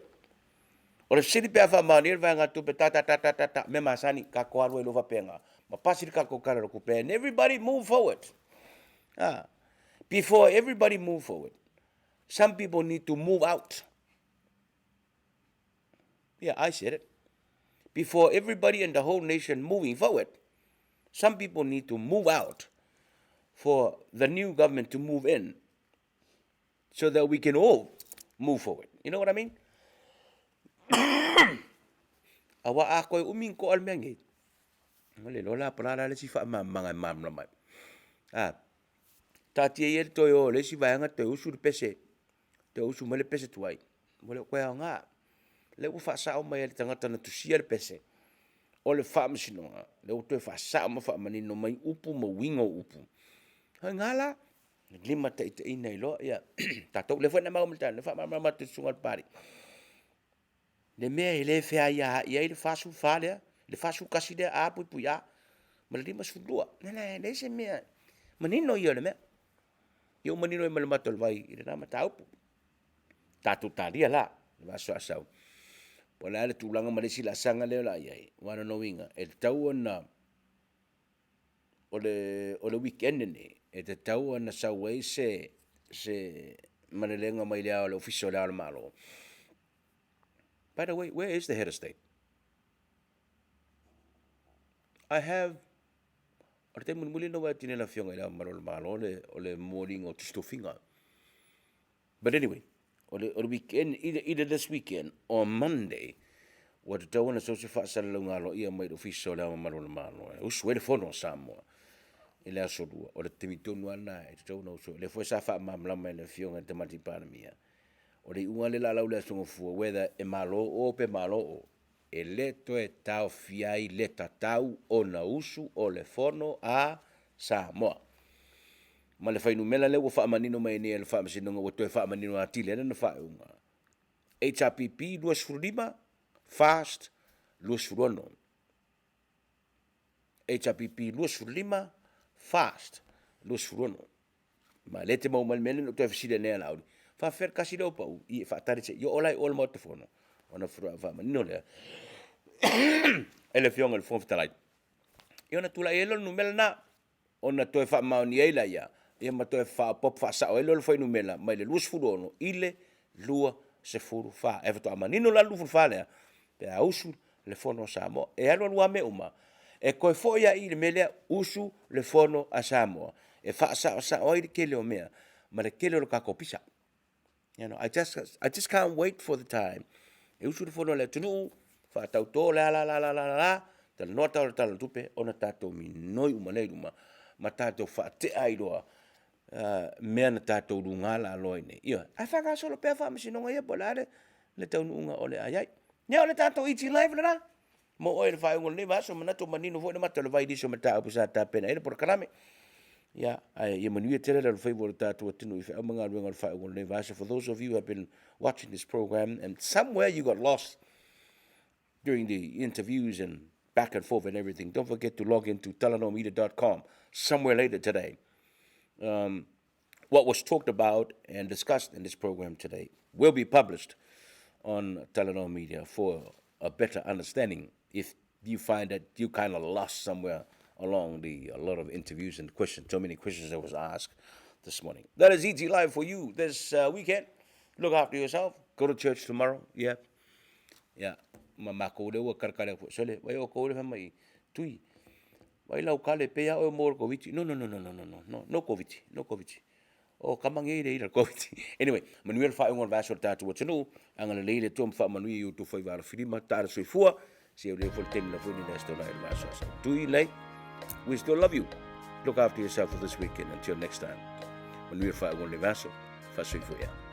O le fesili pe a faamaonia le vaegatupe ta ta ta ta ta ta, mea masani, tatou alu ai loa faapena, ma pasi le tatou Tala o le Tupe and everybody move forward. Ah, before everybody move forward, some people need to move out. Yeah, I said it. Before everybody and the whole nation moving forward, some people need to move out for the new government to move in so that we can all move forward. You know what I mean? Aua a koe umi ko al mea nei. Le lola pala la le si wha mamanga e mamla mai. Ah, tātia ia le toe o le isi vaega toe usu le pese. Toe usu mai le pese tuai, ua le o toe aoga. Lea ua faasao mai e le tagata na tusia le pese o le Faamasinoga, lea ua toe faasao ma faamanino mai upu ma uiga o upu. O i ina la, e limataitaiina ai loa tatou. O lea foi na maua mai le taeao nei, na faamalamalama atu e le Susuga a le Papalii, le mea e le feaiaai ai le 44 lea, le 41 lea A(a) ma le 52. E leai se mea, manino ia o le mea. Ia ua manino ai ma le mata o le vai i lena mataupu. Tatou talia la le vaiaso a sau, po o le a le tulaga ma le isi laasaga lea o le a i ai, aua o lona uiga, e tatau ona, o le weekend lenei, e tatau ona sau ai se malelega mai le Ofisa o Le Ao o le Malo. By the way, where is the Head of State? I have, o le taimi mulimuli na ou vaai atu ai i le Afioga i Le Ao Mamalu o le Malo, o le momoliga o tusi tofiga. But anyway, o le weekend, either this weekend or Monday, ua tatau ona sau se faasalalauga aloaia mai le Ofisa o Le Ao Mamalu o le Malo e usu ai le Fono a Samoa i le Aso Lua. O le taimi tonu lava lena e tatau ona usu ai. O lea foi sa faamalamalama e le Afioga i le Tamaitai Palemia, o le iuga lea o le a lau i le Aso Gafua, whether e malo o pe malo o, e le toe taofia ai le tatau ona usu o le Fono a Samoa. Ma le fuainumera lea ua faamanino mai nei e le Faamasinoga ua toe faamanino atili ai lana faaiuga, HRPP 25, FAST 26. HRPP 25, FAST 26. Ma o lea e te maua mai le mea lea na ou toe fesili ai nei ia Laauli, e faapefea le tasi lea ua pau? I, e faatali se i oo la i o i le Maota Fono ona faatoa faamanino lea e le Afioga i le Fofoga Fetalai, ia ona tulai ai lea o le numera lena, ona toe faamaonia ai lea, ia ma toe faaopoopo faasao ai lea o le fuainumera mai le 26 i le 24. E faatoa manino la le 24 lea pe a usu le Fono a Samoa. E alu alu lava mea uma, e toe foi lava i i le mea lea, usu le Fono a Samoa e faasaosao ai le tele o mea ma le tele o le tatou pisa. You know, I just can't wait for the time e usu le fono a le atunuu, faatauto le a la a la la, talanoa le Tala o le Tupe, ona tatou minoi uma lea i luma ma tatou faatea ai loa mea na tatou luga laloa ai nei. Ioe, ae faagasolo pea faamasinoga ia po o le a le taunuuga o le a i ai. Ia o le tatou ET Live lena mo oe i le faaiuga o lenei vaiaso. Manatu ua manino foi le mata o le vai i nisi o mataupu sa tapena i ai le polokalame. Ia, ae ia manuia tele le alofaiva o le tatou atunuu i feau ma galuega o le faaiuga o lenei vaiaso. For those of you who have been watching this program and somewhere you got lost during the interviews and back and forth and everything, don't forget to log into talanoamedia.com somewhere later today. Um, what was talked about and discussed in this program today will be published on Talanoa Media for a better understanding if you find that you kind of lost somewhere along the a lot of interviews and questions, so many questions that was asked this morning. That is ET Live for you this weekend. Look after yourself. Go to church tomorrow. Yeah. Yeah. Ma makou lea ua kalekale aku sole, vai o kou le mai tui. Vai lau kale pe ia oe mo le Koviti. No, no, no, no, no, no, no, no, no Koviti, no Koviti. O kama ngei le ira Koviti. Anyway, manuia le faaiuga o le vaiaso o le tatou atunuu. Agalelei le Atua ma faamanuia i outou faiva alofilima, taala soifua. Se o lea foi le taimi la foi ni le aso i le vaiaso asa. Tui lei, we still love you. Look after yourself for this weekend. Until next time. Manuia le faaiuga o le vaiaso. Faasoifua ia.